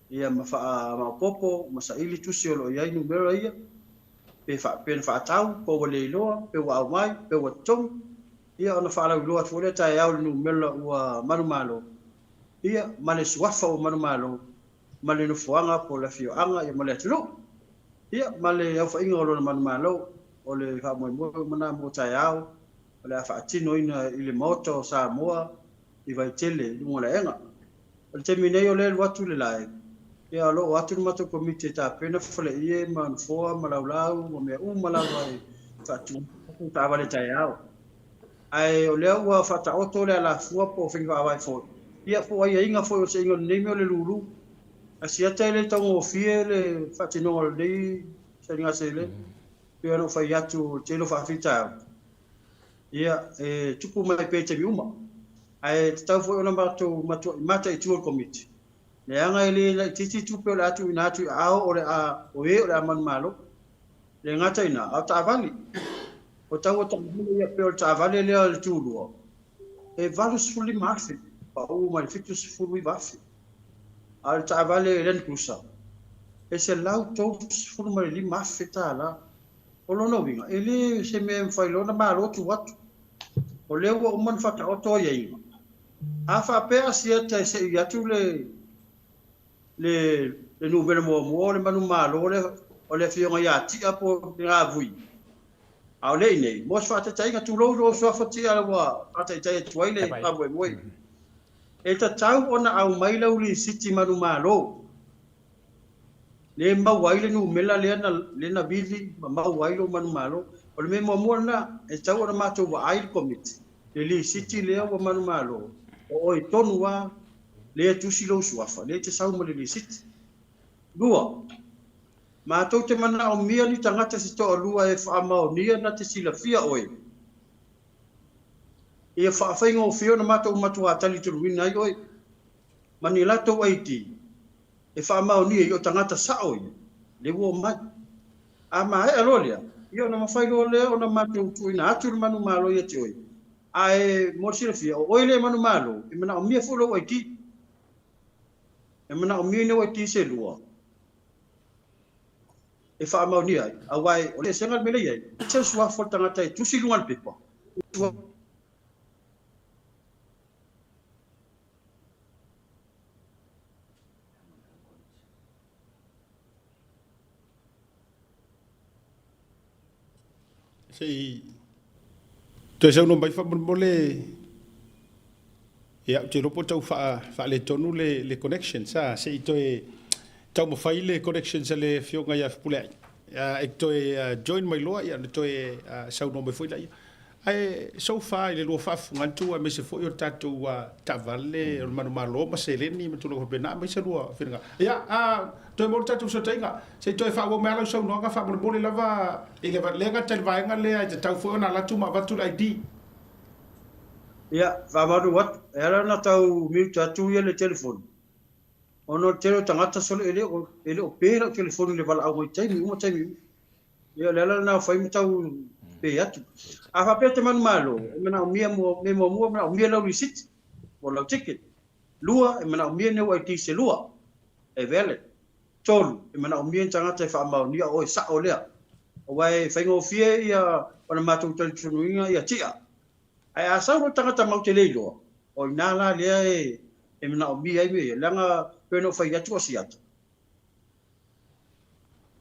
ia ma faamaopoopo ma saili tusi o lo o i ai numera ia, pe pe na faatau, pe ua le iloa, pe ua aumai, pe ua totogi. Ia ona faalauiloa atu foi lea taeao i le numera ua manumalo. ia, ma le suafa ua manumalo, ma le nofoaga po o le afioaga, ia, ma le atunuu, ia, ma le aofaiga o lona manumalo. O le faamoemoe uma lena mo taeao o le a faatinoina i le Maota o Samoa i Vaitele i luga o le aega. O le taimi nei o lea e alu atu le lae, ia o lo o atu le matou komiti e tapena faleie ma nofoa ma laulau ma mea uma lava e faatu ai taavale taeao. Ae o lea ua faataoto le alafua po o faiga faavae foi, ia po o aiaiga foi o le seiga o lenei mea o le lulu. Asiata e le taugofie le faatinoga o lenei sailiga seleni, pei ona ou fai atu o le tele o faafitauli, ia e tupu mai pea i taimi uma. Ae tatau foi ona matou matuai mataitu e le Komiti, leaga e le laitiiti tupe o le a tuuina atu i aao o le a o e o le a manumalo. Le gata i ina, a o taavale. O tau o taavale ia pei o le taavale lea o le tulua, e $85,000, pau mai le $79,000. A o le taavale Land Cruiser, e $135,000. O lona uiga, e le o se mea e mafai loa ona malo tuu atu. O lea ua uma ona faataoto aiaiga. A faapea Asiata e sei atu le le le numera muamua o le manumalo lea o le afioga ia Tia po o le Gavui, a o lea i inei, mo se faataitaiga, tulou lou suafa Tia ua faataitai atu ai le faamoemoe. E tatau ona aumai lau lisiti manumalo le maua ai le numera lea na lea na vili ma maua ai lou manumalo. O le mea muamua lena, e tatau ona matou vaai le Komiti, le lisiti lea ua manumalo, o oe tonu lava lea e tusi lou suafa, lea e te sau ma le lisiti. Lua, matou te manaomia ni tagata se toalua e faamaonia na te silafia oe, ia faafaigofie ona matou matuā talitonuina ai oe, ma ni latou ID e faamaonia ai o tagata sao ia, lea ua omai. A maea loa lea, ia ona mafai loa lea ona matou tuuina atu le manumalo ia te oe, Ae mo le silafia, o oe lea e manumalo, e manaomia foi lou ID. E manaomia ni ou ID se lua e faamaonia ai, aua o le eseesega le mea lea e i ai, e ese le suafa o le tagata e tusi i luga o le pepa, Se i toe saunoa mai faamolemole. Ia, ou te iloa po o tau faaletonu le connection sa. Se i toe taumafai le connection sa le Afioga ia Fepuleai. E toe join mai loa ona toe saunoa mai foi laia. Ae so far i le lua faafofoga atu aemaise foi o le tatou taavale o le manumalo ma seleni ma tulaga faapena aemaise lua finagalo. Ia, toe maua le tatou fesootaiga. Se i toe faaauau mai lava lau saunoaga faamolemole lava i le le gata i le vaega lea e tatau foi ona alu atu ma avatu le ID. Ia, faamalu atu, e ala ona tau mute atu ia le telefoni, ona o le tele o tagata sole e le o, e le o pe lau telefoni i le valaauga i taimi uma taimi uma. Ia o le ala lena o fai ma tau pe atu. A faapea e te manumalo, e manaomia mua, mea muamua e manaomia lau lisiti mo lau ticket. Lua, e manaomia ni au ID se lua e valid. Tolu, e manaomia ni tagata e faamaonia o oe sao lea. Aua e faigofie ia ona matou talitonuina ia tia. Ae a sau loa le tagata matou te le iloa, o i ina la lea e manaomia ai mea ia, leaga pei ona ou fai atu o Asiata.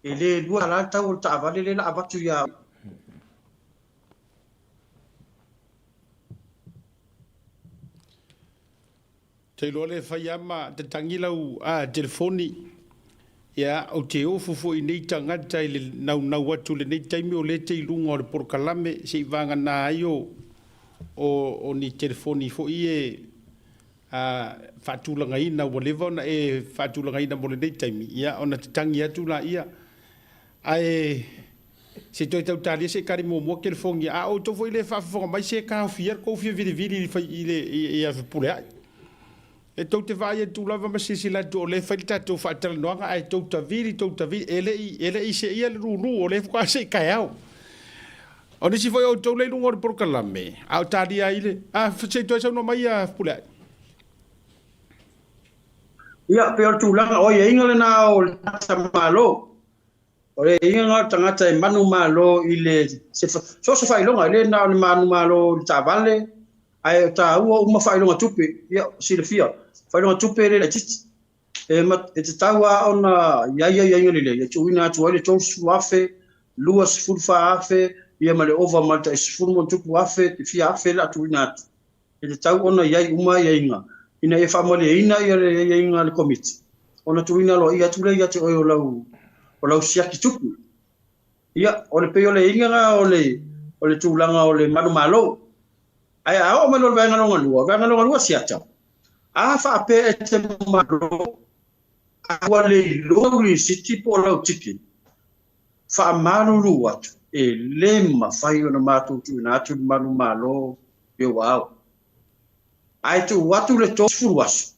E le lua la le tau o le taavale lea la avatu ia. Te iloa le fai lava ma tatagi lau telefoni. Ia, ou te ofo foi i nei tagata i le naunau atu i lenei taimi o lea e te i luga o le polokalame seivagana ai o, o, o ni telefoni foi e a faatulagaina ua leva ona e faatulagaina mo lenei taimi, ia ona tatagi atu laia. Ae se i toe tau talia se i kali muamua telefoni, a o outou foi le faafofoga mai se taofia le tou fia vilivili i le ia Fepuleai. E tou te vaai atu lava ma silasila atu o lea e fai le tatou faatalanoaga ae tou tavili, tou tavili, e le i, e le i seia le lulu, o lea faatoa se i taeao. O nisi foi o outou lea i luga o le polokalame, a o talia ai le... A, se i toe saunoa mai ia Fepuleai. Ia, pei o le tulaga, o aiaiga lena o le tagata malo. O le aiaiga lena o le tagata e manumalo i le, se, so o se faailoga, e le na o le manumalo i le taavale, Ae o taua uma faailoga tupe, ia, silafia, faailoga tupe e le laitiiti. E, e tatau lava ona i ai aiaiga lelei e tuuina atu ai le $30,000, $24,000, ia ma le ova ma le tai sefulu ma ona tupu afe, te fia afe le a tuuina atu. E tatau ona i ai uma aiaiga ina ia faamalieina ia le aiaiga a le Komiti ona tuuina aloaia atu lea ia te oe o lau, o lau siaki tupe. Ia, o le pei o le iga lena o le, o le tulaga o le manumalo. Ae a oo mai loa i le vaega lona lua, o le vaega lona lua siata, a faapea e te malo, a ua le iloa lau lisiti po o lau ticket, faamalulu atu, e le mafai ona matou tuuina atu le manumalo i ou aao. Ae tuu atu le 30 aso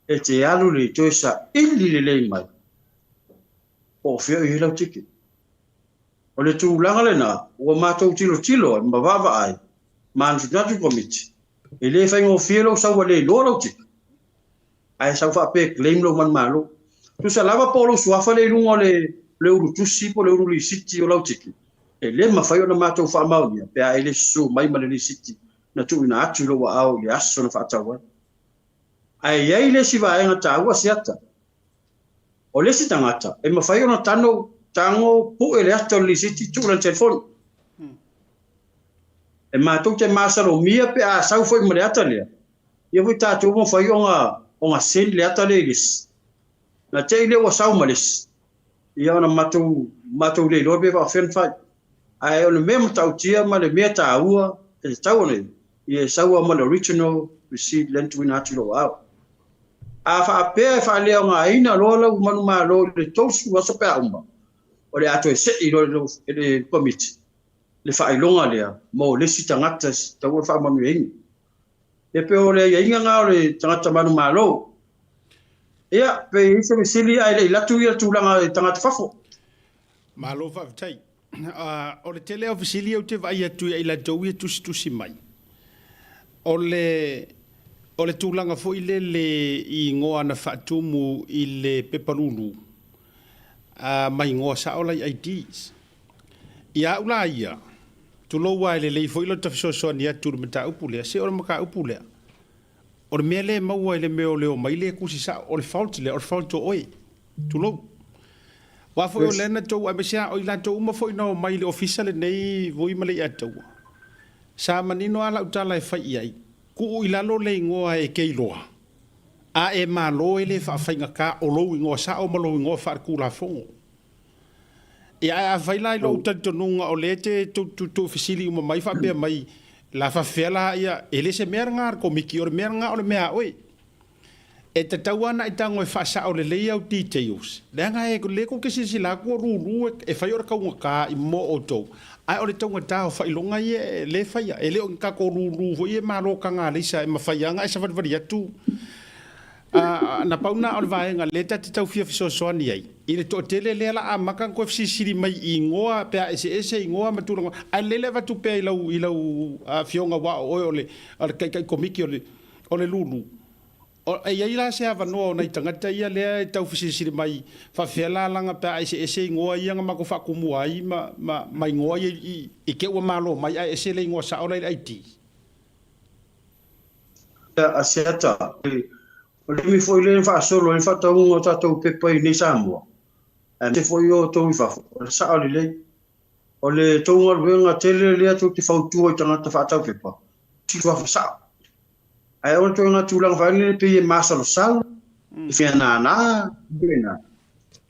e te alu lei toe saili lelei mai po o fea o i ai lau ticket. O le tulaga lena ua matou tilotilo ai ma vaavaai manatunatu le Komiti, e le faigofie lou sau ua le iloa lau ticket, ae sau faapea e claim lou manumalo. Tusa lava po o lou suafa lea i luga o le le ulu tusi po o le ulu lisiti o lau ticket, e le mafai ona matou faamaonia pe a e le susu mai ma le lisiti na tuuina atu i lou aao i le aso na faatau ai. Ae i ai le isi vaega taua Asiata, O le isi tagata, e mafai ona tano, tago, pue le ata o le lisiti, tuu i lana telefoni. E matou te masalomia pe a sau foi ma le ata lea, ia foi tatou mafai ona, ona send le ata lea i le isi. Na te i lea ua sau ma le isi, ia ona matou, matou le iloa pe faapefea ona fai. Ae o le mea matautia ma le mea taua e tatau ona i ai, ia e sau lava ma le original receipt lea na tuuina atu i lou aao. A faapea e faaleaogaina loa lau manumalo i le 30 aso pe a uma, o le a toe sei loa e le Komiti le faailoga lea mo le isi tagata e tatau ona faamanuiaina. E pei o le aiaiga lena o le tagata manumalo. Ia, pe i ai se fesili ae le i latu ia tulaga i tagata fafo. Malo faafetai. O le tele o fesili ou te vaai atu ia i latou ia tusitusi mai, o le, o le tulaga foi lele i igoa na faatumu i le pepa lulu, ma igoa sao la i IDs. Ia au la ia, tulou lava e lelei foi lota fesoasoani atu i le mataupu lea, se o le mataupu lea, o le mea lea e maua i le mea o le omai le tusi sao, o le fault lea, o le fault o oe. Tulou. Aua foi o lea na tou, aemaise lava o i latou uma foi na omai i le ofisa lenei Vui ma Leiataua, sa manino lava lau tala e fai i ai, tuu i lalo le igoa e te iloa, a e malo e le faafaigata o lou igoa sao ma lou igoa faaletulafono. Ia, ae afai la i lou talitonuga o lea e te tuufesili uma mai faapea mai, la faafefea la, ia, e le se mea lena a le Komiti, o le mea lena o le mea a oe. E tatau lava ona e tago e faasao lelei au details, leaga e lea tou te silasila atu o lulu e fai o le taugata i mo outou, ae o le taugata o faailoga ia lea e faia. E le o ni tatou lulu foi ia e malo taga alaisa e mafai lava ona e savalivali atu. Na pau lena o le vaega lea ta te tau fia fesoasoani ai i le toatele lea la amata ona toe fesilisili mai i igoa pe a eseese igoa ma tulaga, ae lelei le avatu pea i lau i lau afioga aua o oe o le taitai komiti o le O le lulu. E i ai la se avanoa o nai tagata ia lea e tau fesilisili mai faafefea la laga pe a eseese igoa ia na matou faatumua ai ma, ma, ma igoa ia i, i te ua malo mai ae ese le igoa sao la i le ID. Asiata, o le taimi foi lea na faasolo ai le faatauga o tatou pepa i inei Samoa, aemaise foi o outou i fafo, o le sao lelei. O le tou galuega tele lea tou te fautua i tagata faatau pepa, suafa sao. Ae o le ituaiga tulaga foi lele pei e masalosalo, e fia nānā, pena.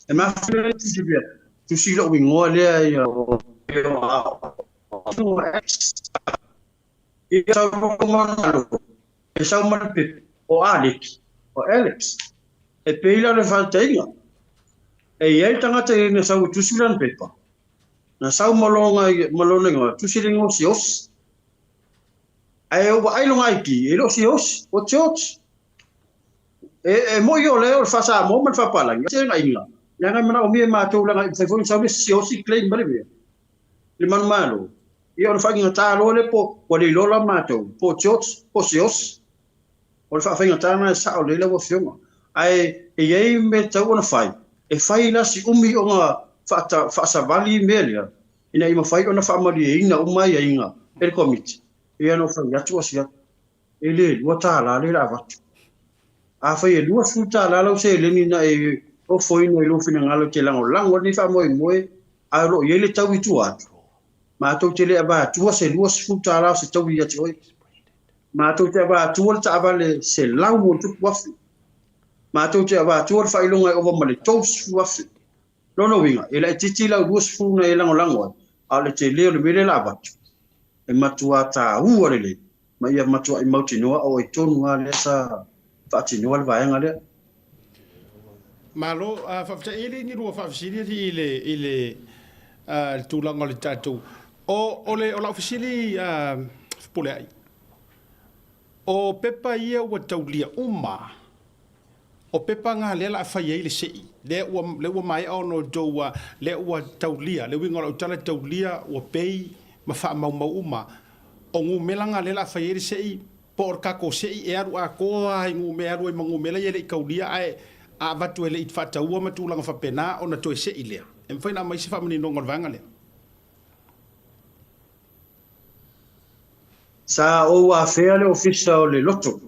E mafua ai tusi pea, tusi lou igoa lea ia o ia sau malo, e sau ma le pepe, o Aleki, o Alex. E pei la o le faataitaiga, e i ai le tagata na sau e tusi lana pepa, na sau ma lona igoa, tusi le igoa o Siaosi. Ae ou vaai lona ID, e le o Siaosi, o George. E moi o lea o le faa-Samoa ma le faa-Palagi, se aiga, leaga e manaomia e matou leaga e mafai foi ona sau le Siaosi claim mai le mea, le manumalo. Ia ona faafaigata loa lea po ua le iloa la matou, po o George, po o Siaosi. O le faafaigata lena e sao lelei lau Afioga. Ae e i ai mea e tatau ona fai, e fai la si umi ona faasavali mea lea, ina ia mafai ona faamalieina uma aiaiga e le Komiti, ia na ou fai atu o si atu. E le $2 lea o le a avatu. Afai e $20 lau seleni na e ofoina i lou finagalo e te lagolago ai lenei faamoemoe ae o lo o i ai le taui i tua atu, matou te le avatua se $20 o se taui ia te oe. Matou te avatua le taavale $100,000. Matou te avatua le faailoga e ova ma le $30,000. Lona uiga, e laitiiti lau 20 na e lagolago ai, a o le tele o le mea lea o le a avatu, e matuā taua lelei ma ia matuaʻi mautinoa o ai tonu lava lea sa faatinoa le vaega lea. Malo, faafetai. E le ni lua faafesili alii i le, i le, le tulaga o le tatou, o, o le, o lau fesili, Fepuleai, o pepa ia ua taulia uma, O pepa na lea la a fai ai le sei, lea ua, lea ua maea ona outou, lea ua taulia, le uiga o lau tala taulia ua pei ma faamaumau uma. O numela na lea la a fai ai le sei, po o le tatou sei e alu atoa lava i numea, e alu ai ma numela ia e le i taulia ae a avatu e le i faataua ma tulaga faapena ona toe sei lea. E mafai ona aumai se faamaninoga o le vaega lea? Sa ou afea le Ofisa o le Loto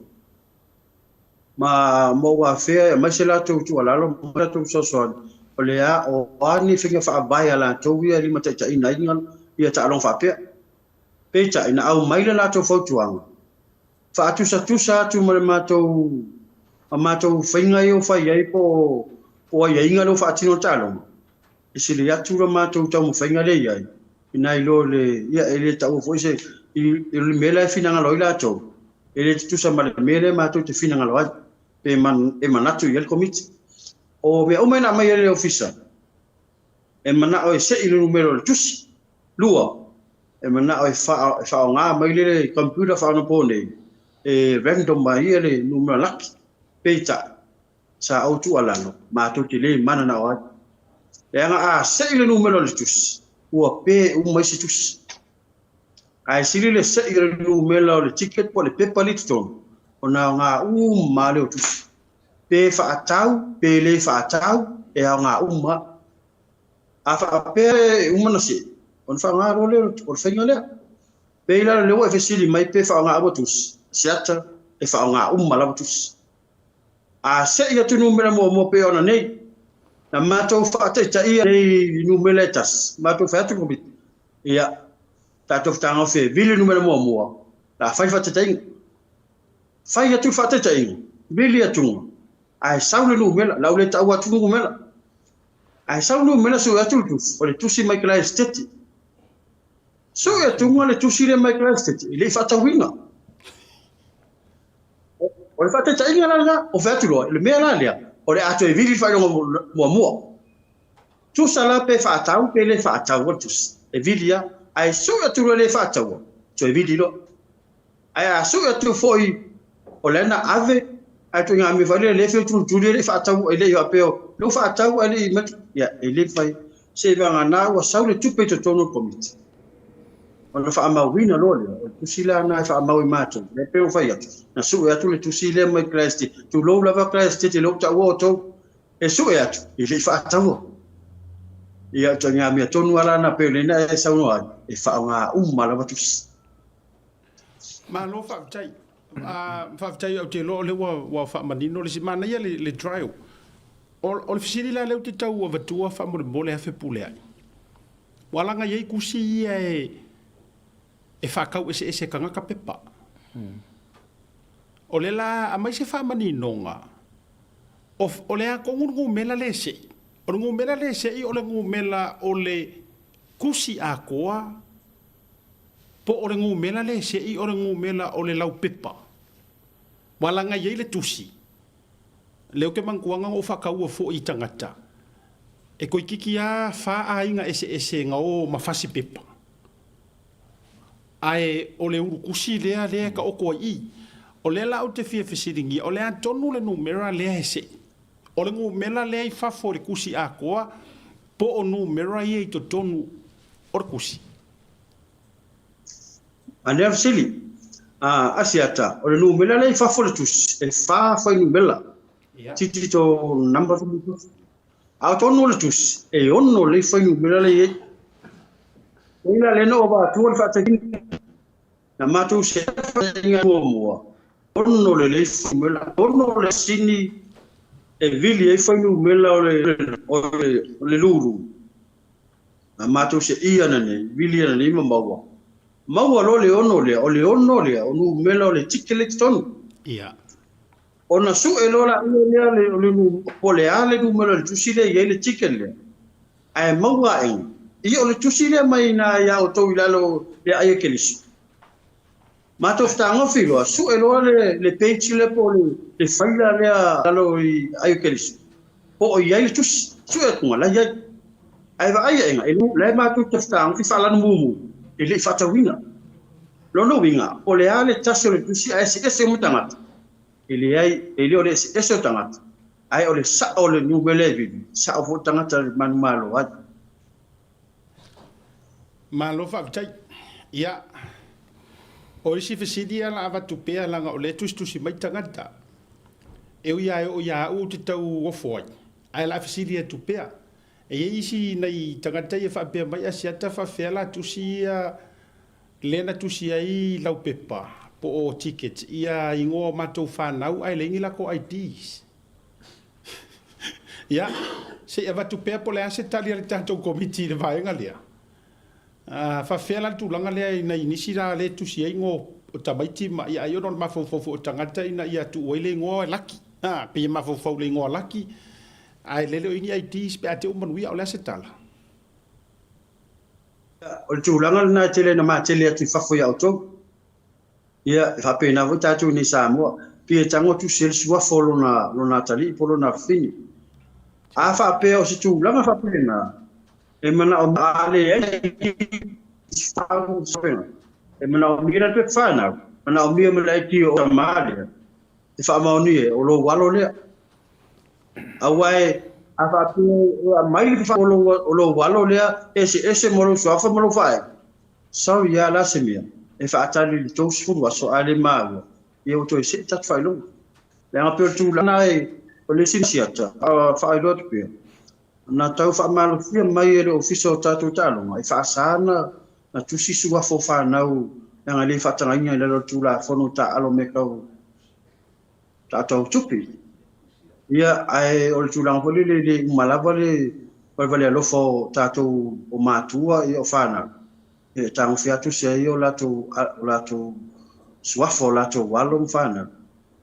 ma ma ou afea e aumai se latou tuualalo ma se latou fesoasoani, o le a, o a ni faiga faavae a latou ia e limataitaiina ai ia taaloga faapea. Peitai, na aumai le latou fautuaga, faatusatusa atu ma le matou, ma matou faiga ia ua fai ai po o, po o aiaiga lea ua faatino le taaloga, e sili atu le matou taumafaiga lea i ai, nai lo le, ia e le taua foi se, i, i le mea la e finagalo ai latou, e le tutusa ma le mea lea matou te finagalo ai, pe man, e manatu i ai le Komiti. O mea uma e na aumai e le Ofisa, e manao e sei le numera o le tusi. Lua, e manao e, fa, e faaaoga mai le computer faaonaponei, e random mai ia le numera laki. Peitai, sa ou tuualalo, matou te le mananao ai. Leaga a sei le numera o le tusi, ua pe uma isi tusi. Ae sili le sei o le numera o le ticket po o le pepa lea i totonu, ona aoga uma lava lea o tusi. Pe faatau, pe le faatau, e aoga uma lava. A faapea e uma ona sei, ona faaaoga loa lea o le faiga lea. Pei la o lea ua e fesili mai pe faaaoga uma tusi, siata, e faaaoga uma lava tusi. A sei atu numera muamua pei ona nei, na matou faataitaia nei i numera e tasi, matou fai atu le Komiti, ia, tatou fetagaofi e vili numera muamua, la fai faataitaiga. Fai atu le faataitaiga, vili atuga, ae sau le numera, la ua le taua atu numera. Ae sau le numera sue atu le tusi, o le tusi mai kala esiteti. Sue atuga le tusi lea mai kala esiteti, e le i faatauina. O le faataitaiga la lena, o fai atu loa, le mea la lea, o le a toe vili le faailoga muamua. Tusa la pe faatau pe le faataua le tusi, e vili lava. Ae sui atu loa e le faataua, toe vili loa. Ae a sui atu foi o lea na ave, ae ituaiga mea foi lea e fia tulituli e le i faatau, e le i faapea o lea ua faatau ae le i, ia, e le mafai. Seiavagana ua sau le tupe i totonu o le Komiti. Ona faamauina loa lea, o le tusi la lena e faamau e matou, lea pei ona fai atu, na sue atu le tusi lea mai Christ, tulou lava Christ te lou taua outou, e sue atu, e le i faataua. Ia, o ituaiga mea tonu lava la lena pei o lena e saunoa ai, e faaaoga uma lava tusi. Malo faafetai. Faafetai ou te iloa o lea ua faamanino le isi. Manaia le trial. O le fesili la lea ou te tau avatua faamolemole afe pule ai. Ua laga i ai tusi ia e faatau eseese e tagata pepa. O lea la aumai se faamaninoga, o le a tonu le numera lea e sei? O le numera lea e sei o le numera o le tusi atoa po o le numera lea e sei o le numera o le laupepa? Ua laga i ai le tusi. Lea ou te manatua na ou faataua foi i tagata e toeitiiti lava fa aiga eseese na o ma fasi pepa, ae o le ulutusi lea lea e taoto ai i i. O lea la ou te fia fesiligia, o le a tonu le numera lea e sei? O le numera lea i fafo o le tusi atoa po o numera ia i totonu o le tusi? A lea fesili, a Asiata, o le numera lea i fafo o le tusi, e fa fuainumera, titito number. A o totonu o le tusi, e ono lei fuainumera lea i ai. Leila lea na ou avaatua le faataitaiga, na matou se faataitaiga muamua. Ono lelei fuainumera, ono le sini e vili ai fuainumera o le, o le, o le lulu. Na matou seia ana nei, vili ana nei ma maua. Maua loa le ono lea, o le ono lea, o numera o le ticket lea i totonu. Ia. Ona sue loa laia lea le, o le, po o le a le numera o le tusi lea e i ai le ticket lea, ae maua aʻe, ia o le tusi lea mai ina iā outou i lalo o le aai a Keriso. Matou fetagofi loa, sue loa le, le page lea po o le, le faila lea lalo i aai o Keriso, po o i ai le tusi, sue atu la i ai. Ae vaai aʻega, e la e matou te fetagofi faalanu mumu, e le i faatauina. Lona uiga, po o le a le tasi o le tusi ae eseese uma tagata, e leai, e le o le eseese o tagata, ae o le sao o le numera e vili, sao foi tagata e manumalo ai. Malo faafetai. Ia, o isi fesili ia la avatu pea leaga o lea e tusitusi mai tagata. E ui lava e oo ia au ou te tau ofo ai, ae la fesili atu pea. E i ai isi nai tagata ia faapea mai Asiata faafefea la tusi ia lea na tusi ai lau pepa po o tickets ia igoa o matou fanau ae leai ni latou IDs. Ia, se i avatu pea po o le a se tali a le tatou Komiti i le vaega lea. Faafefea la le tulaga lea i nai nisi la lea e tusi ai igoa o tamaiti ma, ia ai ona o le mafaufau foi o tagata ina ia tuu ai le igoa Laki. A, pei e mafaufau i le igoa Laki, ae lele o i ai ni IDs pe a te i ua manuia, o le a se tala? O le tulaga lena e tele ina matele atu i fafo ia outou. Ia, e faapena foi tatou i inei i Samoa, pei e tago atu se le suafa o lona, lona atalii po o lona afafine. A faapea o se tulaga faapena, e manaomia, a leai e manaomia la le pepa fanau, manaomia ma le ID o tama lea, e faamaonia o lou alo lea. Aua e, a faapea e aumai le pepa o lou alo lea, e eseese ma lou suafa ma lou faaiu, Sorry a la se mea e faatali i le 30 aso a le maua ia ua toe see tatou faailoga. Leaga pei o le tulaga e o le isi siata a faailoa atu pea na tau faamalofia mai e le ofisa o tatou taaloga e faasa na na tusi suafa o fanau leaga e le faatagaina i lalo o le tulafono taaalo mea tau tatou tupe. Ia, ae o le tulaga foi lele e le uma lava le valevale alofa o tatou o matua ia o fanau, e tagofia atu se ai o latou, o latou suafa o latou alo ma fanau.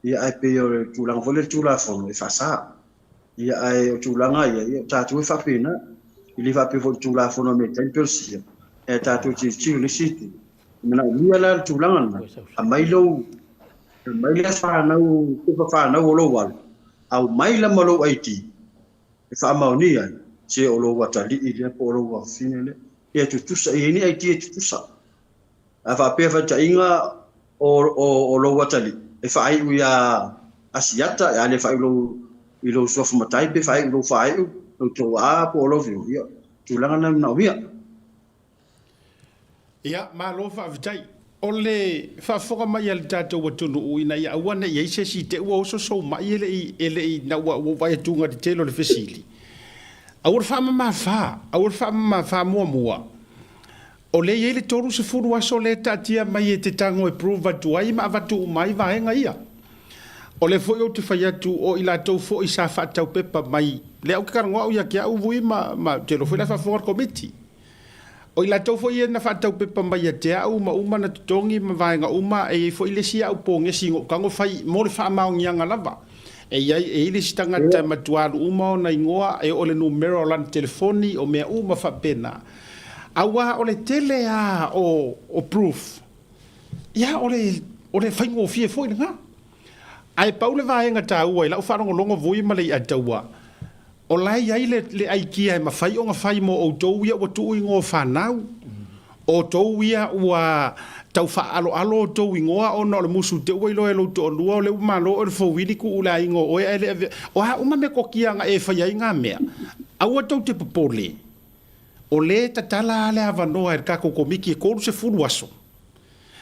Ia, ae pei o le tulaga foi lele Tulafono e faasa. Ia, ae o tulaga ia, ia o tatou e faapena. E le faapea foi i le Tulafono a Amerika pe o le sia, ae tatou tilotilo i le isi itu. E manaomia la le tulaga lena, aumai lou Aumai le fanau, pepa fanau o lou alo, aumai la ma lou ID e faamaonia ai, se o lou atalii lea po o lou afafine lea. Ia tutusa, e i ai ni ID e tutusa. A faapea faitaiga o, o, o lou atalii, e faaiu ia Asiata, a le faaiu lou, i lou suafa matai pe faaiu i lou faaiu, lou toa po o lou fiu, ia, tulaga na e manaomia. Ia, malo faafetai. O le faafofoga mai a le tatou atunuu ina ia aua ne i i ai se isi te ua oso sou mai e le i, e le i, na ua, ua vaai atu i le tele o le fesili. Aua le faamamafa, aua le faamamafa muamua. O lea e i ai le 30 aso lea e taatia mai e te tago e prove atu ai ma avatu uma ai vaega ia. O lea foi ou te fai atu o i latou foi sa faatau pepa mai, lea ou te talanoa au ia te au Vui ma, ma, ou te iloa foi la e faafofoga le Komiti. O i latou foi ia na faatau pepa mai ia te au ma uma na totogi ma vaega uma, e i ai foi le isi au pogesi na ou tago fai mo le faamaoniaga lava. E i ai, e i ai le isi tagata e matua alu uma ona igoa, e oo i le numera o lana telefoni, o mea uma faapena. Aua o le tele lava o, o proof, ia o le, o le faigofie foi lena. Ae pau le vaega taua i lau faalogologo Vui ma Leiataua, O la e i ai le, le aikia e mafai ona fai mo outou ia ua tuu igoa fanau, o outou ia ua tau faaaloalo outou igoa ona o le musu te ua iloa e lou toalua o lea ua malo oe le fouili tuu le aiga o oe ae le avea. O a uma metotia na e faia ai na mea, aua tou te popole, o lea e tatala lava le avanoa e le tatou Komiti e 30 aso,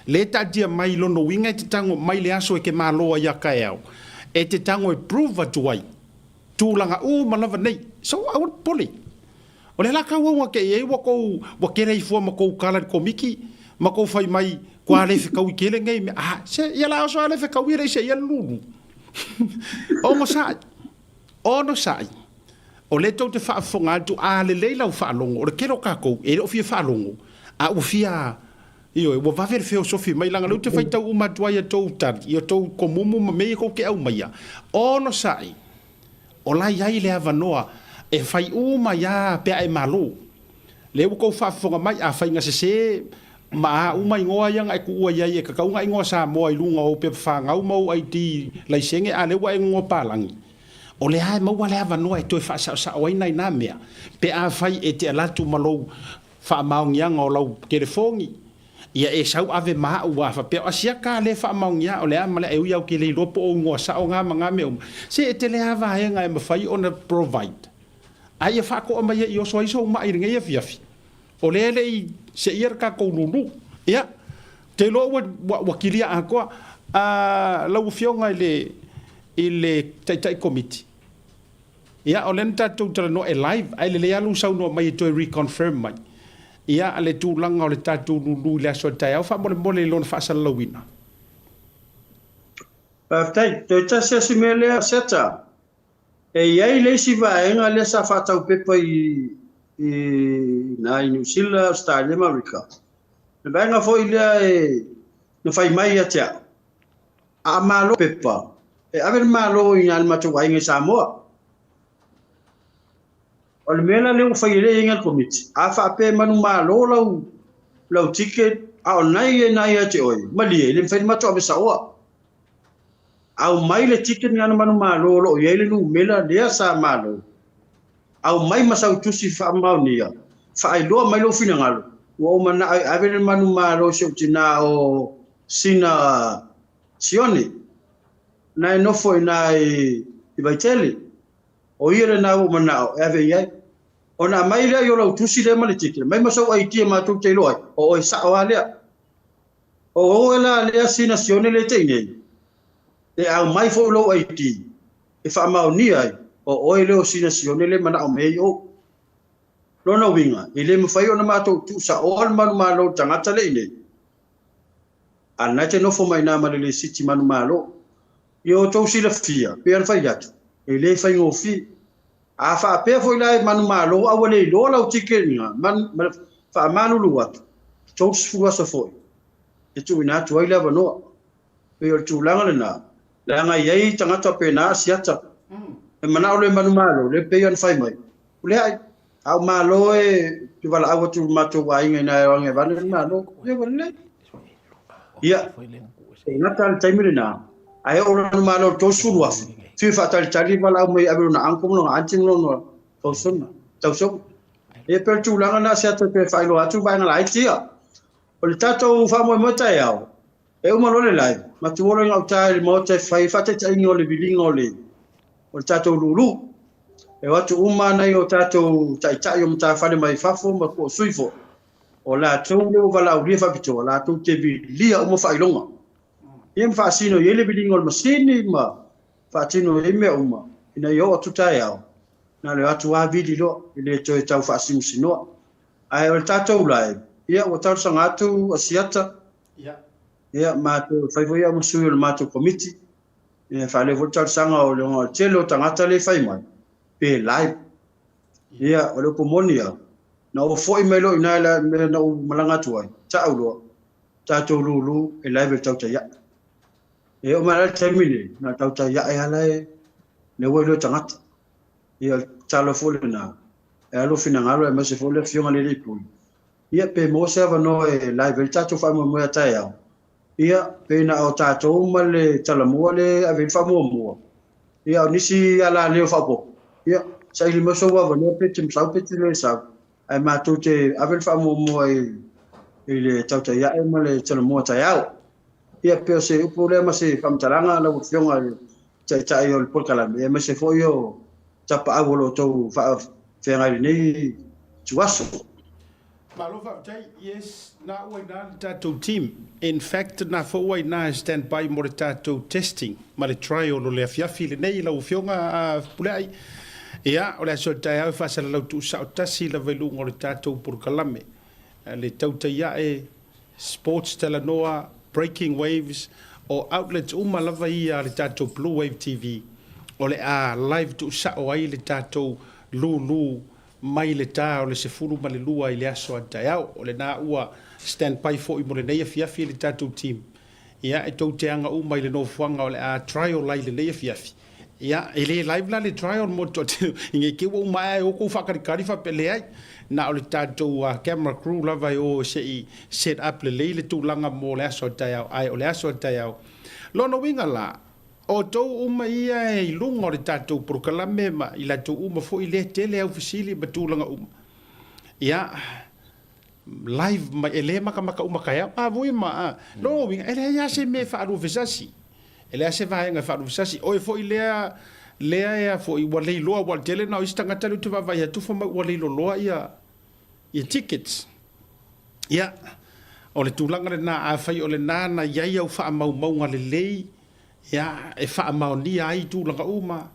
lea e taatia mai i lona uiga e te tago mai le aso e te malo ai a taeao, e te tago e prove atu ai Tulaga uma lava nei. So, aua le popole. O lea la tau au ake i ai ua tou, ua kele ifo ma tou tala i le Komiti, Ma kou fai mai, kua le fekaui kele nei mea. Ah, se, ia la oso a le fekaui e le se ia le lulu. Onosai. Onosai. O lea tou te faafofoga atu, a lelei lau faalogo, o le tele o tatou, e le o fia faalogo, a ua fia, ioe, ua vave le feosofi mai, leaga o lea ou te faitau uma atu ai i a outou tali, i a outou komumu ma mea ia tou te aumaia. Onosai. O la e i ai le avanoa e fai uma ai lava pe a e malo. Lea ua tou faafofoga mai, afai na sese ma a uma igoa ia na e tuua i ai e tatau ona igoa Samoa i luga o ou pepa fanau ma ou ID laisene, a lea ua e igoa palagi. O lea lava e maua le avanoa e toe faasaosao ai nai na mea pe afai e te alu atu ma lou faamaoniaga o lau telefoni, ia e sau ave ma au a faapea, o Asiata lea e faamaonia o le a ma le a, e ui lava ou te le iloa po o igoa sao na ma na mea uma. Se e tele lava vaega e mafai ona provide. A ia faatoa mai ai i oso ai sou mai i lenei afiafi. O lea e le i seia le tatou lulu. Ia, ou te iloa ua, ua, ua kilia atoa. A, lau Afioga i le, i le Taitai Komiti, ia, o lea na tatou talanoa e live, ae lelei lava lou saunoa mai e toe reconfirm mai, ia, le tulaga o le tatou lulu i le aso a taeao, faamolemole i lona faasalalauina. Faafetai. Toe tasi lava si mea lea, Seta. E i ai le isi vaega lea sa faatau pepa i i ina i Niu Sila, Ausetalia ma Amerika. Le vaega foi lea e na fai mai ia te au, a malo pepa, e ave le Malo i ina i le matou aiga i Samoa. O le mea la lea ua fai e le aiga le Komiti, a faapea e manumalo lau lau ticket a o nai e nai ia te oe, malie, e le mafai ona matou ave saoa. Aumai le ticket ni ana manumalo o lo o i ai le numera lea sa malo. Aumai ma sau tusi faamaonia, faailoa mai lou finagalo, ua ou manao e ave le manumalo i si ou tina o Sina Sione, na e nofo i ina i Vaitele. O ia lena ua ou manao e ave i ai. Ona aumai lea i o lau tusi lea ma le ticket, aumai ma sou ID e matou te iloa ai, o oe sao lava lea. O oe la lea sina sione le te i nei, e aumai foi lou ID e faamaonia ai o oe lea o sina sione le manao mai ai ou. Lona uiga, e le mafai ona matou tuusaoa le manumalo o le tagata le i nei, a lena e te nofo mai ina ma le lesiti manumalo. Ia outou silafia, pei ona fai atu, e le faigofie. A faapea foi la e manumalo a ua le iloa lau ticket ina, ma faamalulu atu, 30 aso foi e tuuina atu ai le avanoa. Pei o le tulaga lena, leaga e i ai tagata pena asiata, e manao loa e manumalo, lea pei ona fai mai, Leai, a ou malo e te valaau atu i le matou aiga ina e oangi avane le malo. Ia ua lelei. Ia, e gata le taimi lena, ae oo lona malo i le 30,000, fiu faatalitali valaau mai e ave lona uncle ma lona aunty ma lona tausoga. Tausoga. Ia pei o le tulaga lena se atu e faailoa atu vaega laiti ia. O le tatou faamoemoe taeao, e uma loa le live, matou o loa i gauta i le maota e fai faataitaiga o le viliga o le o le tatou lulu. E o atu uma nai o tatou taitai o matafale mai fafo ma po o sui foi. O latou lea ua valaaulia faapitoa, latou te vilia uma faailoga. Ia ma faasino i ai le viliga o le masini ma faatino i ai mea uma, ina ia oo atu taeao, na o le o atu lava vili loa, e le toe tau faasinosinoa. Ae o le tatou live, ia ua talosaga atu Asiata, ia matou, fai foi au ma sui o le matou komiti, ia faaleo foi le talosaga o le tele o tagata lea e fai mai, pe live. Ia, o le upu moni lava, na ou foi mai loa i ina i le mea na ou malaga atu ai, tau loa, tatou lulu e live e le tautai ae. E oo mai la i le taimi lenei, na o le tautai ae lava la e lea ua iloa e tagata. Ia, o le tatalo foi lena, e alu finagalo aemaise foi le Afioga i le Alii Pule, ia pe maua se avanoa e live ai le tatou faamoemoe a taeao, ia pe na o tatou ma le Talamua lea e ave i ai le faamuamua, Ia, o nisi alaleo faaopoopo, ia, saili mai sou avanoa pe te sau pe te le sau, ae matou te ave le faamuamua i, i le tautai ae ma le talomua taeao. Ia, pei o se upu lea ma se faamatalaga lau Afioga i le Taitai o le polokalame, aemaise foi o tapaau o lo outou faafeagai i lenei ituaso. Malo faafetai, yes, na ua ina le tatou team. In fact, na foi ua ina e stand by mo le tatou testing ma le trial o le afiafi lenei lau Afioga a Fepuleai. Ia, o le aso taeao e faasalalau tuusao tasi lava i luga o le tatou polokalame. Le tautai ae. Sports Talanoa, Breaking Waves, o outlets uma lava ia a le tatou Blue Wave TV, o le a live tuusao ai le tatou lūlū mai le ta o le 12 i le aso a taeao. O lena ua stand by foi mo lenei afiafi le tatou team. Ia, e tou te aga uma i le nofoaga o le a trial ai lenei afiafi. Ia, e le live la le trial mo le toatele, i te i ua uma ae o tou faataritari faapea, leai, na o le tatou camera crew lava e o se i set up lelei le tulaga mo le aso a taeao, ae o le aso a taeao. Lona uiga la, o outou uma ia e i luga o le tatou polokalame ma i latou uma foi lea e tele au fesili ma tulaga uma, ia, live mai, e le makamaka uma taeao, a vui ma, a, lona uiga, e leai lava se mea e faaluafesasi. E leai se vaega e faaluafesasi. Oe foi lea, lea ea foi ua leiloa, aua o le tele na o isi tagata lea ou te vaavaai atu fai mai ua leiloloa ia, ia tickets. Ia, o le tulaga lena, afai o lena na i ai au faamaumauga lelei, ia, e faamaonia ai tulaga uma,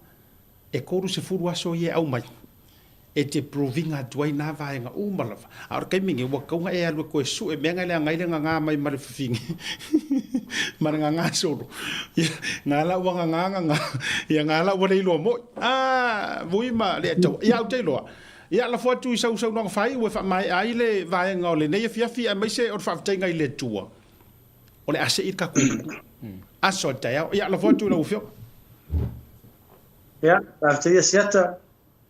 e 30 aso ia e aumai e te prove ina atu ai na vaega uma lava. A o le taimi nei, ua tatau ona e alu e toe sue mea na e leaga ai le gaga mai ma le fafine ma le gaga solo. Ia, na la ua gaga gaga, ia na la ua le iloa moi. A, vui ma le ataua. Ia, ou te iloa. Ia, lafo atu i sau saunoaga faaiu e faamaea ai le vaega o lenei afiafi aemaise o le faafetaiga i le Atua. O le a sei le tatou aso a le taeao. Ia, lafo atu i lau Afioga. Ia, faafetai Asiata,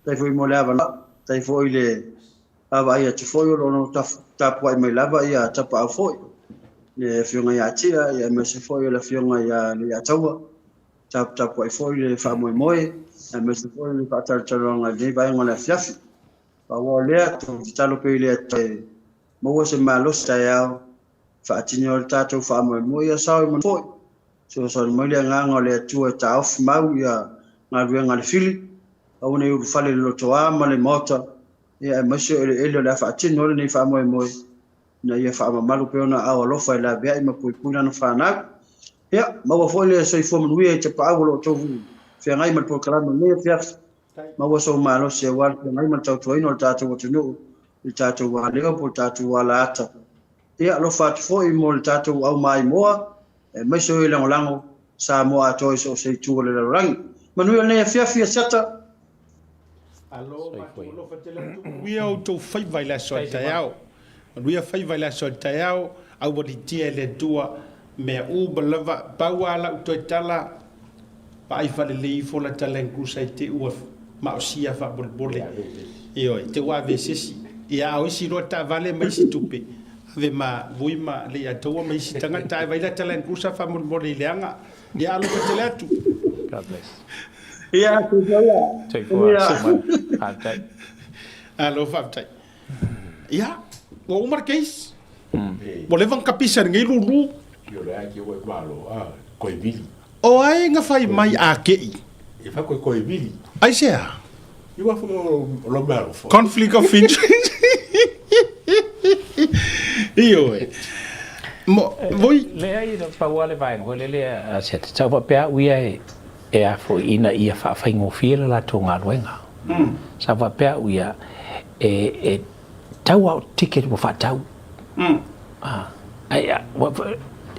faafetai foi mo le avanoa, faafetai foi le vaavaai atu foi o lo o tapuai mai lava ia Tapaau foi, le Afioga ia Tia, ia aemaise foi o le Afioga ia Leiataua, taputapuai foi le faamoemoe, aemaise foi le faatalatalanoaga i lenei vaega o le afiafi. Pau o lea, tatalo pea i le Atua e maua se malosi taeao, faatino ai le tatou faamoemoe, ia sao i manu foi. Fesoasoani mai le Agaga o le Atua e taofi mau ia galuega a le fili, aua ne i ulufale i le lotoa ma le maota, ia aemaise o eleele o le a faatino ai lenei faamoemoe, ina ia faamamalu pea ona aao alofa e laveai ma puipui lana fanau. Ia, maua foi le soifua manuia i tapaau o lo o outou feagai ma le polokalame i lenei afiafi. Maua sou malosi aua le feagai ma le tautuaina o le tatou atunuu i le tatou aleo po o le tatou alaata. Ia, alofa atu foi mo le tatou au maimoa, aemaise o e lagolago Samoa atoa i so o se itu o le lalolagi. Manuia lenei afiafi, Asiata! Alo, matou alofa tele atu. Manuia outou faiva i le aso a taeao. Manuia faiva i le aso a taeao, aualiitia e le Atua mea uma lava. Pau lava lau toe tala, vaai faalelei ifo lata Land Cruiser i te ua maosia faamolemole. Ioe, te ua ave e se isi. Ia, a o isi loa taavale ma isi tupe, ave ma vui ma Leiataua ma isi tagata, ae vai lata Land Cruiser faamolemole i leaga. Ia, alofa tele atu. God bless. Ia, soifua ia. Soifua, faafetai. Alo, faafetai. Ia, ua uma le case. Ua leva ona kapisa i lenei lulu. Io le ai ki ua malo, a, koe vili. O ai na fai mai a kei? E fa koe koe vili. Aisea? I wa fo lo mea alofa. Conflict of interest. Ioe. Mo, voi. Leai, na pau lava le vaega foi lele a se te tau faapea au ia e, e a foi ina ia faafaigofie le latou galuega. Sa faapea au ia, e, e tau lava o ticket ua faatau. Ah, ai, a, ua,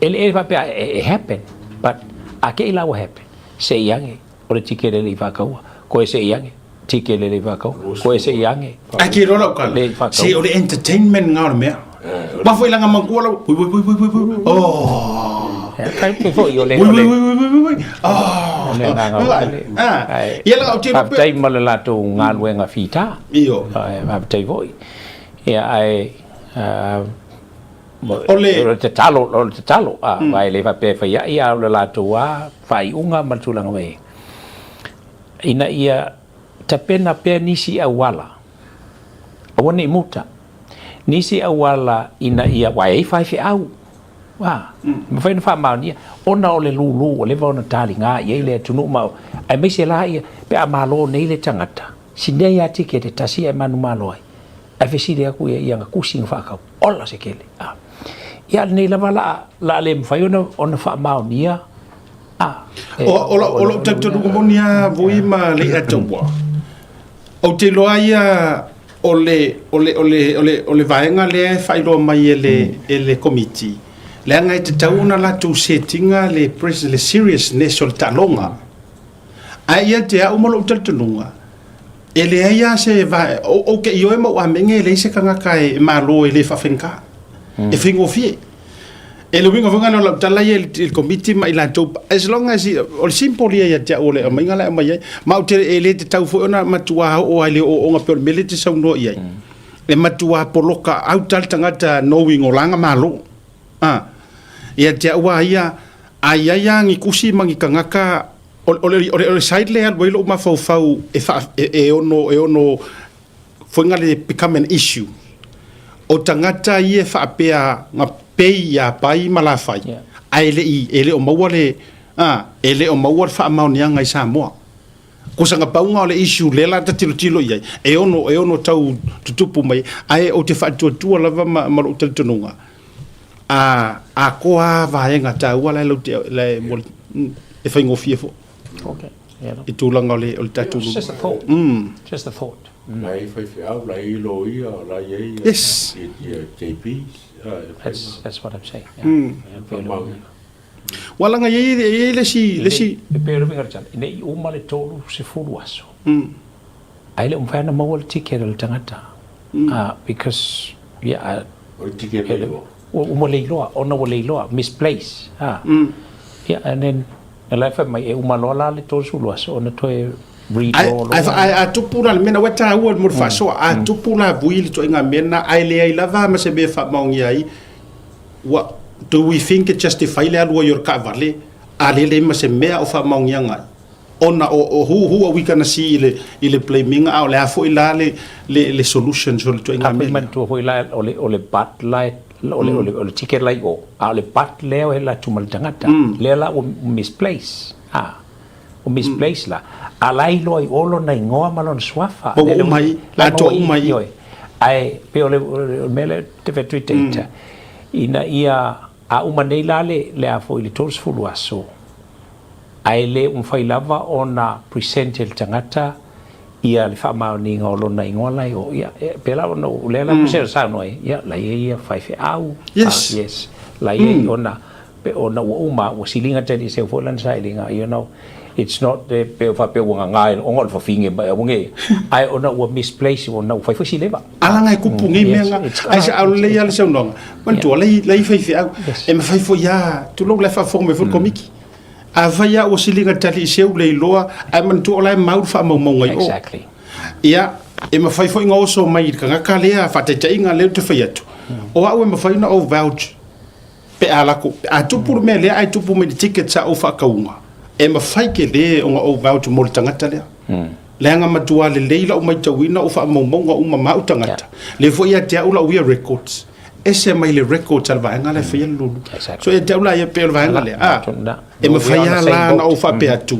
e le faapea e, e happen, but a kei la ua happen, se i age, o le ticket e le i faataua, koe se i age, ticket e le i faataua, koe se i age. Ai ke iloa lau tala, se o le entertainment nga o le mea. Wa foi langa mangua lau, ui, ui, ui, ui, ui, ui, oh. Kai pe foi o le Ui, ui, ui, ui, ui, ui, oh. O le agaga foi le. Ah, ia la ou te iloa Faafetai ma le latou galuega fita. Io. Faafetai foi. Ia ae o le tatalo, o le tatalo, aua e le faapea e fai ai, a o le latou lava faaiuga ma le tulaga mai ai, ina ia tapena pea nisi auala, aua ne i muta, nisi auala ina ia, aua e i ai faifeau, a, e mafai ona faamaonia, ona o le lūlū ua leva ona taliga i ai le atunuu ma, aemaise la ia, pe a malo nei le tagata, sinei lava tikete tasi ae manumalo ai. Ae fesili atu ia i ana tusi na faatau, ola se tele. A. Ia lenei lava la la le mafai ona ona faamaonia. A. E, o o o lou talitonuga moni lava voi ma Leiataua. Ou te iloa ia O le, o le, o le, o le, o le vaega lea e faailoa mai e le, e le Komiti, leaga e tatau ona latou set ina le, le seriousness o le taaloga. Ae ia te au ma lou talitonuga, e leai lava se va, ou te ioe ma ou amege e leai se tagata e malo e le faafaigata, e faigofie. E le uiga foi lena o lau tala ia i le Komiti ma i latou, as long as, o le simple ia ia te au o le aumaiga la e aumai ai. Ma ou te, e le tatau foi ona matua oo lava i le ooooga pei o le mea lea e te saunoa i ai. E matua poloka auta le tagata knowing o laga malo. A, ia te au lava ia, a i ai lava ni tusi ma ni tagata, o, o, le, o, le, o le side lea e alu ai lou mafaufau e, faa, e, e ono, e ono foiga le become an issue, o tagata ia e faapea na pei ia Pai ma Lafai, yeah. ae le i, e le o maua le, a, e le o maua le faamaoniaga i Samoa. Ko sanga pauga o le issue lea la ta tilotilo i ai, e ono, e ono tau tutupu mai, ae ou te faatuatua lava ma, ma lou talitonuga, a, a koa vaega taua la e lau te, la e, mo, e faigofie foi. Okay. Yeah. I tulaga o le, o le tatou Just a thought. Just a thought. La e faifeau, la e loia, la e i ai Yes. ia JPs. That's, that's what I'm saying. Yeah. Mm. Ua laga i ai, i ai le isi, le isi. E pei o le uiga o le tala, ina i uma le 30 aso, ae le o mafai ona maua le ticket a le tagata. Because, yeah. O le ticket le iloa. Ua le iloa, ona ua le iloa, misplace. Yeah, and then, la e fai mai, e uma loa la le 30 aso, ona toe redraw loa. Ae a tupu la le mea na, ua taua mo le faasoa, a tupu la vui le ituaiga mea lena, ae leai lava ma se mea e faamaonia ai, Ua, do we think e justify le alu ai o le taavale a le leai ma se mea o faamaoniaga ai? Ona o, o who, who are we gonna see i le, i le blame ina, a o le a foi la le, le, le solutions o le ituaiga mea lea? Manatua foi la o le, o le bat la e, o le, o le, o le ticket la i o, a o le bat lea e alu atu ma le tagata, lea la ua misplace, a, ua misplace la, a la e iloa i o lona igoa ma lona suafa. Ma ua uma ai, atoa uma ai. Ioe, ae pei o le, o le mea lea ou te fai atu ai te ita, ina ia, a uma nei la le, le a foi le 30 aso, ae le mafai lava ona present e le tagata ia le faamaoniga o lona igoa la i o, ia, pēlā ona o lea la mm. saunoa ai, ia, la ia ia faifeau, yes, ah, yes, la ia mm. ona, pe ona ua uma, ua siliga tali seu foi lana sailiga, you know, it's not the, pe o faapea ua gaga ona o le fafine mai aua ne i, ae ona ua misplace, ona ua fai foi si leva. Alaga e kupu nei mea nga, ai sa au lelei lava le saunoaga, manatua, la i faifeau, e mafai foi lava, tulou la e faafofoga mai foi le Komiti. Afai lava ua siliga tali i seu le iloa, ae manatua o la e mau le faamaumauga i o. Exactly. Ia, e mafai foi ona oso mai i le tagata lea, faataitaiga lea ou te fai atu, o au e mafai ona ou vouch pe a lako, pe a tupu le mea lea ae tupu mai i le ticket sa ou faatauga, e mafai tele ona ou vouch mo le tagata lea. Leaga matua lelei lau maitauina o faamaumauga uma ma au tagata, lea foi ia te au lau ia records, ese mai le records a le vaega lea e faia le lulu. So ia te au la ia pei o le vaega lea, a, e mafai lava la ona ou faapea atu,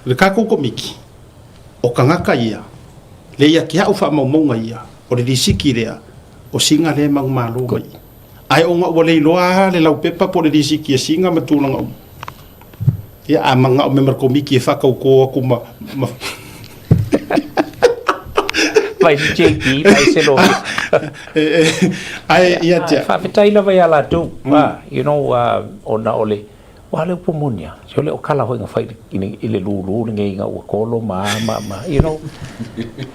le tatou Komiti, o tagata ia, lea ia te au faamaumauga ia, o le lisiti lea, o sina lea e manumalo mai. Ae ona ua le iloa lava le laupepa po o le lisiti a sina ma tulaga uma. Ia, a manao mai ma le Komiti e faatauto atu ma, ma... Mai se JP, mai se loia. Ae ia te... Faafetai lava ia latou, you know, ona o le, Ua le upu moni a, se o le o kala hoi nga fai i le lulu lenei ina ua kolo ma a ma ma, you know.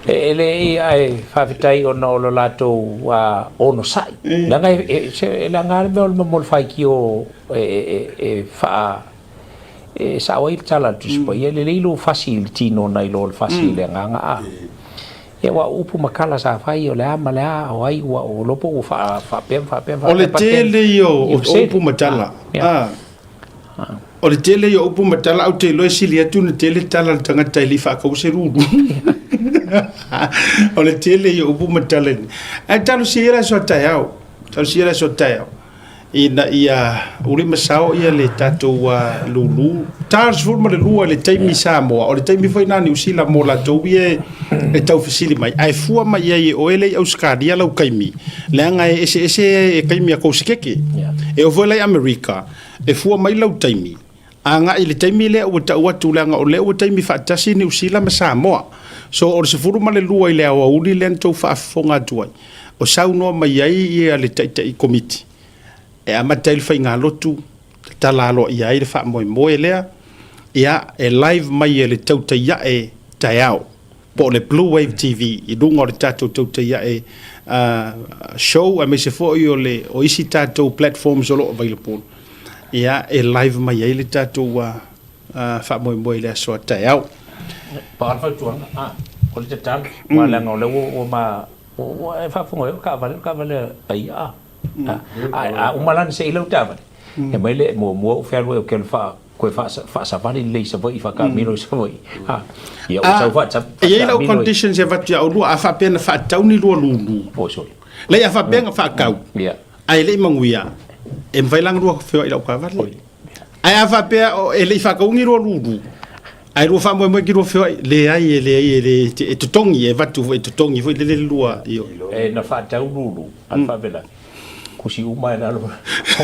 E le i ai faafetai ona o lo latou onosai. Leaga e, se, e leaga le mea o le mo le faitio e, e, e faa, e sao ai le tala a le Tusi Paia, e lelei lou fasi i le tino nai lo le fasi i le agaga a. Ia ua upu ma kala sa fai o le a ma le a o ai ua o lopo ua faa faapea ma faapea ma O le tele ia o upu ma tala. O le tele ia o upu ma tala ou te iloa e sili atu ona tele tala a le tagata e le i faataua se lulu. O le tele ia o upu ma tala. Ae talosia ia le aso a taeao. Talosia le aso a taeao. Ina ia uli ma sao ia le tatou lulu. 42 i le taimi Samoa, o le taimi foi lena Niu Sila mo latou ia e taufesili mai. Ae fua mai i ai e oe le i Ausetalia lau taimi, leaga e eseese e taimi a kou sikeke. E oo foi la i Amerika, e fua mai lau taimi. Agai i le taimi lea ua tau atu leaga o lea ua taimi faatasi Niu Sila ma Samoa. So o le 12 i le aoauli lea na tou faafofoga atu ai, o saunoa mai ai ia le Taitai Komiti e amata ai le faigalotu, tatala aloaia ai le faamoemoe lea, ia e live mai e le Tautai Ae taeao po o le Blue Wave TV i luga o le tatou Tautai Ae show aemaise foi o le o isi tatou platforms o lo o available. Ia, e live mai ai le tatou faamoemoe i le aso a taeao. Pau le fautuaga, a, o le tatalo, aua leaga o lea ua, ua ma, ua e faafofoga i ai o le taavale, o le taavale a Paia, a. A, a uma la ona sei lau taavale, e aumai le muamua ou fealuai ou te alu faa, toe faasavali lelei i Savaii, faataamilo i Savaii, a, ia ua sau faataamilo. E i ai lau conditions e avatu ia oulua, a faapea na faatau ni lua lulu. Oi sole. Leai, a faapea na faatau. Ia. Ae le i manuia, e mafai la ona lua feoai i lau taavale. Ae a faapea e le i faatauina ni lua lulu, ae lua faamoemoe ki lua feoai, leai, e leai, e le, e totogi, e avatu foi, e totogi foi lele le lua, ioe. E na faatau lulu, a le faapena, kusi uma i lalo o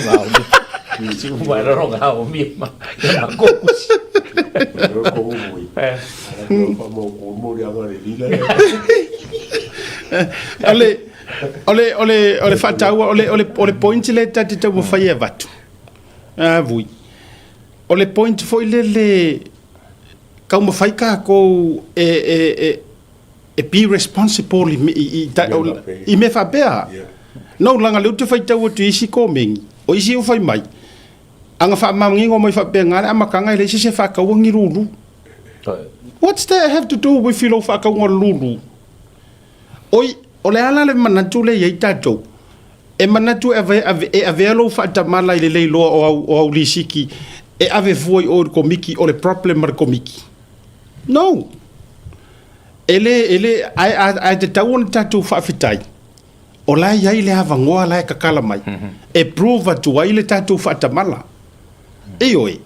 gaomi, kusi uma i lalo o gaomi ma makou kusi. O le, O le, o le, o le faataua, o le, o le, o le point lea ta te taumafai e avatu, a vui, o le point foi lele, taumafai tatou e, e, e, e be responsible i, i, i, ta, i mea faapea. No, leaga lea ou te faitau atu i isi komeni, o isi ua fai mai, a na faamaoniga mai faapea na le amataga e leai se isi e faataua ni lulu. What's that have to do with lou faatauga o le lulu? Oi, o le a la le manatu lea i ai tatou? E manatu e ave, ave, e avea lou faatamala i le leiloa o au, o au lisiki e ave fua i o i le komiki, o le problem ma le komiki. No! E le, e le, ae, ae, ae tatau ona tatou faafetai, o la e i ai le avanoa la e tatala mai, e prove atu ai le tatou faatamala. Ioe.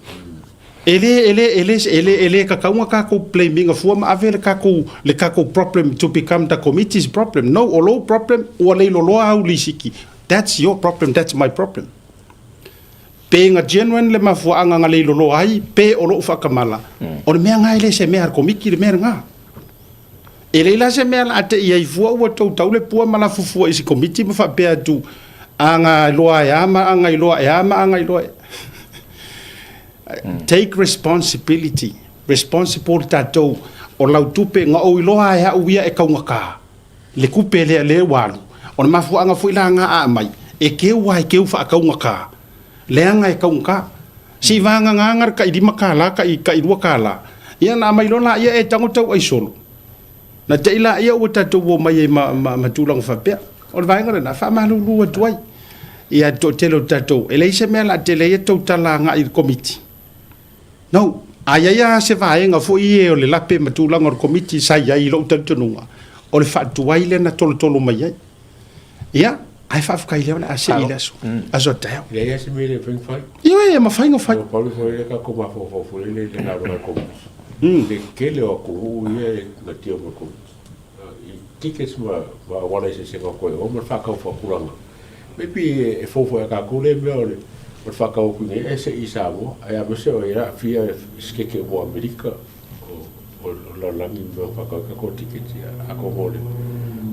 E le, e le, e le, e le, e le tatau ona tatou blame ina fua ma ave le tatou, le tatou problem to become the committee's problem. No, o lou problem ua leiloloa au lisiki. That's your problem, that's my problem. Pe na genuine le mafuaaga na leiloloa ai, pe o lou faatamala, o le mea na e le se mea a le komiti le mea lena. E leai la se mea la a te i ai fua ua tou tau le pua ma lafu fua i si komiti ma faapea atu, a na iloa e a ma a na iloa e a ma a na iloa e. Take responsibility. Responsible tatou o lau tupe na ou iloa e au ia e taugata le tupe lea lea ua alu. O le mafuaaga foi la na a aumai e keu a e keu faataugata leaga e taugata. Se i vaganaga le tai $5 tai tai $2 ia na aumai loa laia e tago tau ai solo. Na te i laia ua tatou omai ai ma ma ma tulaga faapea. O le vaega lena e faamalulu atu ai ia le toatele o tatou. E leai se mea o le a tele ai a tou tala agai i le Komiti. No. A i ai lava se vaega foi ia o le lape ma tulaga o le Komiti sa i ai i lou talitonuga, o le faatuai lea na tolotolo mai ai. Ia, ae faafetai lea o le a see i le aso, aso a taeao. E leai lava se mea e le mafai ona fai. Ioe, e mafai ona fai. Ua pau le foi lea tatou mafaufau foi lele i le galuega a le Komiti. Le tele o atunuu ia e natia mai le Komiti. I tickets ma auala eseesega o toe o ma le faatau faatulaga. Maybe e fou foi ia tatou lea mea o le faatau atu i inei ae se i Samoa. Ae aemaise o ai aafia i sikeke uma o Amerika, o le lalolagi i mea o faatau ai tatou tickets. Atonu o le,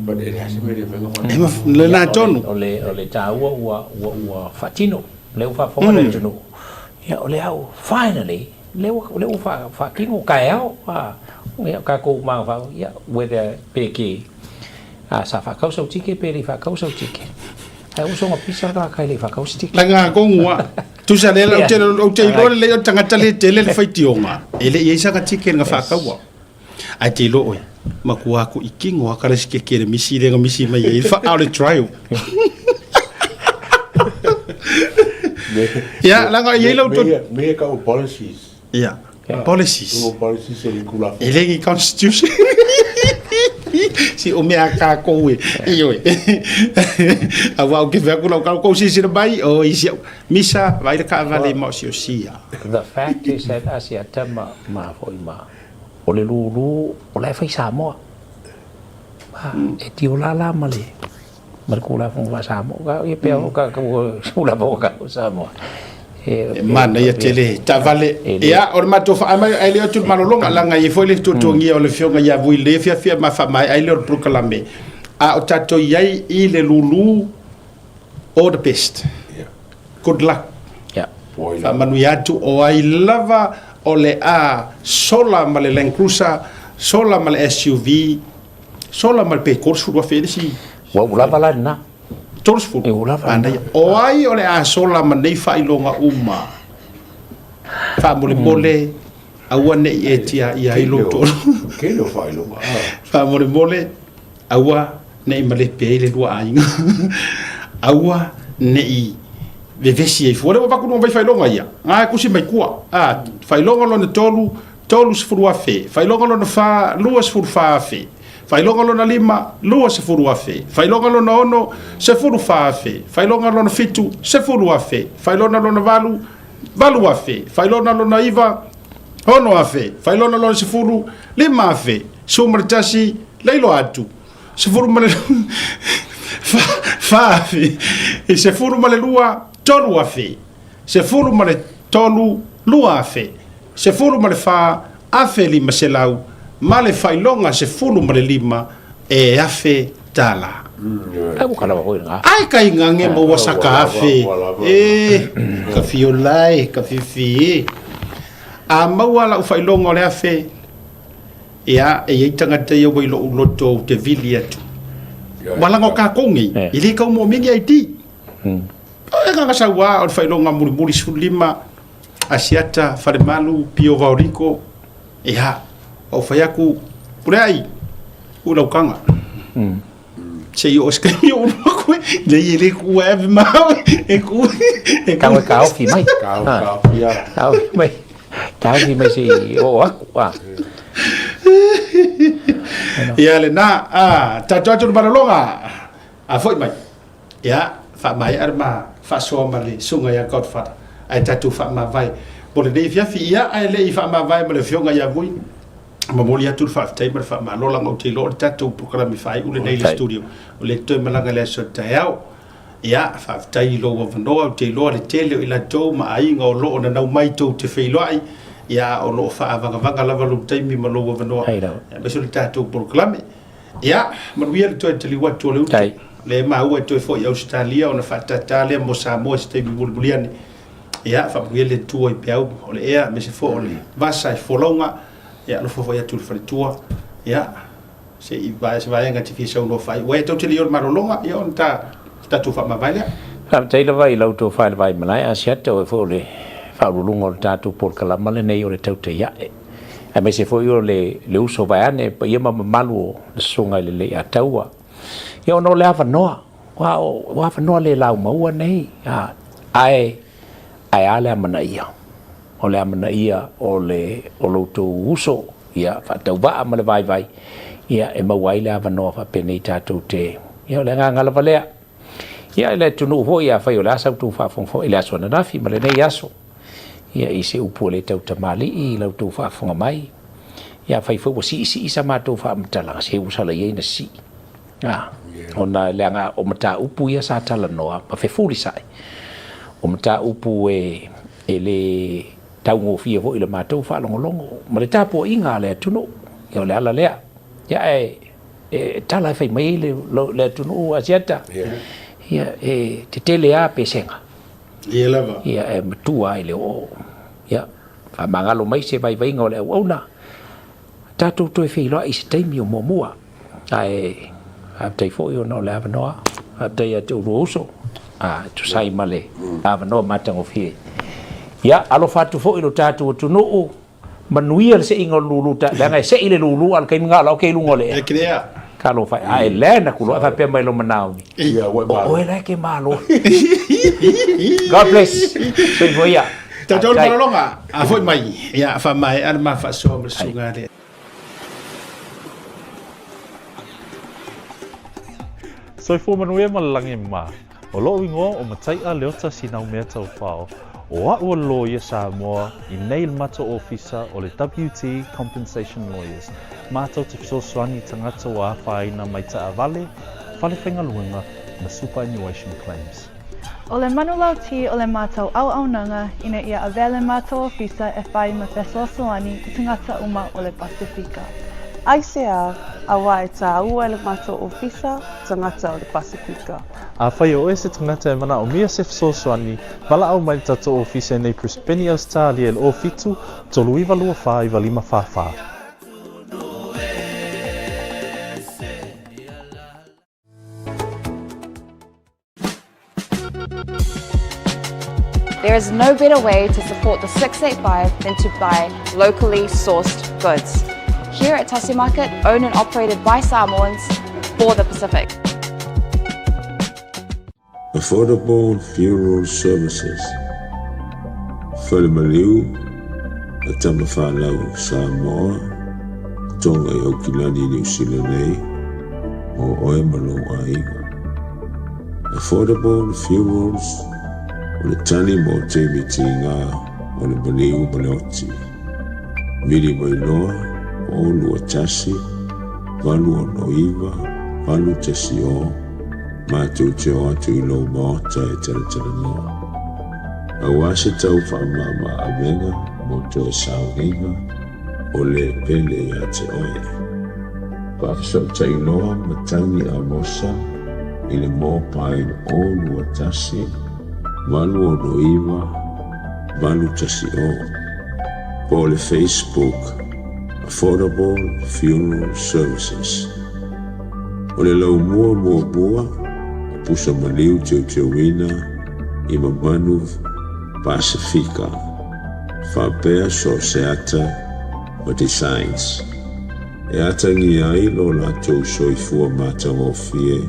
but e leai se mea e le mafai ona faatau. Lena tonu. O le taua ua faatino, lea ua faafofoga le atunuu. Ia o lea ua finally lea ua lea ua faatino taeao a ia tatou mafaufau ia whether pe ke a sa faatau sau ticket pe le i faatau sau ticket ae ua soga pisa le tagata e le i faatau se ticket. Laga tonu a. Tusa lea ou te ou te iloa lelei o le tagata le tele le faitioga e le i ai sana ticket na faataua. Ae te iloa oe, matua aku i kino a kare sikeke le misi le na misi mai ai le wha le trial. Ia, laga i ai lau to... Me ka o policies. Ia, policies. O policies e le kula. E le ni constitution. Si o mea kākou e. Ioe. Aua o ke whea kula o kau kou sisira mai, o isi au. Misa, vai le kaavale ma o si o sia. The fact is that Asiata ma, ma foi ma O le lūlū o la e fai Samoa. A, e tio la la ma le ma le Tulafono faa-Samoa. Ka ia pea o ka ka Tulafono ka Samoa. E manaia tele taavale. Ia, o le matou faaai ai lea atu le malologa, leaga e i ai foi le tuatuagia o le Afioga ia Vui le fiafia ma faamaea ai lea o le polokalame, a o tatou i ai i le lulu, all the best. Good luck. Faamanuia atu o ai lava o le a sola ma le Land Cruiser, sola ma le SUV, sola ma le pe 30,000 le isi. Ua lava la lena. 30. E ua lava lena. O ai o le a sola ma nei faailoga uma? Faamolemole, aua ne i e tiaia ai lou toalua. Tele o faailoga. Faamolemole, aua ne i malepe ai le lua aiga. Aua ne i vevesi ai fua. O lea ua avatu luga mai faailoga ia. Ga e tusi mai tua. A, faailoga lona tolu, 30,000. Faailoga lona fa, 24,000. Faailoga lona lima, 20,000. Faailoga lona ono, 14,000. Faailoga lona fitu, 10,000. Faailoga lona valu, 8,000. Faailoga lona iva, 6,000. Faailoga lona sefulu, 5,000. 11, le iloa atu. Sefulu ma le 4,000. 12, 3,000. 13, 2,000. 14, 1,500 ma le faailoga 15 e $1,000. Ai ua lava foi lena. Ai ka ingange ma ua saka afe e ka fiola e ka fifi e. A maua lau faailoga o le afe, ia e i ai tagata ia ua i lou loto ou te vili atu. Ua laga o tatou nei, e le tau moomia ni ID. E agaga saua o le faailoga mulimuli 15 Asiata, Falemalu, Pio Vaoriko, ia, ou fai atu, Puleai, uu lau taga. Se i oo se taimi ou alu atu e, leai e le tuua e ave ma au, e tuu, e tuu. Tau e taofi mai. Taofi lava. Taofi mai, taofi mai se i oo atu. Ah. Ia lena, ah, tatou atu le malologa, a foi mai. Ia, faamaea le ma faasoa ma le Susuga ia Godfather, ae tatou faamavae mo lenei afiafi. Ia, ae le i faamavae ma le Afioga ia Vui, momoli atu le faafetai ma le faamalo, leaga ou te iloa o le tatou polokalame faaiu lenei i le studio, o lea e toe malaga i le aso taeao. Ia, faafetai i lou avanoa, ou te iloa le tele o i latou ma aiga o lo o nanau mai tou te feiloai, ia, o lo o faavagavaga lava lou taimi ma lou avanoa, aemaise o le tatou polokalame. Ia, manuia le toe taliu atu o le utu. Le maua e toe foi i Ausetalia ona faatātā lea mo Samoa i se taimi mulimuli ane. Ia, faamanuia le Atua i peau o le ea aemaise foi o le vasa i folauga. Ia, alofa foi atu i le faletua. Ia, se i vae se vaega e te fia saunoa faaiu ai. Tou te le i o le malologa, ia ona ta tatou faamavae lea. Faafetai lava i la outou faalevaimalae Asiata, o oe foi o le faauluuluga o le tatou polokalama lenei o le Tautai Ae. aemaise foi o le le uso vaeane paia ma mamalu o le Susuga i le Leiataua. Ia ona o le avanoa, aua o avanoa le laumaua nei, a, ae, ae a le amanaia? O le amanaia o le, o lo outou uso, ia, faatauvaa ma le vaivai, ia, e maua ai le avanoa faapenei tatou te, ia, o le agaga lava lea. Ia, i le atunuu foi, afai o le a sa outou faafogafoga i le aso ananafi ma lenei aso, Ia, i se upu a le tautamalii i la outou faafofoga mai, ia afai foi ua siisii sa matou faamatalaga, se ua sala ia ina sii. A, ona leaga o mataupu ia sa talanoa ma fefulisai, o mataupu e, e le taugofie foi i le matou faalogologo ma le tapuaiga a le atunuu. Ia, o le ala lea. Ia, ae e tala e fai mai ai le, le atunuu Asiata, ia, e tetele lava pesega. Ia lava. Ia e matua ai le oo. Ia, faamagalo mai se vaivaiga o le auauna. Tatou toe feiloai i se taimi o muamua. Ae faafetai foi ona o le avanoa. Faafetai ia te oulua uso, a e tusa ai ma le avanoa matagofie. Ia, alofa atu foi i lo tatou atunuu, Manuia le seiga o le lulu ta, leaga e sei le lulu a o le taimi lena o la e oke i luga o le ea. Talofa e, a e land atu loa e faapea mai loma Naomi, o oe la e te malo. God bless. Soifua ia. Tatou le malologa, a foi mai, ia faamaea le ma faasoa ma le susuga a le. Soifua manuia ma le lagi mā. O loʻu igoa o Mataiʻa Leota Sinaumeataufao, o aʻu o le loia Samoa i nei le matou ofisa o le WT Compensation Lawyers, matou te fesoasoani i tagata ua afaina mai taavale, fale faigaluega ma superannuation claims. O le manulauti o le matou auaunaga ina ia avea le matou ofisa e fai ma fesoasoani i tagata uma o le Pasefika. Aisea, auā e tāua e le matou ofisa tagata o le Pasefika. Afai o oe se tagata e manaomia se fesoasoani, valaau mai le tatou ofisa i nei Brisbane, Ausetalia i le 07 39 24 95 44. There is no better way to support the 685 than to buy locally sourced goods. Here at Tasi Market, owned and operated by Samoans for the Pacific. Affordable Funeral Services, Falemaliu, a tama fanau Samoa, Tonga i Aukilani i Niu Sila nei, mo oe ma lou aiga. Affordable Funerals, o le tali mo taimi tiga o le maliu ma le oti. Vili mai loa, 0 2 1 8 6 9 8 1 0, Matou te o atu i lou maota e talatalanoa. Aua se tau faamama avega mo toe sauniga o le pele ia te oe. Faafesootai loa matagi Amosa i le mobile 021 869 810 po o le Facebook Affordable Funeral Services. O le laumua muamua o pusa maliu teuteuina i mamanu Pasefika faapea so o se ata ma designs e atagia ai lo latou soifua matagofie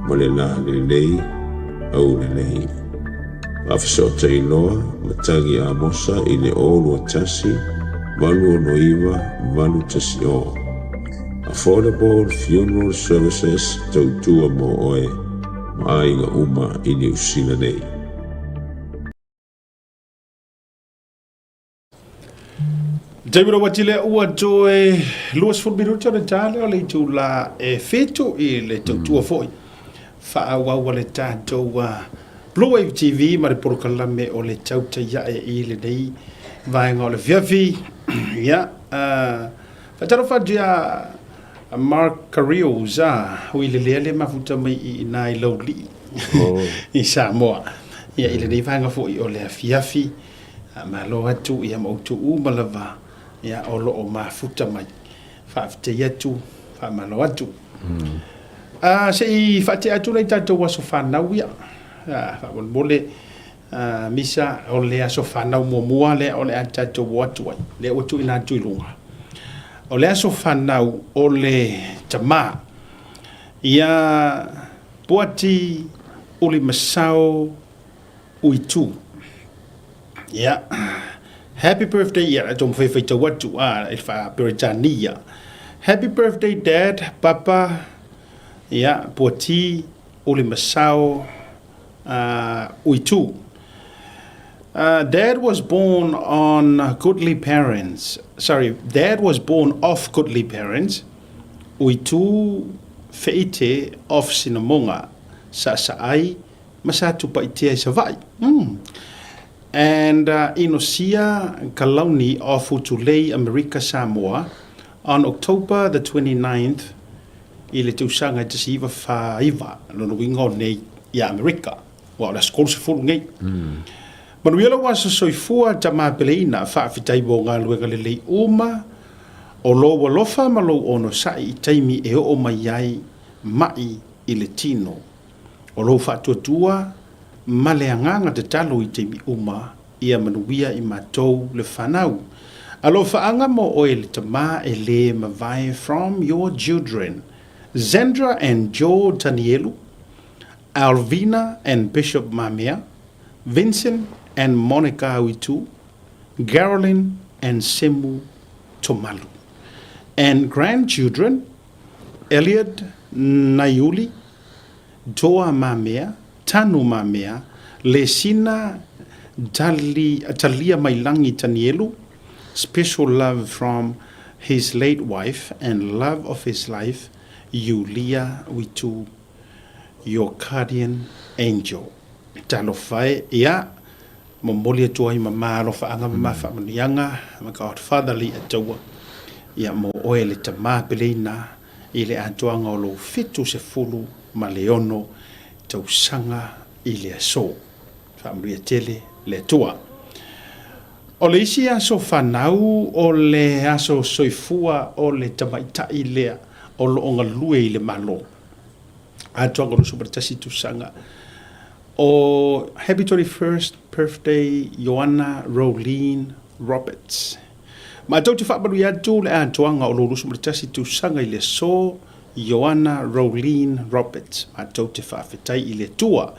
ma le la lelei aulelei. Faafesootai loa matagi Amosa i le 021 869 810. Affordable Funeral Services tautua mo oe ma aiga uma i Niu Sila nei. David Watile ua toe 20 minuti o le tale o le itula e 7 i le tautua foi. Faaauau a le tatou Blue Wave TV ma le polokalame o le tautai ae i lenei vaega o le afiafi. Ia, faatalofa atu ia Mark Carrills, ui le lea le mafuta mai i ina i Laulii i Samoa. Ia, i lenei vaega foi o le afiafi, malo atu ia ma outou uma lava ia o lo o mafuta mai. Faafetai atu, faamalo atu. Se i faatea atu nai tatou aso fanau ia. Faamolemole, Misa, o le aso fanau muamua lea o le a tatou o atu ai, lea ua tuuina atu i luga. O le aso fanau o le tamā, ia Puati Ulimasao Uitū. Ia, happy birthday, ia, e tō whaiwhaitau atu, a, e wha-Peretania. Happy birthday, Dad, Papa, ia, Puati Ulimasao Uitū. Dad was born on goodly parents, sorry, Dad was born of goodly parents, Uitū Feite of Sinamoga, Sa'asa'ai, ma sa Tupaitea i Savaii. And Inosia Kalauni of Utulei, Amerika Samoa, on October the 29th, i le tausaga e 1949, lona uiga o nei i Amerika, aua o le aso 30 nei. Manuia lou aso soifua, tama peleina, faafetai mo galuega lelei uma, o lou alofa ma lou onosai i taimi e oo mai ai ma'i i le tino. O lou faatuatua ma le agaga tatalo i taimi uma, ia manuia i matou le fanau. Alofaaga mo oe le tama e le mavae from your children, Zandra and Joe Tanielu, Alvina and Bishop Mamea, Vincent and Monica Auitu, Garolyn and Semu Tomalu. And grandchildren, Elliot Naiuli, Doa Mamea, Tanu Mamea, Lesina Tali, Talia Mailangi Tanielu, special love from his late wife and love of his life, Yulia Witu, your guardian angel. Talofa e, ia, momoli atu ai ma ma alofaaga ma ma faamanuiaga ma Godfather Leiataua, ia, mo oe le tama peleina i le atoaga o lou 76 tausaga i le aso. Faamanuia tele le Atua. O le isi aso fanau o le aso soifua o le tamaitai lea o lo o galue i le Malo. Atoaga 21 tausaga. O Happy 21st Birthday Ioana Rolene Roberts. Matou te faamanuia atu le atoaga o lou 21 tausaga i le aso Ioana Rolene Roberts. Matou te faafetai i le Atua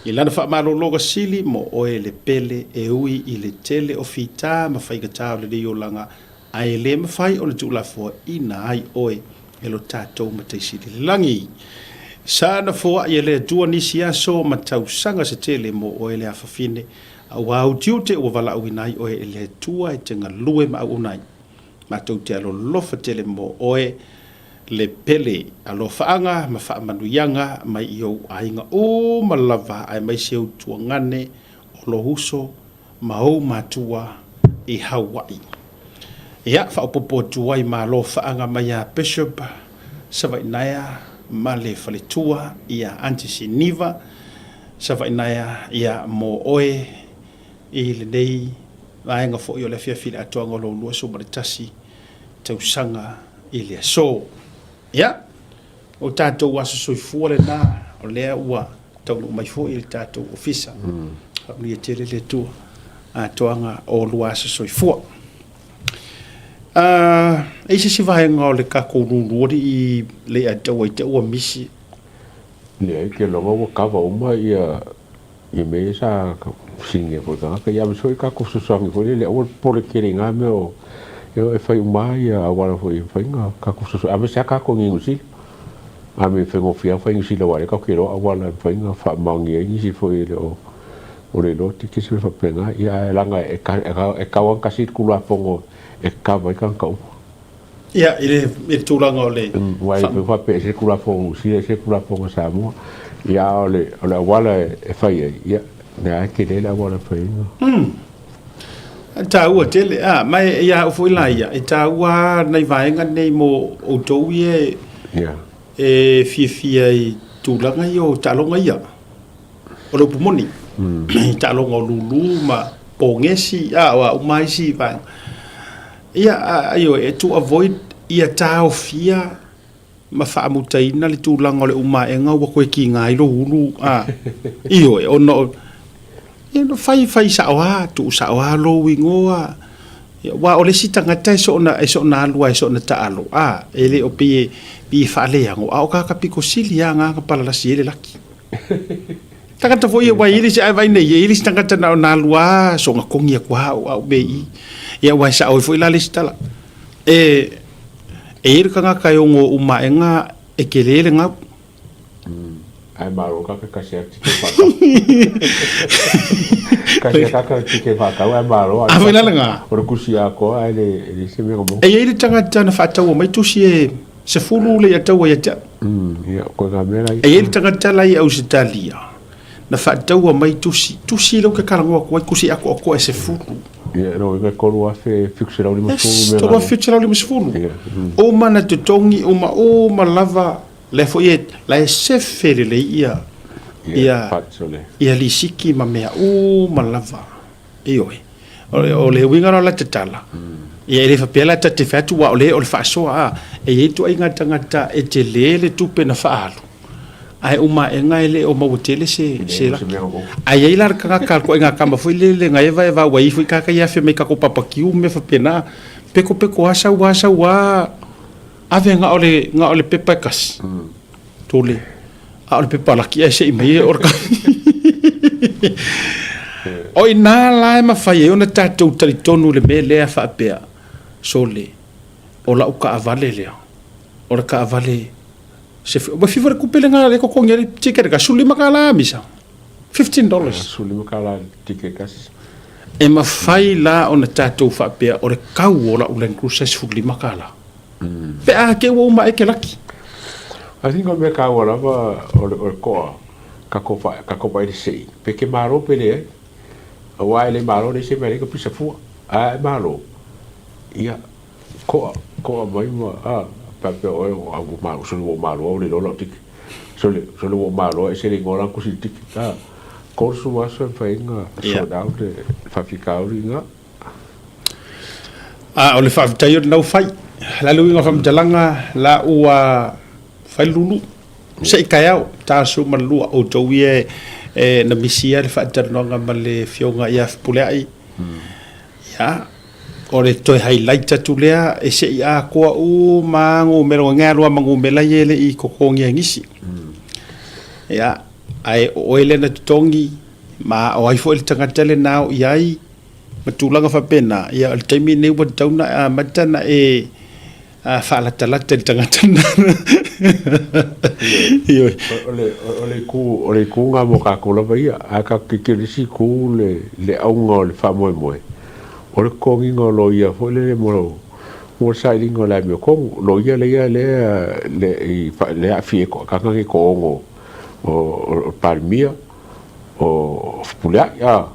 i Lana faamalologa sili mo oe le pele e ui i le tele o fita ma faigata o lenei olaga ae le mafai ona tuulafoaina ai oe e lo tatou Matai Sili i le Lagi. Sa na foai e le Atua nisi aso ma tausaga se tele mo oe le afafine, aua ou tiute ua valaauina ai oe e le Atua e te galue ma auauna ai. Matou te alolofa tele mo oe le pele, alofaaga ma faamanuiaga mai i ou aiga uma lava aemaise ou tuagane o lou uso ma ou matua i Hawaii. Ia, faaopoopo atu ai ma alofaaga mai ia Bishop Savainaea ma le faletua ia Aunty Siniva Savainaea, ia, mo oe i lenei vaega foi o le afiafi i le atoaga o lou 21 tausaga i le aso. Ia, o tatou aso soifua lena, o lea ua taunuu mai foi le tatou ofisa. Faamanuia tele le Atua atoaga o lua aso soifua. Uh, e se isi vaega o le tatou lulu alii le ia taua i te ua misi. Leai, ke loga ua kava uma ia ia mea ia sa fesiligia foi i tagata. Ia aemaise foi tatou fesoasoani foi lele, aua le popole tele i na mea o e fai uma lava ia auala foi e mafai ona tatou fesoasoani, aemaise lava tatou i Niu Sila. A mea e faigofie lava ona fai i Niu Sila aua o lea tatou te iloa auala e mafai ona faamaonia ai nisi foi e le o o le iloa ticket se mea faapena. Ia ae leaga e e tau lava ona tasi le Tulafono e kava ai tagata uma. Ia, i le, i le tulaga o le... Aua e le faapea e ese le Tulafono a Niu Sila ese le Tulafono a Samoa. Ia a o le, o le auala e fai ai, ia, o lea lava e tele le auala e fai ai. E taua tele, a, ma e, ia au foi la ia, e taua lava nai vaega nei mo outou ia e, yeah. e fiafia i tulaga ia o taaloga ia. O le upu moni, i taaloga o lulu ma pogesi, a, o a uma isi vaega. Ia, ioe, e to avoid ia taofia ma faamutaina le tulaga o le umaega ua toe kiga ai lou ulu, a, ioe, ona o, ia, no fai, fai sao lava, tuu sao lava lou igoa. Ia, aua o le isi tagata e soona, e soona alu lava e soona taalo, a, e le o pei e, pei e faaleago, a o ka kapiko sili lava na na palalasi ai le laki. Tagata foi ia ua i le isi ae vaai nei, e i le isi tagata na ona alu lava soona kogi atu lava au au mea i i. Ia aua e sao ai foi la le isi tala. E, e i ai le tagata e ono umaega e tele le gau. Ae malo ka ke kasi atu tike whakau. Kasi a kaka tike whakau ae malo. A foi la lena. O le kusi a koa ae le, le se mea mo. E i ai le tagata na faataua mai tusi e 10 le ataua ia te au. Ia, koe ngā mea lai. E i ai le tagata la i Ausetalia, na faataua mai tusi, tusi lea ou te talanoa atu ai, tusi atoatoa e 10. Ia, no, i 3750 Yes, 3750. Ia. Uma na totogi, uma, uma lava, lea foi e, la e sefe lelei ia, ia, ia lisiki ma mea uma lava. Ioe. O le, o le uiga la o la tatala, ia e le faapea la ta te fai atu aua o le o le faasoa a, e i ai ituaiga tagata e tele le tupe na faaalu, ae uma aega e le o maua tele se, se laki. Ae i ai la le tagata, le ituaiga tama foi lele na eva eva ua i ai foi tagata ia afea mai i tatou papakiu ma mea faapena, pekopeko lava sau lava sau lava, ave na o le, na o le pepa e tasi, tole. A o le pepa laki ae sei mai e o le O i ina la e mafai ai ona tatou talitonu i le mea lea faapea, sole, o lau taavale lea, o le taavale, se, ua fifa le tupe lena e totogi ai le ticket ka, $15 misa, $15. $15 le ticket kasi. E mafai la ona tatou faapea o le tau o lau Land Cruiser e $15. Pe a te ua uma ai ke laki. I think o le mea taua lava o le, o le toa. Tatou fa, tatou vaai i le sei, pe te malo pe leai. Aua e le malo leai se mea leai ka pisa fua. A e malo, ia, to'a, to'a mai ma, a, faapea oe o au ua malo, sole ua ou malo au le iloa lau tiki. Sole, sole ua ou malo e ese le igoa la tusi i le tiki. A, 30 aso e mafai ai ona sort out le faafitauli lena. A o le faafetai o lena ua fai. O le a le uiga o le faamatalaga la ua fai le lulu. Se i taeao, 42 outou ia e na misia le faatalanoaga ma le Afioga ia Fepuleai. Ia, o le toe highlight atu lea, e se i atoa uma lava numera, ua gea loa ma numera ia e le i totogia e nisi. Ia, ae o oe lea na totogi, ma o ai foi le tagata lena o i ai, ma tulaga faapena, ia o le taimi lenei ua tatau ona amata ona e faalatalata i le tagata lena. Ioe. O le, o le itu, o le itu lena mo tatou lava ia. Ae tatou tilotilo i le isi itu le, le auga o le faamoemoe, o le totogiina o loia foi lele mo, mo le sailiga o le amiotonu. Loia lea, lea, le, i, lea e aafia ai tagata nei e toaono o, o le Palemia, o Fepuleai, a,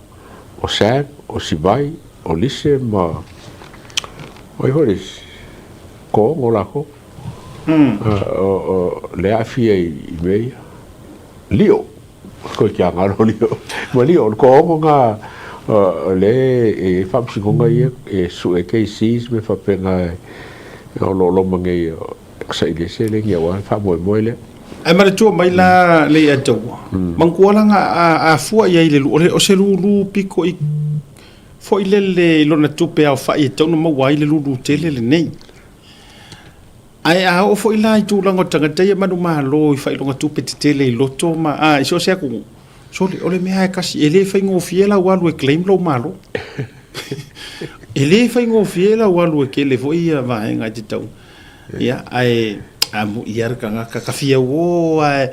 o Sam, o Sivai, o Lise ma o ai foi le isi? Toaono latou. O le aafia i mea ia. Lio, koe kia ngaro Lio. Ma Lio, o le toaono na o le e i ai faamasinoga ia e sue cases me faapena o lo o loma nei saili ai seleni aua le faamoemoe lea. Ae manatua mai la le ia taua, manatua la a fua i ai le o se lulu piko i foi lele i lona tupe aofai e tatau ona maua ai le lulu tele lenei. Ae a oo foi la i tulaga o tagata ia manumalo i faailoga tupe tetele i loto ma a i so o se atunuu, sole, o le mea lava e tasi, e le faigofie lau alu e claim lou malo. E le faigofie lau alu e tele foi ia vaega e tatau. Ia, ae a muia le tagata, ta fia uō lava,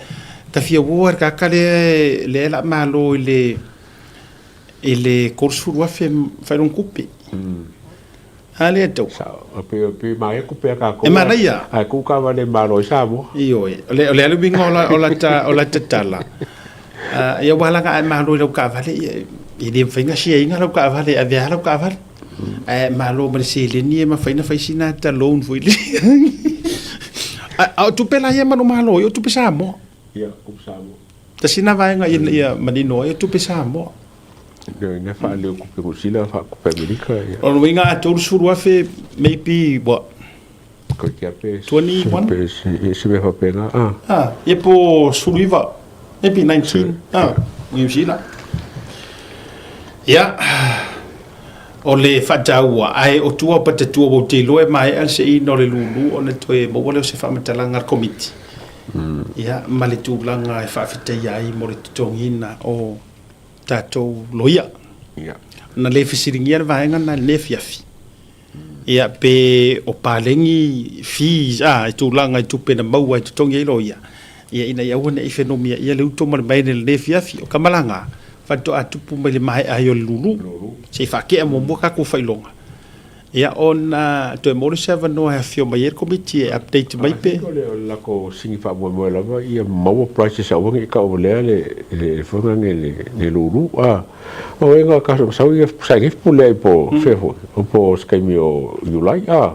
ta fia uō lava i le tagata lea lea o le a malo i le i le $30,000 faailoga tupe. A lea tau. Sao, e pei, e pei manaia tupe a tatou. E manaia. Ae tuu taavale malo ai Samoa. Ioe, o le, o le a le uiga o la, o lata, o lata tala. Ia aua leaga a e malo i lau taavale, ia, e le mafai ona share ina lau taavale, e ave lava lau taavale. Ae malo ma le seleni e mafai ona fai sina ata loan foi lea. A o tupe la ia manumalo ai, o tupe Samoa. Ia, tupe Samoa. Tasi na vaega ina ia manino ai, o tupe Samoa. Ioe, na faaleo tupe Niu Sila, tupe Amerika. Ia. O lona uiga a $30,000 maybe what? Koe kia pe... 21? Pe se mea faapena. Ah. Ah, ia po 19, maybe 19. Ah, Niu Sila. Ia, o le faataua, ae o tua o patatua ua ou te iloa e maea le seiina o le lulu ona toe maua lea o se faamatalaga a le Komiti. Ia, ma le tulaga e faafetaia ai mo le totogiina o tatou loia. Ia. Na le fesiligia le vaega lena i lenei afiafi. Ia, pe o paleni fees, a, i tulaga i tupe na maua e totogi ai loia, ia, ina ia aua ne i fenomiaia le uto ma le maene i lenei afiafi. O Kamalaga, faatoa tupu mai le maea ai o le lulu, se i faatea muamua tatou faailoga. Ia, ona toe maua lea o se avanoa e afifio mai ai le Komiti e update mai pe. O le latou sigi faamoemoe lava ia maua prices aua ne i tauvalea le le foi lea le le lulu a. O ai na ka sau ia sa i pule ai po fea foi o po se taimi o Iulai a.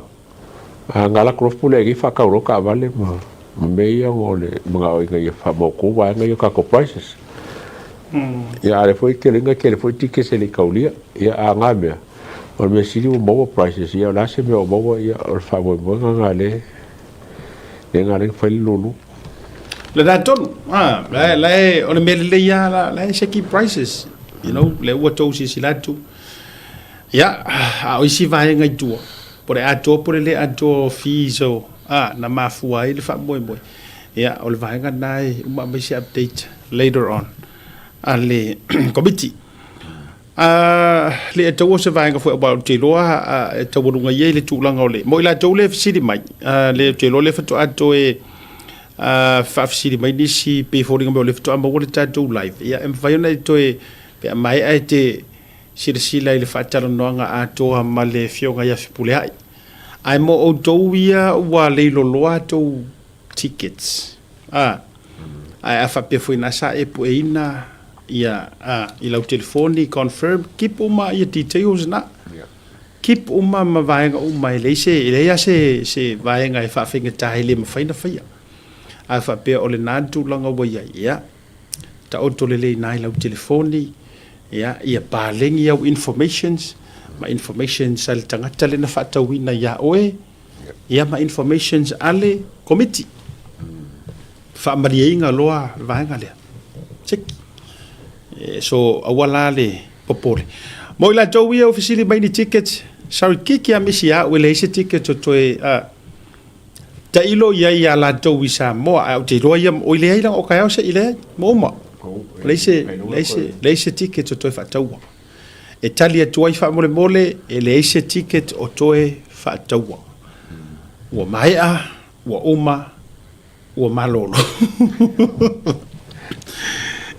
A na latou loa pule ai nei faatau loa taavale ma ma mea ia o le manao ina ia faamautu vaega ia o tatou prices. Ia a o lea foi e tele ina tele foi tickets e le i taulia. Ia a na mea O le mea sili ua maua prices, ia o le a se mea o maua, ia o le faamoemoega lena lea, lea na ala ai ona fai le lulu. Lena tonu, ah, la, la e, o le mea lelei lava, la, la e seki prices, you know, lea ua tou silasila atu. Ia, a o isi vaega i tua, po o le atoa po o le le atoa o fees o, ah, na mafua ai le faamoemoe. Ia, o le vaega lena e uma aumai se update later on a le Komiti. A le e taua se vaega foi aua ou te iloa e taualuga i ai le tulaga o le mo i latou le fesili mai a le ou te iloa le faatoa toe faafesili mai nisi pei foliga mai o le faatoa maua le tatou live ia e mafai ona e toe pe a maea e te silasila i le faatalanoaga atoa ma le afioga ia Fepuleai ae mo outou ia ua leiloloa tou tickets a. Ae a faapea foi na sa e pueina ia a i lau telefoni confirm keep uma ia details na. Keep uma ma vaega uma e leai se e leai lava se se vaega e faafaigata ai e le mafai ona faia. A faapea o lena le tulaga ua i ai, ia taoto lelei i ina i lau telefoni, ia ia paleni au informations ma informations a le tagata lea na faatauina ia oe, ia ma informations a le Komiti. Faamalieina loa le vaega lea. Seki. So aua la le popole. Mo i latou ia ua fesili mai ni tickets, sorry kiki a misi ia au e leai se ticket o toe a tailo i ai ia latou i Samoa ae ou te iloa ia oi leai leaga o taeao se i leai mo uma. Leai se leai se leai se ticket o toe faataua. E tali atu ai faamolemole e leai se ticket o toe faataua. Ua maea, ua uma, Ua malolo.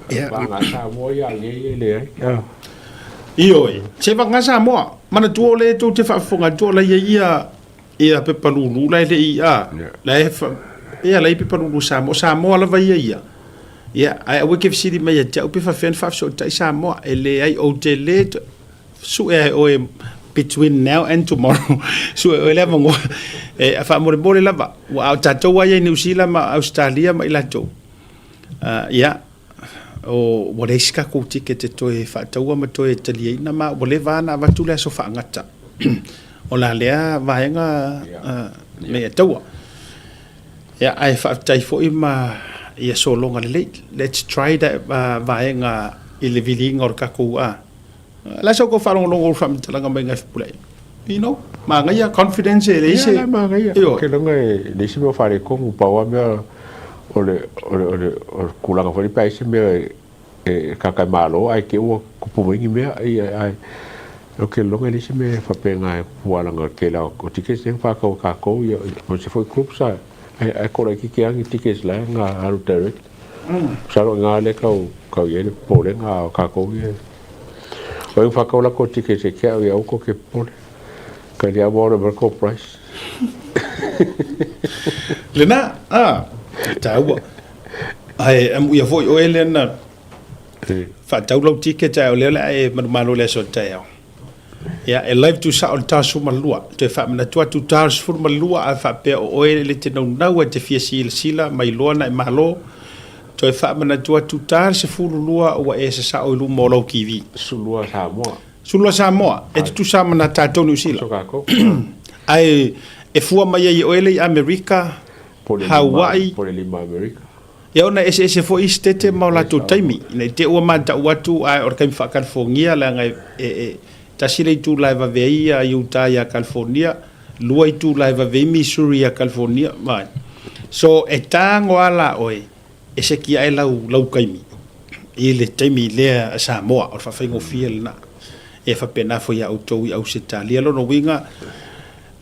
Ia. Vagana Samoa ia nei e leai. Ioe, se vagana Samoa. Manatua o lea tou te faafofoga atu o la ia ia ia pepa lulu la e le i a. La e fa, ia la i pepa lulu Samoa, Samoa lava ia ia. Ia, ae aua e te fesili mai ia te au pe faafefea ona faafesootai Samoa. E leai, ou te le Sue ai oe between now and tomorrow. Sue oe le avanoa. E faamolemole lava. Ua a o tatou lava ia i Niu Sila ma Ausetalia ma i latou. Ia, o, ua leai se tatou ticket e toe faataua ma toe taliaina ma ua leva lava ona avatu le aso faagata o la lea vaega ina ia taua. Ia, ae faafetai foi ma ia sologa lelei. Let's try that vaega i le viliga o le tatou La sa outou faalogologo i faamatalaga mai nai Fepuleai. You know, manaia, confidence e leai se. Ia, manaia. Ou te iloa e leai se mea o faaletonu, pau lava mea o le, o le, o le, o le tulaga foi lea pe a i ai se mea e tagata e malo ae te i ua tupu mai ni mea, ia, ae ou te iloa e leai se mea e faapena e tupu aua leaga o le tele lava o tickets lea na faatau e tatou, ia, aemaise foi groups a, ae toa laitiiti lava ni tickets la e na alu direct. Masalo o i ina lea e tau, tau i ai le popolega a o tatou ia. O ai whakau la ko ticket e kia au ia uko ke popole. Ka lia mo ore ko price. Lena, ah, taua. Ai, amu ia foi oe lea na whaatau lau ticket ai o lea le ai manumalo le aso taeao. Ia, e live tusao i le ta 12. Toe faamanatu atu ta 12 a faapea o oe le te naunau ai te fia silasila ma iloa na e malo. Toe faamanatu atu ta 12 ua e sasao i luma o lau TV. 12 Samoa. 12 Samoa, e tutusa ma na tatou Niu Sila. Ae e fua mai ai e oe le i Amerika, Hawaii. Po o le lima Amerika. Ia ona e eseese foi isi tete ma o latou taimi, ina i te i ua matau atu ae o le taimi faa-California leaga e, e, e tasi le itula e vave ai ia Utah ia California, lua itula e vave ai Missouri ia California, vai. So e tago lava la oe e seki ae lau, lau taimi i le taimi lea a Samoa, o le faafaigofie lena. E faapena foi ia outou i Ausetalia. Lona uiga,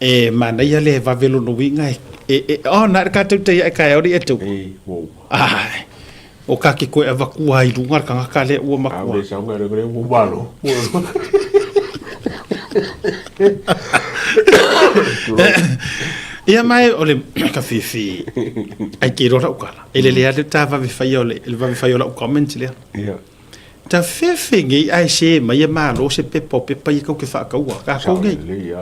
E manaia le vave lona uiga e, e, e oh, na le ka tau tai e ka ori e tau. E, wo. Ai. O ka ke koe avakua i lunga le kangaka le ua makua. A le saunga le le ua malo. Ia mai o le ka fifi. Ai ke rora ukala. E le le ale ta vave fai o le vave fai o la comment lea. Ia. Ta fefe nei ae se mai e malo se pepa o pepa ia kau ke whaakaua. Ka kou nei.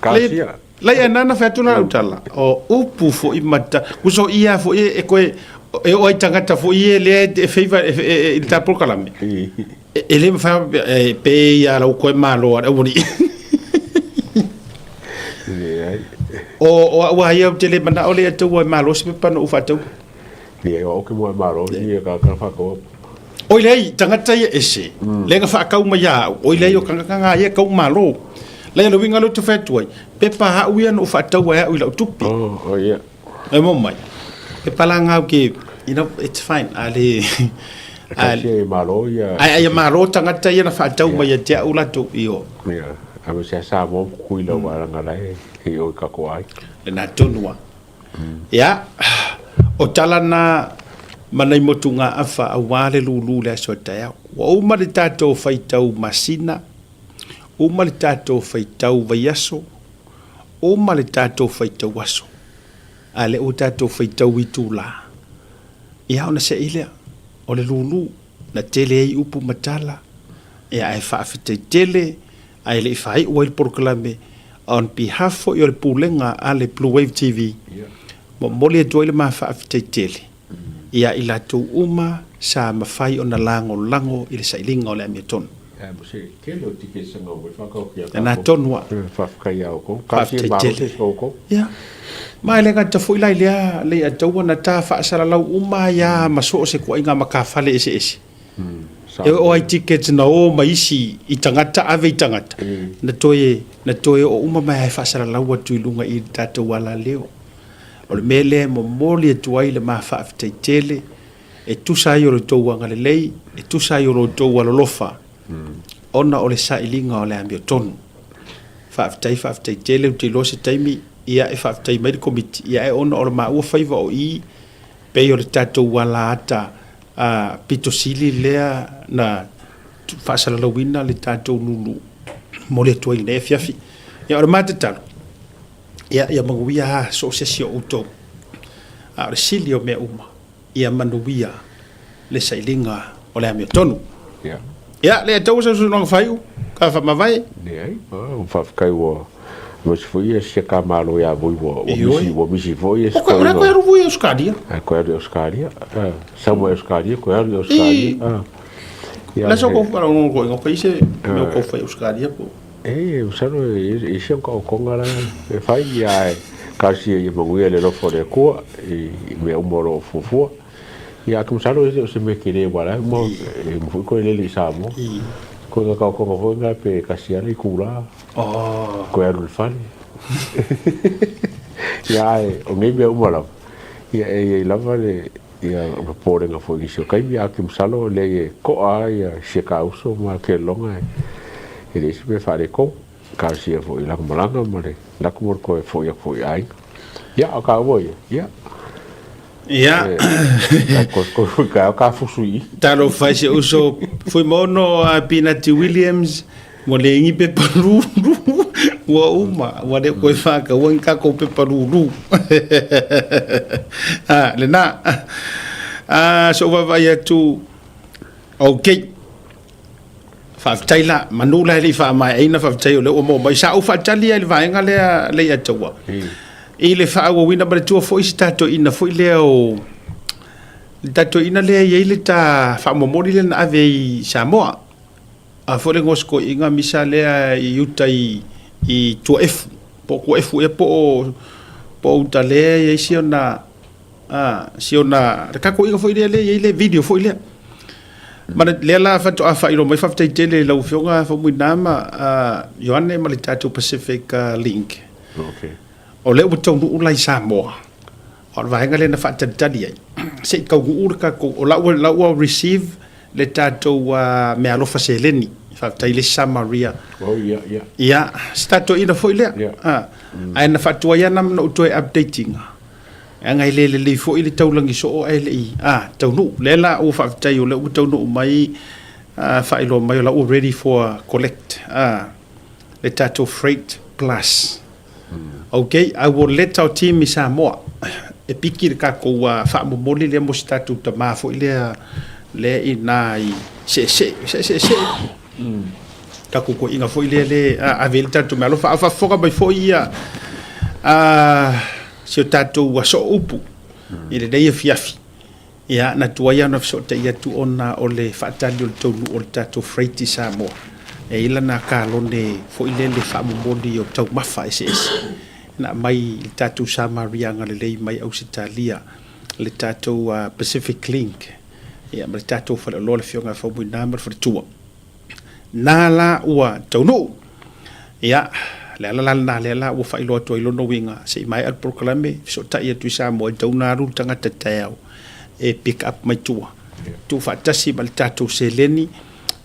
Kasia. Lai e nana whai la utala. O upu fo i mata. Kuso ia fo i e koe e o ai tangata fo i e lea e feiva e i ta prokalame. E le mawhai e pe ia lau koe malo a au ni. O o ua ia te le mana o le atu e malo se pepa no u whaatau. Ia, o ke moe malo, ia ka ka whakawa. Oi lei, tangata ia ese, le nga whaakau mai a au, oi lei o kangaka ngā ia kau malo. Lei le winga lo te whaitu ai, pepa hau ia no whaatau ai au i lau tupi. Oh, oh ia. E mo mai. Pepa la ngau ke, you know, it's fine. A le... A le malo ia. Ai ai malo tangata ia na whaatau mai a te au la tau i o. Ia, a me se sa mo kui lau waranga lai, i oi kako ai. Le nā tonua. Ia, o tala na ma nai motugaafa aua le lūlū le aso a taeao. Ua uma le tatou faitau masina, uma le tatou faitau vaiaso, uma le tatou faitau aso, a lea ua tatou faitau itulā. Ia ona se'i lea o le lulu na tele ai upu ma tala, ia ae faafetai tele ae le i faai'u ai le polokalame on behalf foi o le Pulega a le Blue Wave TV, momoli atu ai le ma faafetai tele ia i latou uma sa mafai ona lagolago i le sailiga o le amiotonu. Lena tonu a. Faafetai tele. Ia. Ma e le gata foi la i lea Leiataua na ta faasalalau uma ai lava ma so o se kuaiga matafale eseese. E oo ai tickets na o ma isi i tagata ave i tagata, na toe, na toe oo uma mai lava e faasalalau atu i luga i le tatou alaleo. O le mea lea e momoli atu ai le ma faafetai tele e tusa ai o lo outou agalelei, e tusa ai o lo outou alolofa, ona o le sailiga o le amiotonu. Faafetai, faafetai tele, ou te iloa se taimi ia e faafetai mai le Komiti, ia ae ona o le maua faiva o i, pei o le tatou alaata pito sili lea na faasalalauina le tatou lulu momoli atu ai i lenei afiafi. Ia o le ma tatalo, ia, ia manuia lava so o se isi o outou. A o le sili o mea uma, ia manuia le sailiga o le amiotonu. Ia. Ia, le ataua sau saunoaga faaiu, ka faamavae. Leai, faafetai ua aemaise foi ia sia ka malo ia voi ua ua misi ua misi foi ia O koe ora koe aru voi Australia. A koe aru Australia. Sau mai Australia koe aru Australia. Ia. La so ko fara ngo ko ngo kai se me ko fai Australia po. E masalo e i si ona kaokoga la e fai, ae talosia ia manuia le alofa o le Atua i mea uma o lo o fuafua. Ia, ae masalo e le o se mea tele aua o la e uma e uma foi toe lele i Samoa. Koe kaokoga foi lena pe tasi lava le itula toe alu i le fale. Ia, ae o nei mea uma lava, ia e i ai lava le ia popolega foi i nisi o taimi, ae ou te masalo leai e to'a lava ia si a ta uso ma Kelelona e leai se mea faaletonu. Talosia foi i lana malaga ma le latou ma le toe foi atu foi i aiga. Ia, o taua ia, ia. Ia. Koe foi taeao ta fusu i i. Talofa i si uso Fuimaono a Pinati Williams, ua leai ni pepa lulu, ua uma, ua le koe whakaua ni kākou pepa lulu. Ah, lena. Ah, so vaavaai atu, okay. Faafetai la, manu la e le i faamaeaina, faafetai o lea ua maua mai. Sa ou faatali lava i le vaega lea Leiataua, i le faaauauina, manatua foi si ta toeaina foi lea o, le ta toeaina lea e i ai le ta faamomoli lea na ave i Samoa. A foi le gosikoiga misa lea i uta i, i Tuaefu, po o Tuaefu ea po o, po o uta lea e i ai si ona, a, si ona, le tatou iga foi lea lea e i ai le video foi lea. Ma le, lea la faatoa faailoa mai, faafetai tele i lau Afioga Faumuina ma Ioane ma le tatou Pacific Link. Okay. O lea ua taunuu la i Samoa. O le vaega lea na faatalitali ai, se i taunuu le tatou, o la ua, la ua receive le tatou meaalofa seleni. Faafetai i le Samaria. Oh, ia, ia. Ia, se tatou ina foi lea. Yeah. Ae na faatuai lava na ou toe update ina. Leaga e le lelei foi le taulagi soo ae le i taunuu. Lea la ua faafetai o lea ua taunuu mai, faailoa mai o la ua ready for collect le tatou freight plus. Ok, I will let our team i Samoa e piki le tatou faamomoli lea mo si tatou tama foi lea lea i ina i Seesee, Seesee. Tatou toeaiina foi lea lea ave i ai le tatou meaalofa. A o faafofoga mai foi ia si o tatou sooupu i lenei afiafi. Ia, na tuai lava ona fesootai atu ona o le faatali o le taunuu o le tatou freight i Samoa. E i ai lana kalone foi lele faamomoli o taumafa eseese na aumai i le tatou Samaria agalelei mai Ausetalia, le tatou Pacific Link, ia ma le tatou faleoloa le Afioga ia Faumuina ma le faletua. Na la ua taunuu. Ia, le ala la lena lea la ua faailoa atu ai lona uiga, se i maea le polokalame, fesootai atu i Samoa e tatau ona alu le tagata taeao e pick up mai tua. Tuufaatasi ma le tatou seleni,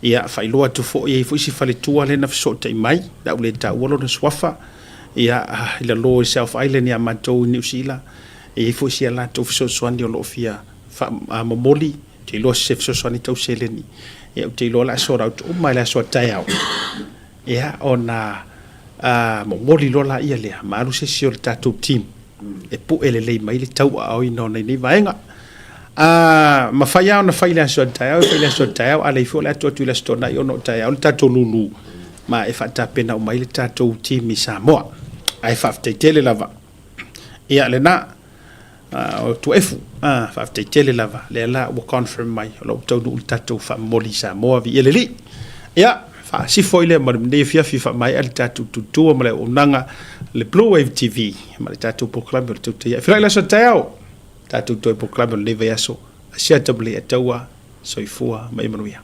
ia, faailoa atu foi, e i ai foi si faletua lea na fesootai mai, o le a ou le taua lona suafa, ia, i lalo i South Island ia matou i Niu Sila, e i ai foi si a latou fesoasoani o lo o fia faamomoli. Ou te iloa se fesoasoani tau seleni, ia ou te iloa o le a sort out uma i le aso a taeao, ia ona momoli loa laia lea ma alu se isi o le tatou team e pue lelei mai le tauaaoina o nei vaega. A mafai lava ona fai i le aso a taeao, e fai i le aso a taeao, a leai foi o le a tuu atu i le Aso Toonai ona o taeao le tatou lulu ma e faatapena uma ai le tatou timi Samoa. Ae faafetai tele lava. Ia lena, o Tuaefu, faafetai tele lava, lea la ua confirm mai o lo o taunuu le tatou faamomoli i Samoa, viia le Alii. Ia, faasifo ai lea ma lenei afiafi faamaea le tatou tutua ma le auaunaga le Blue Wave TV ma le tatou polokalame o le Tautai Ae. Feiloai i le aso a taeao, tatou toe polokalame o lenei vaiaso. Asiata ma Leiataua, soifua ma ia manuia.